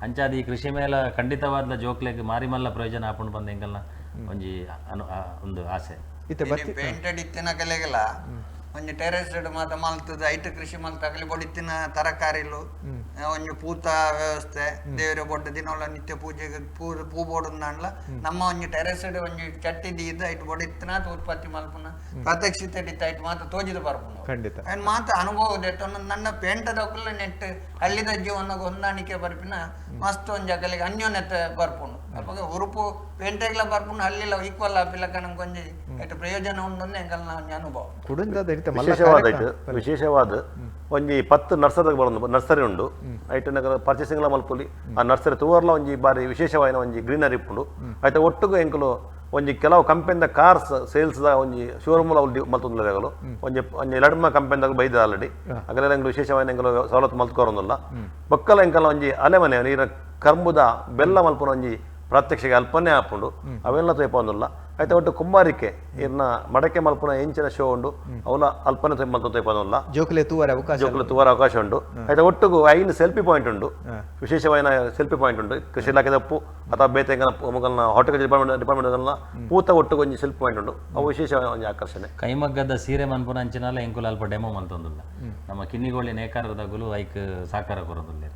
ಅಂಚಾದ ಈ ಕೃಷಿ ಮೇಳ ಖಂಡಿತವಾದ ಜೋಕ್ಲೆಗ್ ಮಾರಿ ಮಲ್ಲ ಪ್ರಯೋಜನ ಆಪುಂಡು ಬಂದ ಎಂಕಲ್ನ ಒಂಜಿ ಒಂದು ಆಸೆ. ಇತ್ತೆ ಬತ್ತಿ. ಪೇಂಟೆಡ್ ಇತ್ತಿನ ಕಲೆಗೆಲ್ಲ ಒಂಜಿ ಟೆರೆಸ್ ಮಾತ ಮಲ್ತದ ಐಟ್ ಕೃಷಿ ಮಲ್ತ ಅಗಲಿ ಬೊಡಿತ್ತಿನ ತರಕಾರಿಲು, ಒಂಜಿ ಪೂತ ವ್ಯವಸ್ಥೆ, ದೇವರ ಬೊಡ್ಡ ದಿನೊಲ ನಿತ್ಯ ಪೂಜೆಗೆ ಪೂ ಪೂ ಬೋಡುಂದಾಂಡ್ಲ ನಮ್ಮ ಒಂಜಿ ಟೆರೆಸ್ ಒಂಜಿ ಚಟ್ಟಿ ದೀದ್ ಐಟ್ ಬೊಡಿತ್ತಿನ ಉತ್ಪತ್ತಿ ಮಲ್ಪುನ ಪ್ರಾತ್ಯಕ್ಷಿತೆ ಇತ್ತ ಐಟ್ ಮಾತ ತೋಜಿದ ಬರ್ಪುನ. ಅಯ್ನ್ ಮಾತ ಅನುಭವ ದೆತ್ತೊಂದು ನನ್ನ ಪೇಂಟದಕುಲು ನೆಟ್ ಹಳ್ಳಿದ ಜೀವನಗ್ ಹೊಂದಾಣಿಕೆ ಬರ್ಪಿನ ಮಸ್ತ್ ಒಂಜಿ ಅಕಲಿಗೆ ಅನ್ಯೋನ್ಯತೆ ಬರ್ಪುಂಡು. ಅಪಗ ಉರುಪು ಪೇಂಟೆಗ್ಲ ಬರ್ಪುಂಡು, ಹಳ್ಳಿಲ ಈಕ್ವಲ್ ಆಪಿಲಕ ನಂಗೆ ಒಂಜಿ ಐಟ್ ಪ್ರಯೋಜನ ಉಂಡು ಎಂಕಲ್ನ ಒಂಜಿ ಅನುಭವ. ಕುಡುಂದಾದ ಇತ್ತೆ ಮಲ್ಲ. ವಿಶೇಷವಾದ ಐಟ್ ವಿಶೇಷವಾದ ಒಂಜಿ 10 ನರ್ಸರಿ ಬರೋದು, ನರ್ಸರಿ ಉಂಡು. ಐಟ್ ನಗರ ಪರ್ಚೇಸಿಂಗ್ಲ ಮಲ್ಪುಲಿ. ಆ ನರ್ಸರಿ ತೂವರ್ಲ ಒಂಜಿ ಬಾರಿ ವಿಶೇಷವಾಯಿನ ಒಂಜಿ ಗ್ರೀನರಿ ಇಪ್ಪುಂಡು. ಐತ ಒಟ್ಟುಗು ಎಂಕುಲು ಒಂಜಿ ಕೆಲವು ಕಂಪೆನಿದ ಕಾರ್ಸ್ ಸೇಲ್ಸ್ ದ ಒಂಜಿ ಶೋರೂಮ್ ಮಲ್ತೊಂದುಲ್ಲೆರ್. ಒಂಜಿ ಒಂಜಿ ಲಡ್ಮ ಕಂಪೆನಿದಾಗ ಬೈದ ಆಲ್ರೆಡಿ. ಅಗಲೆಲ್ಲ ಎಂಕುಲು ವಿಶೇಷವಾಯಿನ ಎಂಕುಲು ಸವಲತ್ತು ಮಲ್ತ್ಕೊರೊಂದುಲ್ಲ. ಬೊಕ್ಕಲ ಎಂಕಲ್ನ ಒಂಜಿ ಅಲೆ ಮನೆ ನೀರ ಕರ್ಬುದ ಬೆಲ್ಲ ಮಲ್ಪುನ ಒಂಜಿ ಪ್ರಾತ್ಯಕ್ಷಿಕೆ ಅಲ್ಪನೇ ಆಪುಂಡು. ಅವೆಲ್ಲ ತೋಯ್ಪೊಂದುಲ್ಲ. ಐತ ಒಟ್ಟು ಕುಂಬಾರಿಕೆ ಇರ್ನ ಮಡಕೆ ಮಲ್ಪುನ ಎಂಚಿನ ಶೋ ಉಂಡು, ಅವಲ ಅಲ್ಪನೆ ಮಲ್ತು ತೋಯ್ಪೊಂದುಲ್ಲ. ಜೋಕುಲೆ ತೂವರೆ ಅವಕಾಶ. ಜೋಕುಲು ತೂವರ ಅವಕಾಶ ಉಂಡು. ಐತ ಒಟ್ಟುಗು 5 ಸೆಲ್ಫಿ ಪಾಯಿಂಟ್ ಉಂಡು, ವಿಶೇಷವಾಯಿನ ಸೆಲ್ಫಿ ಪಾಯಿಂಟ್ ಉಂಡು. ಕೃಷಿ ಇಲಾಖೆದ ಉಪ್ಪು ಅಥವಾ ಬೇತೆ ಮೊಗಲ್ನ ಹಾರ್ಟಿಕಲ್ಚರ್ ಡಿಪಾರ್ಟ್ಮೆಂಟ್ ಡಿಪಾರ್ಟ್ಮೆಂಟ್ ಪೂತ ಒಟ್ಟುಗು ಒಂಜಿ ಸೆಲ್ಫಿ ಪಾಯಿಂಟ್ ಉಂಡು. ಅವು ವಿಶೇಷ ಒಂಜಿ ಆಕರ್ಷಣೆ. ಕೈಮಗ್ಗದ ಸೀರೆ ಮನ್ಪುನ ಅಂಚಿನಾಲ ಎಂಕುಲು ಅಲ್ಪ ಡೆಮೋ ಮಲ್ತೊಂದುಲ್ಲ. ನಮ್ಮ ಕಿನ್ನಿಗೋಳಿ ನೇಕಾರದಗುಲು ಐಕ್ ಸಾಕಾರ ಕೊರೊಂದುಲ್ಲೆರ್.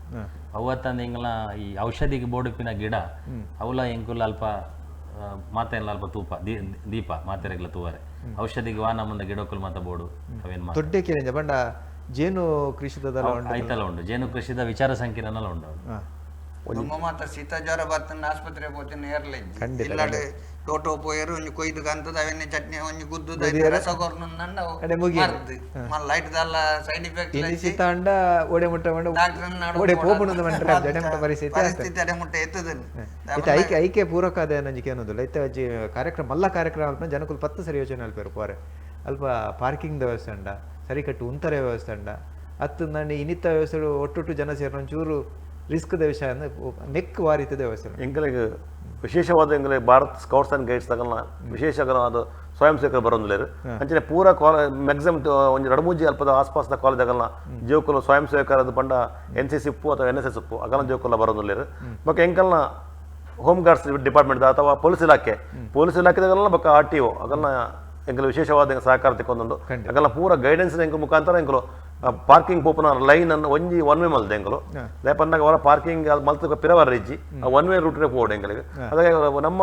ಅವತ್ತಂದ ಎಂಕಲ್ನ ಈ ಔಷಧಿಗೆ ಬೋಡುಪಿನ ಗಿಡ ಅವಲ ಎಂಕುಲು ಅಲ್ಪ ಮಾತೆಲ್ಲ ಅಲ್ಪ ತೂಪ ದೀಪ ಮಾತೆರೆಗ್ಲ ತೂವರೆ. ಔಷಧಿಗೆ ವಾನ ಮುಂದೆ ಗಿಡಕ್ಕಲು ಮಾತ ಬೋಡು ಅವೇನ್ ಮಾತ. ದೊಡ್ಡ ಕೇಳಿಂಜ ಬಂಡ ಜೇನು ಕೃಷಿದಲ್ಲ ಉಂಡು. ಐತಲ ಉಂಡು, ಜೇನು ಕೃಷಿದ ವಿಚಾರ ಸಂಕಿರಣಲ ಉಂಡು ಅವು. ನಮ್ಮ ಮಾತ ಶೀತ ಜ್ವರ ಬತ್ತಂಡ ಆಸ್ಪತ್ರೆ ಪೋತಿನ ಏರ್ಲ ಇಜ್ಜಿ. ಇಲ್ಲಾಡ್ ಟೋಟೋ ಪೋಯರು ಒಂಜಿ ಕೊಯ್ದು ಕಂತದ ಅವೆನ್ನೆ ಚಟ್ನಿ ಒಂಜಿ ಗುದ್ದುದ ಐತ ರಸ ಕೊರ್ನು ಅಡೆ ಮುಗಿಯೆರ್. ಮರ್ದ್ ಮಲ್ಲ ಐಟ್ ದಾಲ ಸೈಡ್ ಎಫೆಕ್ಟ್. ಇನಿ ಶೀತ ಆಂಡ ಓಡೆ ಮುಟ್ಟ ಬಂಡ ಡಾಕ್ಟರ್ ಓಡೆ ಪೋಪುಂಡು ಬಂಟ್ರೆ ಜಡೆ ಮುಟ್ಟ ಪರಿಸ್ಥಿತಿ ಆತ. ಪರಿಸ್ಥಿತಿ ಅಡೆ ಮುಟ್ಟ ಎತ್ತದನ್. ಇತ್ತೆ ಐಕೆ ಐಕೆ ಪೂರಕ ಅದೇ ನಂಜಿಕೆ ಅನ್ನೋದಿಲ್ಲ. ಇತ್ತೆ ಅಜ್ಜಿ ಕಾರ್ಯಕ್ರಮ ಮಲ್ಲ ಕಾರ್ಯಕ್ರಮ ಅಲ್ಪ ಜನಕುಲು 10 ಸರಿ ಯೋಚನೆ ಅಲ್ಪೇರು ಪೋರೆ. ಅಲ್ಪ ಪಾರ್ಕಿಂಗ್ ವ್ಯವಸ್ಥೆ ಉಂಡ, ಸರಿಕಟ್ಟು ಉಂತರೆ ವ್ಯವಸ್ಥೆ ಉಂಡ ಅತ್ತು ನಾನು ಇನ್ನಿತ್ತ ವ್ಯವಸ್ಥೆ ಒಟ್ಟೊಟ್ಟು ಜನ ಸೇರಿನ ಒಂಚೂರು ರಿಸ್ಕ್ದ ವಿಷಯ ಅಂದ್ರೆ ನೆಕ್ ವಾರಿತದ ವ್ಯವಸ್ಥೆ ಉಂಡು. ಎಂಕಲೆಗ್ ವಿಶೇಷವಾದ ಎಂಕಲೆ ಭಾರತ್ ಸ್ಕೌಟ್ಸ್ ಆ್ಯಂಡ್ ಗೈಡ್ಸ್ ತಗಲ್ನ ವಿಶೇಷ ಅದು ಸ್ವಯಂ ಸೇವಕರು ಬರೋಂದಿಲ್ಲೇರು. ಅಂಚನೆ ಪೂರ ಕಾಲೇ ಮ್ಯಾಕ್ಸಿಮಮ್ ಒಂಜಿ ರಡ್ಡ್ ಮೂಜಿ ಅಲ್ಪದ ಆಸ್ಪಾಸ್ದ ಕಾಲೇಜ್ ಆಗಲ್ನ ಜೋಕುಲು ಸ್ವಯಂ ಸೇವಕರದು ಪಂಡ ಎನ್ ಸಿ ಸಿ ಉಪ್ಪು ಅಥವಾ ಎನ್ ಎಸ್ ಎಸ್ ಉಪ್ಪು ಅಗಲ ಜೋಕುಲ ಬರೋಂದಿಲ್ಲೇರು. ಬೊಕ್ಕ ಎಂಕಲ್ನ ಹೋಮ್ ಗಾರ್ಡ್ಸ್ ಡಿಪಾರ್ಟ್ಮೆಂಟ್ ಅಥವಾ ಪೊಲೀಸ್ ಇಲಾಖೆದಾಗಲ್ಲ ಬೊಕ್ಕ ಆರ್ ಟಿ ಒ ಅಗಲ್ನ ಎಂಕಲು ವಿಶೇಷವಾದ ಎಂಕ್ ಸಹಕಾರ ತಿಕ್ಕೊಂದುಂಡು. ಅಗಲ್ನ ಪೂರ ಗೈಡೆನ್ಸ್ ಎಂಕ್ ಮುಖಾಂತರ ಎಂಕಲು ಪಾರ್ಕಿಂಗ್ ಪೋಪುನ ಲೈನ್ ಅನ್ನು ಒಂಜಿ ಒನ್ ವೇ ಮಲ್ದೆ ಎಂಕಲು. ಪನ್ನಾಗ ಅವರ ಪಾರ್ಕಿಂಗ್ ಮಲ್ತ ಪಿರವರ್ ಇಜ್ಜಿ, ಒನ್ ವೇ ರೂಟ್ ಪೋಡು ಎಂಕಲಿಗೆ. ಅದಾಗ ನಮ್ಮ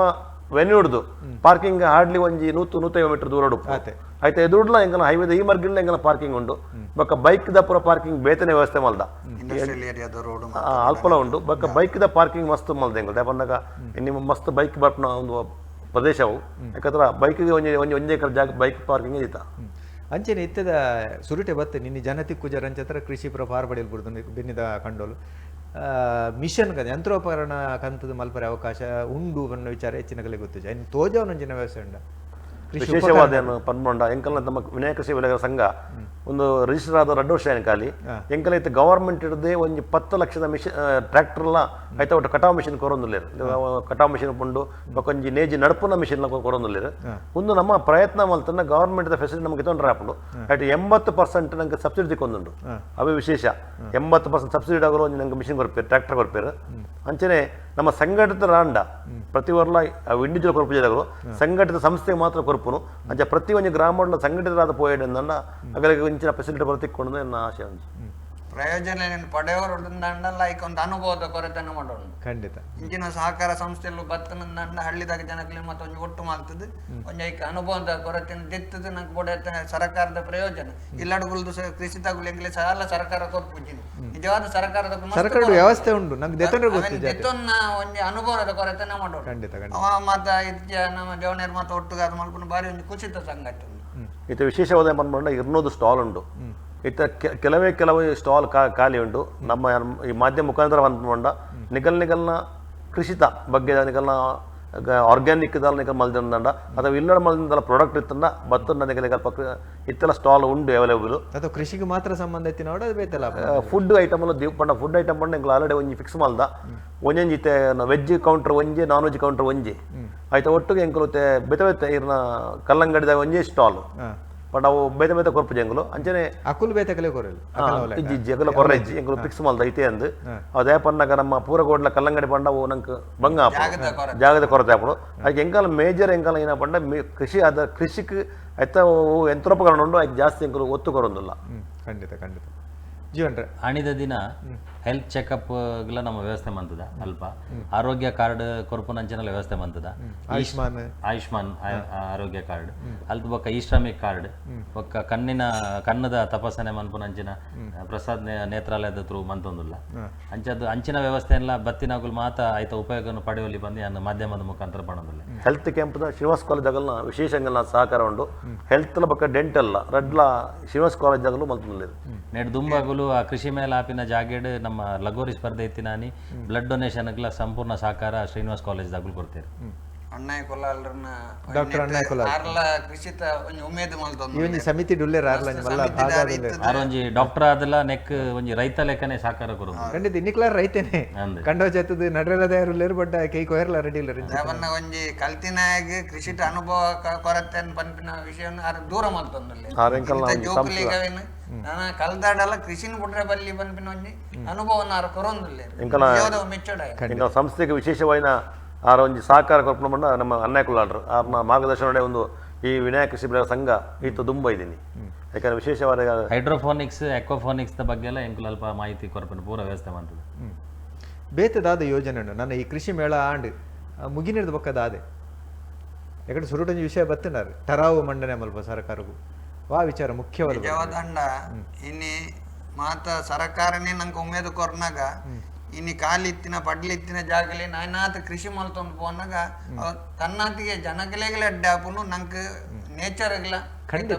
ವೆನ್ಯೂಡ್ದು ಪಾರ್ಕಿಂಗ್ ಹಾರ್ಡ್ಲಿ ಒಂಜಿ 100-150 ಮೀಟರ್ ದೂರ ಉಪ್ಪು. ಆತೆ. ಆಯ್ತು, ಎದುರುಡ್ಲ ಎಂಕಲ ಹೈವೇದ ಈ ಮರ್ಗಿಲ್ಲ ಎಂಕಲ ಪಾರ್ಕಿಂಗ್ ಉಂಡು. ಬೊಕ್ಕ ಬೈಕ್ ದ ಪೂರ ಪಾರ್ಕಿಂಗ್ ಬೇತನೆ ವ್ಯವಸ್ಥೆ ಮಲ್ದ. Industrial ಏರಿಯಾದ road. ಅಲ್ಪಲ ಉಂಡು. ಬೊಕ್ಕ ಬೈಕ್ ದ ಪಾರ್ಕಿಂಗ್ ಮಸ್ತ್ ಮಲ್ದ ಎಂಕಲು. ಪನ್ನಾಗ ನಿಮ್ಮ ಮಸ್ತ್ ಬೈಕ್ ಬರ್ಪುನ ಒಂದು ಪ್ರದೇಶವು, ಯಾಕಂದ್ರೆ ಬೈಕ್ಗೆ ಒಂಜಿ ಒಂಜಿ ಒಂಜೇ ಎಕರೆ ಜಾಗ ಬೈಕ್ ಪಾರ್ಕಿಂಗ್ ಇತ್ತ. ಅಂಚೆನೆ ಇತ್ತದ ಸುರುಟೆ ಬತ್ತೆ ನಿನ್ನೆ ಜನ ತಿಕ್ಕು ಜರಂಚತ್ರ ಕೃಷಿ ಪುರ ಪಾರ್ಬಡಿಲ್ ಬುಡ್ದು ಬೆನ್ನಿದ ಕಂಡೋಲು ಮಿಷನ್ ಕದ ಯಂತ್ರೋಪಕರಣ ಕಂತದ ಮಲ್ಪರೆ ಅವಕಾಶ ಉಂಡು ಅನ್ನೋ ವಿಚಾರ ಹೆಚ್ಚಿನಗಲೆ ಗೊತ್ತಿದೆ. ಇನ್ನು ತೋಜವನಂಚಿನ ವ್ಯವಸ್ಥೆ ಉಂಡ ಕೃಷಿ? ವಿಶೇಷವಾದ ಏನು ಪನ್ಪೊಂಡ, ಎಂಕಲ್ನ ನಮ್ಮ ವಿನಾಯಕ ಕೃಷಿ ಬೆಳೆಗಾರ ಸಂಘ ಒಂದು ರಿಜಿಸ್ಟರ್ ಆದ 2 ವರ್ಷ ಖಾಲಿ. ಎಂಕಲ ಇತ್ತು ಗವರ್ಮೆಂಟ್ ಹಿಡ್ದೆ ಒಂಜಿ 10 ಲಕ್ಷದ ಮಿಷನ್ ಟ್ರ್ಯಾಕ್ಟರ್ಲ ಆಯ್ತಾ ಒಟ್ಟು ಕಟಾವ್ ಮಿಷನ್ ಕೊರೊಂದುಲ್ಲೇರು. ಕಟಾವ್ ಮಿಷನ್ ಪುಂಡು ಬೊಕೊಂಜಿ ನೇಜಿ ನಡ್ಪುನ ಮಿಷನ್ ಕೊರೊಂದುಲ್ಲೇರು. ಒಂದು ನಮ್ಮ ಪ್ರಯತ್ನ ಮಲ್ತನ್ನ ಗವರ್ಮೆಂಟ್ ಫೆಸಿಲಿಟಿ ನಮಗೆ ತೊಂದರೆ ಆಪುಂಡು. ಆಯ್ತು, 80% ನಂಗೆ ಸಬ್ಸಿಡಿ ತಿಕ್ಕೊಂದುಂಡು. ಅವೇ ವಿಶೇಷ. 80% ಸಬ್ಸಿಡಿ ಆಗಲು ಒಂಜಿ ನಂಗೆ ಮಿಷನ್ ಕೊರ್ಪೇರು, ಟ್ರ್ಯಾಕ್ಟರ್ ಕೊರ್ಪೇರು. ಅಂಚನೆ ನಮ್ಮ ಸಂಘಟಿತ ರಾಂಡ ಪ್ರತಿ ವರ್ಲ ಇಂಡಿವಿಜುವಲ್ ಕೊರ್ಪು ಜಾಗಲು ಸಂಘಟಿತ ಸಂಸ್ಥೆಗೆ ಮಾತ್ರ ಕೊರ್ಪುನು. ಅಂಚ ಪ್ರತಿ ಒಂಜಿ ಗ್ರಾಮಡ್ಲ ಸಂಘಟಿತರಾದ ಪೋಯೆಡ್ ಅಗಲಿಗೆ ಇಂಚಿನ ಫೆಸಿಲಿಟಿ ಬರ್ತಿಕ್ಕೊಂಡು ಎನ್ನ ಆಶೆ ಒಂಜಿ. ಪ್ರಯೋಜನ ಪಡೆಯವರು ದಂಡಲ್ಲ, ಐಕ್ ಒಂದು ಅನುಭವದ ಕೊರತೆನ ಮಾಡೋಣ. ಇಂಚಿನ ಸಹಕಾರ ಸಂಸ್ಥೆಲು ಬತ್ತನಂದಂಡ ಹಳ್ಳಿದಾಗ ಜನಕ್ಕೆ ಮತ್ತೆ ಒಂಜಿ ಒಟ್ಟು ಮಾಡ್ತದೆ, ಒಂಜಿ ಐಕ್ ಅನುಭವದ ಕೊರತೆನ ದಿತ್ತದು. ನಂಗೆ ಬೊಡೆ ಸರ್ಕಾರದ ಪ್ರಯೋಜನ ಇಲ್ಲಡುಗುಲ್ದು ಕೃಷಿ ತಗುಲು ಎಂಗ್ಲೆ ಸಾಲ ಸರ್ಕಾರ ಕೊರ್ಪುಜಿನಿ. ನಿಜವಾದ ಸರ್ಕಾರದ ಮಸ್ತ್ ಸರ್ಕಾರದ ಕೊರತೆ. ವ್ಯವಸ್ಥೆ ಉಂಡು, ನಂಗೆ ದೆತ್ತಂದ್ರೆ ಅವೆನ್ ಗೊತ್ತಿದೆ. ದೆತ್ತೊನ್ನ ಒಂಜಿ ಅನುಭವದ ಕೊರತೆನ ಮಾಡೋಣ. ಖಂಡಿತ ಖಂಡಿತ. ಅವ ಮತ್ತ ಇಜ್ಜ ನಮ್ಮ ಜವನೇರ್ ಮಾತ ಒಟ್ಟುಗಾದ ಮಲ್ಪುನ ಬಾರಿ ಒಂಜಿ ಕುಸಿತ ಸಂಗತಿ ಉಂಡು. ಇತ್ತ ವಿಶೇಷವಾದ ಪನ್ಪಂಡ 200 ಸ್ಟಾಲ್ ಉಂಡು. ಇತ್ತ ಕೆಲವೇ ಕೆಲವು ಸ್ಟಾಲ್ ಖಾಲಿ ಉಂಡು. ನಮ್ಮ ಈ ಮಾಧ್ಯಮ ಮುಖಾಂತರ ಪನ್ಪಂಡ ನಿಗಲ್ ನಿಗಲ್ನ ಕೃಷಿತ ಬಗ್ಗೆ ನಿಗಲ್ನ ಆರ್ಗ್ಯಾನಿಕ್ ದಾಲ್ ನಿಗಲ್ ಮಲ್ದಂಡ ಅಥವಾ ಇಲ್ಲಡ ಮಲ್ದಂಡ ಪ್ರಾಡಕ್ಟ್ ಇತ್ತಂಡ ಬತ್ತಂಡ ನಿಗಲ್ ನಿಗಲ್ ಪಕ್ಕ ಇತ್ತೆಲ್ಲ ಸ್ಟಾಲ್ ಉಂಡು ಅವೈಲೇಬಲ್. ಅಥವಾ ಕೃಷಿಗೆ ಮಾತ್ರ ಸಂಬಂಧ ಇತ್ತಿನೋಡ ಅದು ಬೇತಲ್ಲ. ಫುಡ್ ಐಟಮ್ ಎಲ್ಲ ದೀವ್ ಪಂಡ ಫುಡ್ ಐಟಮ್ ಪಂಡ ಎಂಕುಲು ಆಲ್ರೆಡಿ ಒಂಜಿ ಫಿಕ್ಸ್ ಮಲ್ದ. ಒಂಜೊಂಜಿ ಇತ್ತೆ ವೆಜ್ ಕೌಂಟರ್ ಒಂಜಿ, ನಾನ್ ವೆಜ್ ಕೌಂಟರ್ ಒಂಜಿ ಆಯ್ತಾ. ಒಟ್ಟಿಗೆ ಎಂಕುಲು ಇತ್ತೆ ಬೇತೆ ಬೇತೆ ಇರ್ನ ಕಲ್ಲಂಗಡಿದ ಒಂಜಿ ಸ್ಟಾಲ್. ಬಟ್ ಅವು ಬೇತೆ ಬೇತೆ ಕೊರ್ಪು ಎಂಕುಲು ಅಂಚನೆ. ಅಕುಲ್ ಬೇತೆ ಕಲೆ ಕೊರಲು. ಇಜ್ಜಿ ಇಜ್ಜಿ, ಅಗಲ ಕೊರ್ರ ಇಜ್ಜಿ. ಎಂಕುಲು ಫಿಕ್ಸ್ ಮಲ್ದ ಇತ್ತೆ ಅಂದ್. ಅದೇ ಪನ್ನಗ ನಮ್ಮ ಪೂರಗೋಡ್ಲ ಕಲ್ಲಂಗಡಿ ಪಂಡ ಅವು ನಂಗೆ ಬಂಗ ಆಪುಂಡು. ಜಾಗದ ಕೊರತೆ. ಜಾಗದ ಕೊರತೆ ಆಪುಂಡು. ಅದಕ್ಕೆ ಎಂಕಲ ಮೇಜರ್ ಎಂಕಲ ಏನ ಪಂಡ ಕೃಷಿ ಅದ ಕೃಷಿಕ್ ಐತ ಯಂತ್ರೋಪಕರಣ ಉಂಡು. ಅದಕ್ಕೆ ಜಾಸ್ತಿ ಎಂಕುಲು ಒತ್ತು ಕೊರೊಂದಿಲ್ಲ. ಖಂಡಿತ ಖಂಡಿತ ಜೀವನ್ರೆ. ಆಣಿದ ದಿನ ಹೆಲ್ತ್ ಚೆಕಪ್ ನಮ್ಮ ವ್ಯವಸ್ಥೆ ಮಂತದ. ಅಲ್ಪ ಆರೋಗ್ಯ ಕಾರ್ಡ್ ಕೊರ್ಪುನಂಚಿನ ವ್ಯವಸ್ಥೆ ಮಂತದ. ಆಯುಷ್ಮಾನ್. ಆಯುಷ್ಮಾನ್ ಆರೋಗ್ಯ ಕಾರ್ಡ್, ಅಲ್ತ ಬೊಕ್ಕ ಈ ಶ್ರಮಿಕ್ ಕಾರ್ಡ್, ಬೊಕ್ಕ ಕಣ್ಣಿನ ಕಣ್ಣದ ತಪಾಸಣೆ ಮನ್ಪುನಂಚಿನ ಪ್ರಸಾದ್ ನೇತ್ರಾಲಯದ ಥ್ರೂ ಮಂತೊಂದುಲ್ಲ. ಅಂಚದ್ದು ಅಂಚಿನ ವ್ಯವಸ್ಥೆ ಎಲ್ಲ ಬತ್ತಿನಗುಲು ಮಾತ ಆಯ್ತ ಉಪಯೋಗವನ್ನು ಪಡೆಯುವಲ್ಲಿ ಬಂದು ನಾನು ಮಾಧ್ಯಮದ ಮುಖಾಂತರ ಪಡೋದಿಲ್ಲ. ಹೆಲ್ತ್ ಕ್ಯಾಂಪ್ದ ಶ್ರೀನಿವಾಸ್ ಕಾಲೇಜ್ ಆಗಲ್ನ ವಿಶೇಷ ಅಂಗಲ್ನ ಸಹಕಾರ ಉಂಡು. ಹೆಲ್ತ್ ಬೊಕ್ಕ ಡೆಂಟಲ್ ರಡ್ಲ ಶ್ರೀನಿವಾಸ್ ಕಾಲೇಜ್ ಆಗಲು ಮಲ್ತೊಂದುಲ್ಲೆರ್. ನೆಡ್ ದುಂಬಾಗುಲು ಆ ಕೃಷಿ ಮೇಲೆ ಆಪಿನ ಜಾಗೆಡ್ ನಮ್ಮ ಲಗೋರಿ ಸ್ಪರ್ಧೆ ಇತ್ತಿನಾನಿ ಬ್ಲಡ್ ಡೊನೇಷನ್ಗ್ಲ ಸಂಪೂರ್ಣ ಸಹಕಾರ ಶ್ರೀನಿವಾಸ್ ಕಾಲೇಜ್ ದಾಗುಲು ಕೊಡ್ತೇವೆ. ಅಣ್ಣಯ್ಯ ಕೊಲ್ಲಾಲ್ರನ್ನ. ಡಾಕ್ಟರ್ ಅಣ್ಣಯ್ಯ ಕೊಲ್ಲಾಲ್. ಆರ್ಲ ಕೃಷಿತ ಒಂಜಿ ಉಮೇದು ಮಲ್ತೊಂದು. ಈ ಒಂಜಿ ಸಮಿತಿ ಡುಲ್ಲೆರ್ ಆರ್ಲ ಒಂಜಿ ಮಲ್ಲ ಭಾಗ ಆದುಲ್ಲೆರ್. ಆರ್ ಒಂಜಿ ಡಾಕ್ಟರ್ ಆದಲ ನೆಕ್ ಒಂಜಿ ರೈತ ಲೆಕ್ಕನೆ ಸಹಕಾರ ಕೊರೊಂದು. ಖಂಡಿತ ಇನ್ನಿಕ್ಲಾರ ರೈತೇನೆ. ಅಂದ್. ಕಂಡೋ ಜತ್ತದ ನಡ್ರೆಲ ತಯಾರುಲ್ಲೇರು, ಬಟ್ ಕೈ ಕೊಯರ್ಲ ರೆಡಿ ಇಲ್ಲ. ದೇವನ್ನ ಒಂಜಿ ಕಲ್ತಿನಾಗ ಕೃಷಿಟ ಅನುಭವ ಕೊರತೆ ಪನ್ಪಿನ ವಿಷಯವನ್ನು ಆರ್ ದೂರ ಮಲ್ತೊಂದುಲ್ಲೆ. ಆರ್ ಎಂಕಲ್ನ ಒಂಜಿ ಜೋಕುಲಿಗ ಅವೇನು ನಾನ ಕಲ್ದಾಡಲ್ಲ ಕೃಷಿನ ಬಿಟ್ರೆ ಬಲ್ಲಿ ಪನ್ಪಿನ ಒಂಜಿ ಅನುಭವನ ಆರ್ ಕೊರೊಂದುಲ್ಲೆ. ಮೆಚ್ಚೋಡ. ಎಂಕಲ್ನ ಸಂಸ್ಥೆಗೆ ವಿಶೇಷವಾಯಿನ ಆರ ಒಂಜಿ ಸಹಕಾರ ಕೊರ್ಪುನ ಪಂಡ ನಮ್ಮ ಅಣ್ಣಯ್ಯ ಕುಲ್ಲಾಳ್ರು. ಆರ್ನ ಮಾರ್ಗದರ್ಶನ ಒಂದು ಈ ವಿನಾಯಕ ಕೃಷಿ ಬೆಳೆಗಾರ ಸಂಘ ಈತ ದುಂಬ ಇದ್ದೀನಿ. ಯಾಕಂದ್ರೆ ವಿಶೇಷವಾದ ಹೈಡ್ರೋಫೋನಿಕ್ಸ್ ಎಕ್ವಾಫೋನಿಕ್ಸ್ the ಬಗ್ಗೆ ಎಲ್ಲ ಎಂಕುಲು ಅಲ್ಪ ಮಾಹಿತಿ ಕೊರ್ಪಿನ ಪೂರ ವ್ಯವಸ್ಥೆ ಮಂತದ. ಬೇತೆದಾದ ಯೋಜನೆ ಉಂಡು ನನ್ನ ಈ ಕೃಷಿ ಮೇಳ ಆಂಡ್ ಮುಗಿನಿರ್ದ ಬೊಕ್ಕದ ಆದೆ. ಯಾಕಂದ್ರೆ ಸುರುಟೊಂಜಿ ವಿಷಯ ಬತ್ತಿನಾರು ठराವು ಮಂಡನೆ ಮಲ್ಪ ಸರ್ಕಾರಗು ವಾ ವಿಚಾರ ಮುಖ್ಯವಾದ. ನಿಜವಾದಂಡ ಇನಿ ಮಾತ ಸರ್ಕಾರನೇ ನಂಗೆ ಉಮೇದು ಕೊರ್ನಾಗ ಇನಿ ಕಾಲಿತ್ತಿನ ಪಡ್ಲಿತ್ತಿನ ಜಾಗಲಿ ನಾನಾತ ಕೃಷಿ ಮಲ್ತೊಂದು ಪೋನಾಗ ಅವ್ ತನ್ನಾತಿಗೆ ಜನಗಳಿಗೆ ಅಡ್ಡೆ ಆಪುನು, ನಂಗೆ ನೇಚರ್ಗ್ಲ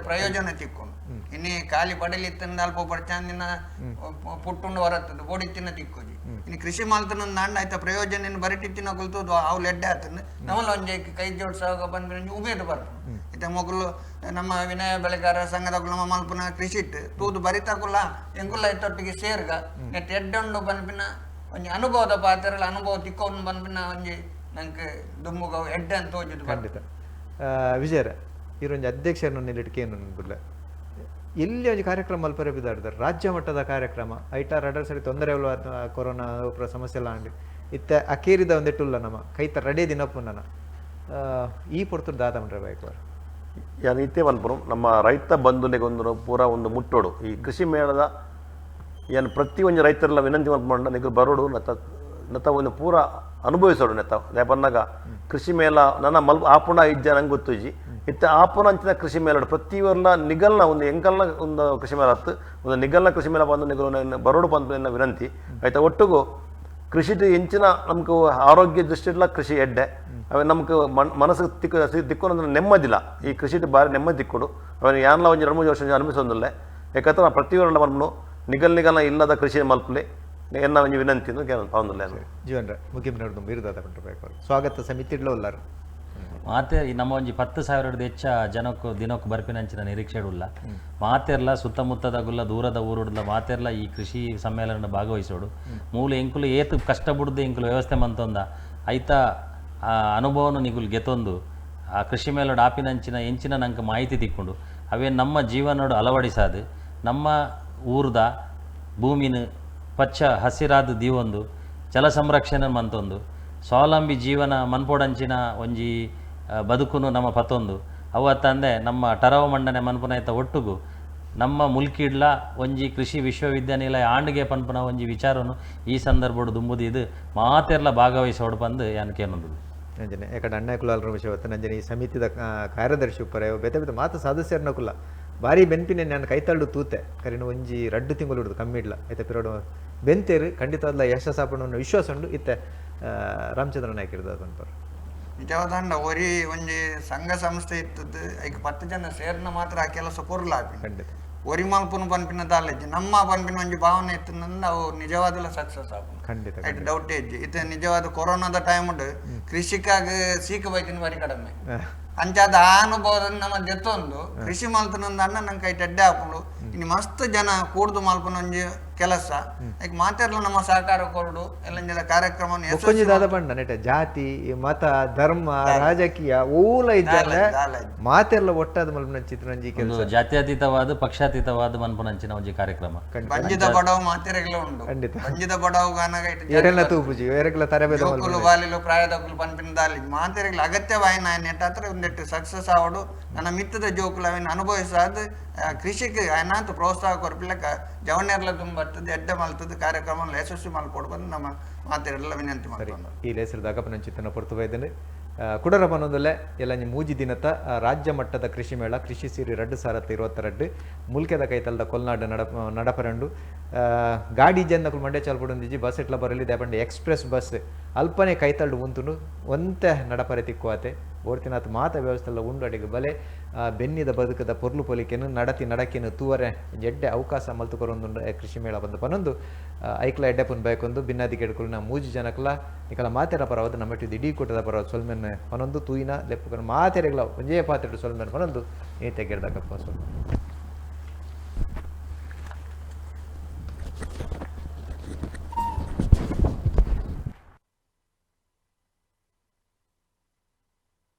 ಪ್ರಯೋಜನ ತಿಕ್ಕೊಂಡು. ಇನಿ ಖಾಲಿ ಪಡಲಿತ್ತಿನ ಅಲ್ಪ ಪಡ್ಚಾಂದಿನ ಪುಟ್ಟುಂಡು ಹೊರತ್ತದು ಬೋಡಿತ್ತಿನ ತಿಕ್ಕೋಜಿ. ಇನ್ನು ಕೃಷಿ ಮಲ್ತನ ನಾಂಡ ಆಯ್ತ ಪ್ರಯೋಜನ ಇನ್ನು ಬರಿಟಿತ್ತಿನ ಕುಲ್ತು ಅವು ಎಡ್ಡೆ ಆತನ ನಮ್ಮಲ್ಲ ಒಂಜಿ ಕೈ ಜೋಡ್ಸಾಗ ಬಂದ್ರೆ ಉಮೇದು ಬರ್ಪುಂಡು. ಇತ್ತೆ. ಇತ್ತೆ ಮೊಕುಲು ನಮ್ಮ ವಿನಯ ಬೆಳೆಗಾರ ಸಂಘದಕುಲು ನಮ್ಮ ಮಲ್ಪುನ ಕೃಷಿಟ್ ತೂದು ಬರಿತಕುಲ ಎಂಕುಲ ಇತ್ತೊಟ್ಟಿಗೆ ಸೇರ್ಗ ನೆಟ್ ಎಡ್ಡೆ ಉಂಡು ಪನ್ಪಿನ ಒಂಜಿ ಅನುಭವದ ಪಾತೆರಲ ಅನುಭವ ತಿಕ್ಕೊಂಡು ಪನ್ಪಿನ ಒಂಜಿ ನಂಗೆ ದುಂಬುಗ ಎಡ್ಡೆ ಅಂತ ತೋಜುದು. ಖಂಡಿತ. ವಿಜಯರ, ಈರೊಂಜಿ ಅಧ್ಯಕ್ಷರನ್ನು ನಿಲ್ಲಿಟ್ಕೇನು ಬುಡ್ಲೆ ಎಲ್ಲಿ ಒಂಜಿ ಕಾರ್ಯಕ್ರಮ ಮಲ್ಪರೆ ಬಿದಾಡ್ತಾರೆ, ರಾಜ್ಯ ಮಟ್ಟದ ಕಾರ್ಯಕ್ರಮ ಐಟ ರಡರ್ ಸರಿ ತೊಂದರೆ ಕೊರೋನಾ ಸಮಸ್ಯೆ ಎಲ್ಲ ಅಂಡಿ ಇತ್ತೆ ಅಕೇರಿದ ಒಂದೆಟ್ಟುಲ್ಲ ನಮ್ಮ ಕೈತ ರೆಡಿ ದಿನಪ್ಪು ನನ್ನ ಈ ಪೊರ್ತುಡು ದಾದ ಮಂಡ್ರೆ ಬೈಕ್. ಯಾನ್ ಇತ್ತೆ ಪನ್ಪುನು ನಮ್ಮ ರೈತ ಬಂಧುಲೆಗ್ ಒಂದು ಪೂರ ಒಂದು ಮುಟ್ಟೋಡು ಈ ಕೃಷಿ ಮೇಳದ. ಏನು ಪ್ರತಿ ಒಂಜಿ ರೈತರೆಲ್ಲ ವಿನಂತಿ ಮಲ್ಪುಂಡ, ನಿಕುಲು ಬರೋಡು, ನತ್ತ ನತ್ತ ಒಂದು ಪೂರ ಅನುಭವಿಸೋಡು ನೆತ್ತ. ಪನ್ನಗ ಕೃಷಿ ಮೇಳ ನನ್ನ ಮಲ್ ಆಪುಣ ಇಜ್ಜ ನಂಗೆ ಗೊತ್ತುಜ್ಜಿ. ಇತ್ತೆ ಆಪುನ ಅಂಚಿನ ಕೃಷಿ ಮೇಳ ಪ್ರತಿ ವರ್ಲ ನಿಗಲ್ನ ಒಂದು ಎಂಕಲ್ನ ಒಂದು ಕೃಷಿ ಮೇಳ ಹತ್ತು ಒಂದು ನಿಗಲ್ನ ಕೃಷಿ ಮೇಳ ಬಂದು ನಿಗಲು ಬರೋಡು ಪನ್ಪಿನ ವಿನಂತಿ ಆಯ್ತಾ. ಒಟ್ಟುಗು ಕೃಷಿಟ್ ಎಂಚಿನ ನಮ್ಗೆ ಆರೋಗ್ಯ ದೃಷ್ಟಿಡ್ಲ ಕೃಷಿ ಎಡ್ಡೆ. ಅವೆ ನಮ್ಗೆ ಮನಸ್ಸು ತಿಕ್ಕು ತಿಕ್ಕೊನಂದ್ರೆ ನೆಮ್ಮದಿಲ್ಲ. ಈ ಕೃಷಿಟ್ ಬಾರಿ ನೆಮ್ಮದಿ ತಿಕ್ಕೊಡು. ಅವನು ಯಾನ್ಲ ಒಂಜಿ 2-3 ವರ್ಷ ಅನುಭವಿಸೊಂದಿಲ್ಲ. ಯಾಕಂದ್ರೆ ಪ್ರತಿಯೊಂದು ಮನ್ಪುನು ನಿಗಲ್ ನಿಗಲ್ನ ಇಲ್ಲದ ಕೃಷಿ ಮಲ್ಪಲೆ ಎನ್ನ ಒಂಜಿ ವಿನಂತಿ ಪಾವೊಂದುಲ್ಲೆ. ಜೀವನ್ರ ಮುಖ್ಯಮಂತ್ರಿ ಬಿರುದಾದ ಬೇಕು ಸ್ವಾಗತ ಸಮಿತಿ ಉಲ್ಲಾರು. ಮಾತೆ ಈ ನಮ್ಮ ಒಂಜಿ 10,000 ಹೆಚ್ಚ ಜನಕ್ಕೂ ದಿನಕ್ಕೂ ಬರ್ಪಿನಂಚಿನ ನಿರೀಕ್ಷೆ ಉಲ್ಲ. ಮಾತೆರ್ಲ ಸುತ್ತಮುತ್ತದಗುಲ್ಲ ದೂರದ ಊರುಡ್ಲ ಮಾತೆರ್ಲ ಈ ಕೃಷಿ ಸಮ್ಮೇಳನ ಭಾಗವಹಿಸೋಡು. ಮೂಲ ಎಂಕುಲು ಏತು ಕಷ್ಟ ಬುಡ್ದು ಎಂಕುಲು ವ್ಯವಸ್ಥೆ ಮಂತೊಂದ ಐತ ಆ ಅನುಭವನು ನಿಗುಲು ಗೆತೊಂದು ಆ ಕೃಷಿ ಮೇಳಡ್ ಆಪಿನಂಚಿನ ಎಂಚಿನ ನಂಗೆ ಮಾಹಿತಿ ತಿಕ್ಕೊಂಡು ಅವೇ ನಮ್ಮ ಜೀವನೋಡು ಅಳವಡಿಸಾದು ನಮ್ಮ ಊರ್ದ ಭೂಮಿನ ಪಚ್ಚ ಹಸಿರಾದ ದೀವೊಂದು ಜಲ ಸಂರಕ್ಷಣೆ ಮಂತೊಂದು ಸ್ವಾವಲಂಬಿ ಜೀವನ ಮನ್ಪೋಡಂಚಿನ ಒಂಜಿ ಬದುಕುನು ನಮ್ಮ ಪತ್ತೊಂದು ಅವು ಅತ್ತಂದೆ ನಮ್ಮ ಟರವ ಮಂಡನೆ ಮನ್ಪುನೈತ ಒಟ್ಟುಗು ನಮ್ಮ ಮುಲ್ಕಿಡ್ಲ ಒಂಜಿ ಕೃಷಿ ವಿಶ್ವವಿದ್ಯಾನಿಲಯ ಆಂಡ್ಗೆ ಪನ್ಪುನ ಒಂಜಿ ವಿಚಾರನು ಈ ಸಂದರ್ಭಡು ದುಂಬುದಿದು ಮಾತೆರ್ಲ ಭಾಗವಹಿಸೋಡು ಪಂದು ಯಾನ್ ಕೇನೊಂದು. ನಂಜನೆ ಯಾಕಂದ್ರೆ ಅಣ್ಣ ಕುಲಾಲರ ವಿಷಯ ನಂಜನೆ ಈ ಸಮಿತಿದ ಕಾರ್ಯದರ್ಶಿ ಉಪ್ಪರೆ ಬೇತೆ ಬೇತೆ ಮಾತ ಸದಸ್ಯರನ್ನ ಕುಲ್ಲ ಭಾರಿ ಬೆನ್ಪಿನ ನಾನು ಕೈತಳ್ಳು ತೂತೆ ಕರಿನ ಒಂಜಿ 2 ತಿಂಗಳು ಹಿಡಿದು ಕಮ್ಮಿ ಇಡ್ಲ ಐತೆ ಪಿರೋಡು ಬೆಂತೇರು ಖಂಡಿತವಾದ್ಲ ಯಶಸ್ಸಾಪಣ ವಿಶ್ವಾಸ ಉಂಡು. ಇತ್ತೆ ರಾಮಚಂದ್ರ ನಾಯ್ಕ ಇರ್ದ ಪನ್ಪರು. ನಿಜವಾದಂಡ ಒರಿ ಒಂಜಿ ಸಂಘ ಸಂಸ್ಥೆ ಇತ್ತದ್ದು ಐಕ್ 10 ಜನ ಸೇರ್ನ ಮಾತ್ರ ಆ ಕೆಲಸ ಪೊರ್ಲಾಪಿ. ಖಂಡಿತ. ಒರಿ ಮಲ್ಪುನು ಪನ್ಪಿನ ದಾಲೇಜ್ ನಮ್ಮ ಪನ್ಪಿನ ಒಂಜಿ ಭಾವನೆ ಇತ್ತು, ಅವು ನಿಜವಾದಲ ಸಕ್ಸಸ್ ಆಪುಂಡು. ಖಂಡಿತ. ಐಟ್ ಡೌಟ್ ಇಜ್ಜಿ. ಇತ್ತೆ ನಿಜವಾದ ಕೊರೋನಾದ ಟೈಮ್ ಕೃಷಿಕಾಗ ಸೀಕ ಬೈತಿನ ಬಾರಿ ಕಡಿಮೆ. ಅಂಚಾದ ಆ ಅನುಭವದ ನಮ್ಮ ದೆತ್ತೊಂದು ಕೃಷಿ ಮಲ್ತನಂದ ಅಣ್ಣ ನಂಗೆ ಕೈ ಎಡ್ಡೆ ಆಪುಂಡು. ಇನ್ನು ಮಸ್ತ್ ಜನ ಕೂಡ್ದು ಮಲ್ಪುನ ಒಂಜಿ ಕೆಲಸ ಐಕ್ ಮಾತೆರ್ಲ ನಮ್ಮ ಸಹಕಾರ ಕೊರಡು ಎಲ್ಲ ಕಾರ್ಯಕ್ರಮವನ್ನು ಬೊಕ್ಕೊಂಜಿ ಯಶಸ್ವಿ ದಾದ ಪಂಡ ನೆಟ ಜಾತಿ ಮತ ಧರ್ಮ ರಾಜಕೀಯ ಓಲ ಇದ್ದಾನೆ ದಾಲ. ಮಾತೆಲ್ಲ ಒಟ್ಟಾದ ಮಲ್ಪನ ಚಿತ್ರಂಜಿ ಕೆಲಸ. ಒಂದು ಜಾತ್ಯತೀತವಾದ ಪಕ್ಷಾತೀತವಾದ ಮನ್ಪುನಂಚಿನ ಒಂಜಿ ಕಾರ್ಯಕ್ರಮ. ಬಂಜಿದ ಬಡವು ಮಾತೆರೆಗ್ಲ ಉಂಡು. ಖಂಡಿತ. ಬಂಜಿದ ಬಡವು ಗಾನಗ ಇಟ್ಟು ಏರೆಲ್ಲ ತೂಪುಜಿ ಏರೆಗ್ಲ ತರಬೇದ ಜೋಕುಲು ಬಾಲಿಲು ಪ್ರಾಯದಕುಲು ಪನ್ಪಿನ ದಾಲಿ ಮಾತೆರೆಗ್ಲ ಅಗತ್ಯವಾಯಿನ ನೆಟ್ಟಾತ್ರ ಒಂದೆಟ್ಟು ಸಕ್ಸಸ್ ಆವಡು. ನನ್ನ ಮಿತ್ತದ ಜೋಕುಲು ಅವಿನ ಅನುಭವಿಸಾದ ಕೃಷಿಗೆ ಅನಾಥ ಪ್ರೋತ್ಸಾಹ ಕೊರ್ಪಿಲಕ್ಕ ಜವಣ್ಯರ್ಲ ತುಂಬರ್ತದೆ ಎಡ್ಡೆ ಮಲ್ತದ ಕಾರ್ಯಕ್ರಮ ಯಶಸ್ವಿ ಮಲ್ಪೊಡು ಬಂದು ನಮ್ಮ ಮಾತೆರೆಲ್ಲ ವಿನಂತಿ ಮಾಡ್ಕೊಂಡು. ಈ ಲೇಸರ್ ದಾಗಪನ ಚಿತ್ತನ ಪೊರ್ತು ಬೈದನೆ ಕುಡರ ಪನೊಂದಲೆ ಎಲ್ಲ ಮೂಜಿ ದಿನತ ರಾಜ್ಯ ಮಟ್ಟದ ಕೃಷಿ ಮೇಳ ಕೃಷಿ ಸಿರಿ 2022 ಮುಲ್ಕೆದ ಕೈತಲ್ದ ಕೊಲ್ನಾಡು ನಡಪರಂಡು. ಗಾಡಿ ಜನ್ನಕುಲು ಮಂಡ್ಯ ಚಾಲ್ಪುಡೊಂದಿಜ್ಜಿ ಬಸ್ ಎಟ್ಲ ಬರಲಿ ದೇಪಂಡೆ ಎಕ್ಸ್ಪ್ರೆಸ್ ಬಸ್ ಅಲ್ಪನೆ ಕೈತಲ್ಡು ಉಂತುಂಡು ಒಂತೆ ನಡಪರೆ ತಿಕ್ಕುವಾತೆ ಓರ್ತಿನಾತ್ ಮಾತ ವ್ಯವಸ್ಥೆ ಎಲ್ಲ ಉಂಡು. ಅಡಿಗೆ ಬಲೆ ಬೆನ್ನಿದ ಬದುಕದ ಪೊರ್ಲು ಪೊಲಿಕೆನು ನಡತಿ ನಡಕಿನ ತೂವರೆ ಎಡ್ಡೆ ಅವಕಾಶ ಮಲ್ತು ಕೊರೊಂದುಂಡು ಕೃಷಿ ಮೇಳ ಬಂದು ಪನೊಂದು. ಐಕ್ಲ ಎಡ್ಡೆ ಪುನ್ ಬಯಕೊಂದು ಬಿನ್ನಾದಿ ಕೆಡ್ಕುಲ್ನ ಮೂಜಿ ಜನಕ್ಲ ನಿಕಲ ಮಾತೆರ ಪರವಾದ ನಮ್ಮ ಇಡೀ ಕೂಟದ ಪರವಾದ ಸೊಲ್ಮೆನ್ ಪನೊಂದು ತೂಯಿನ ಲೆಪ್ಪುಕನ ಮಾತೆರೆಗ್ಲ ಒಂಜೇ ಪಾತ್ರೆ ಸೊಲ್ಮೆನ್ ಪನೊಂದು ಏತೆ ಗೆಡ್ದಕಪ್ಪ ಸ್ವಲ್ಪ.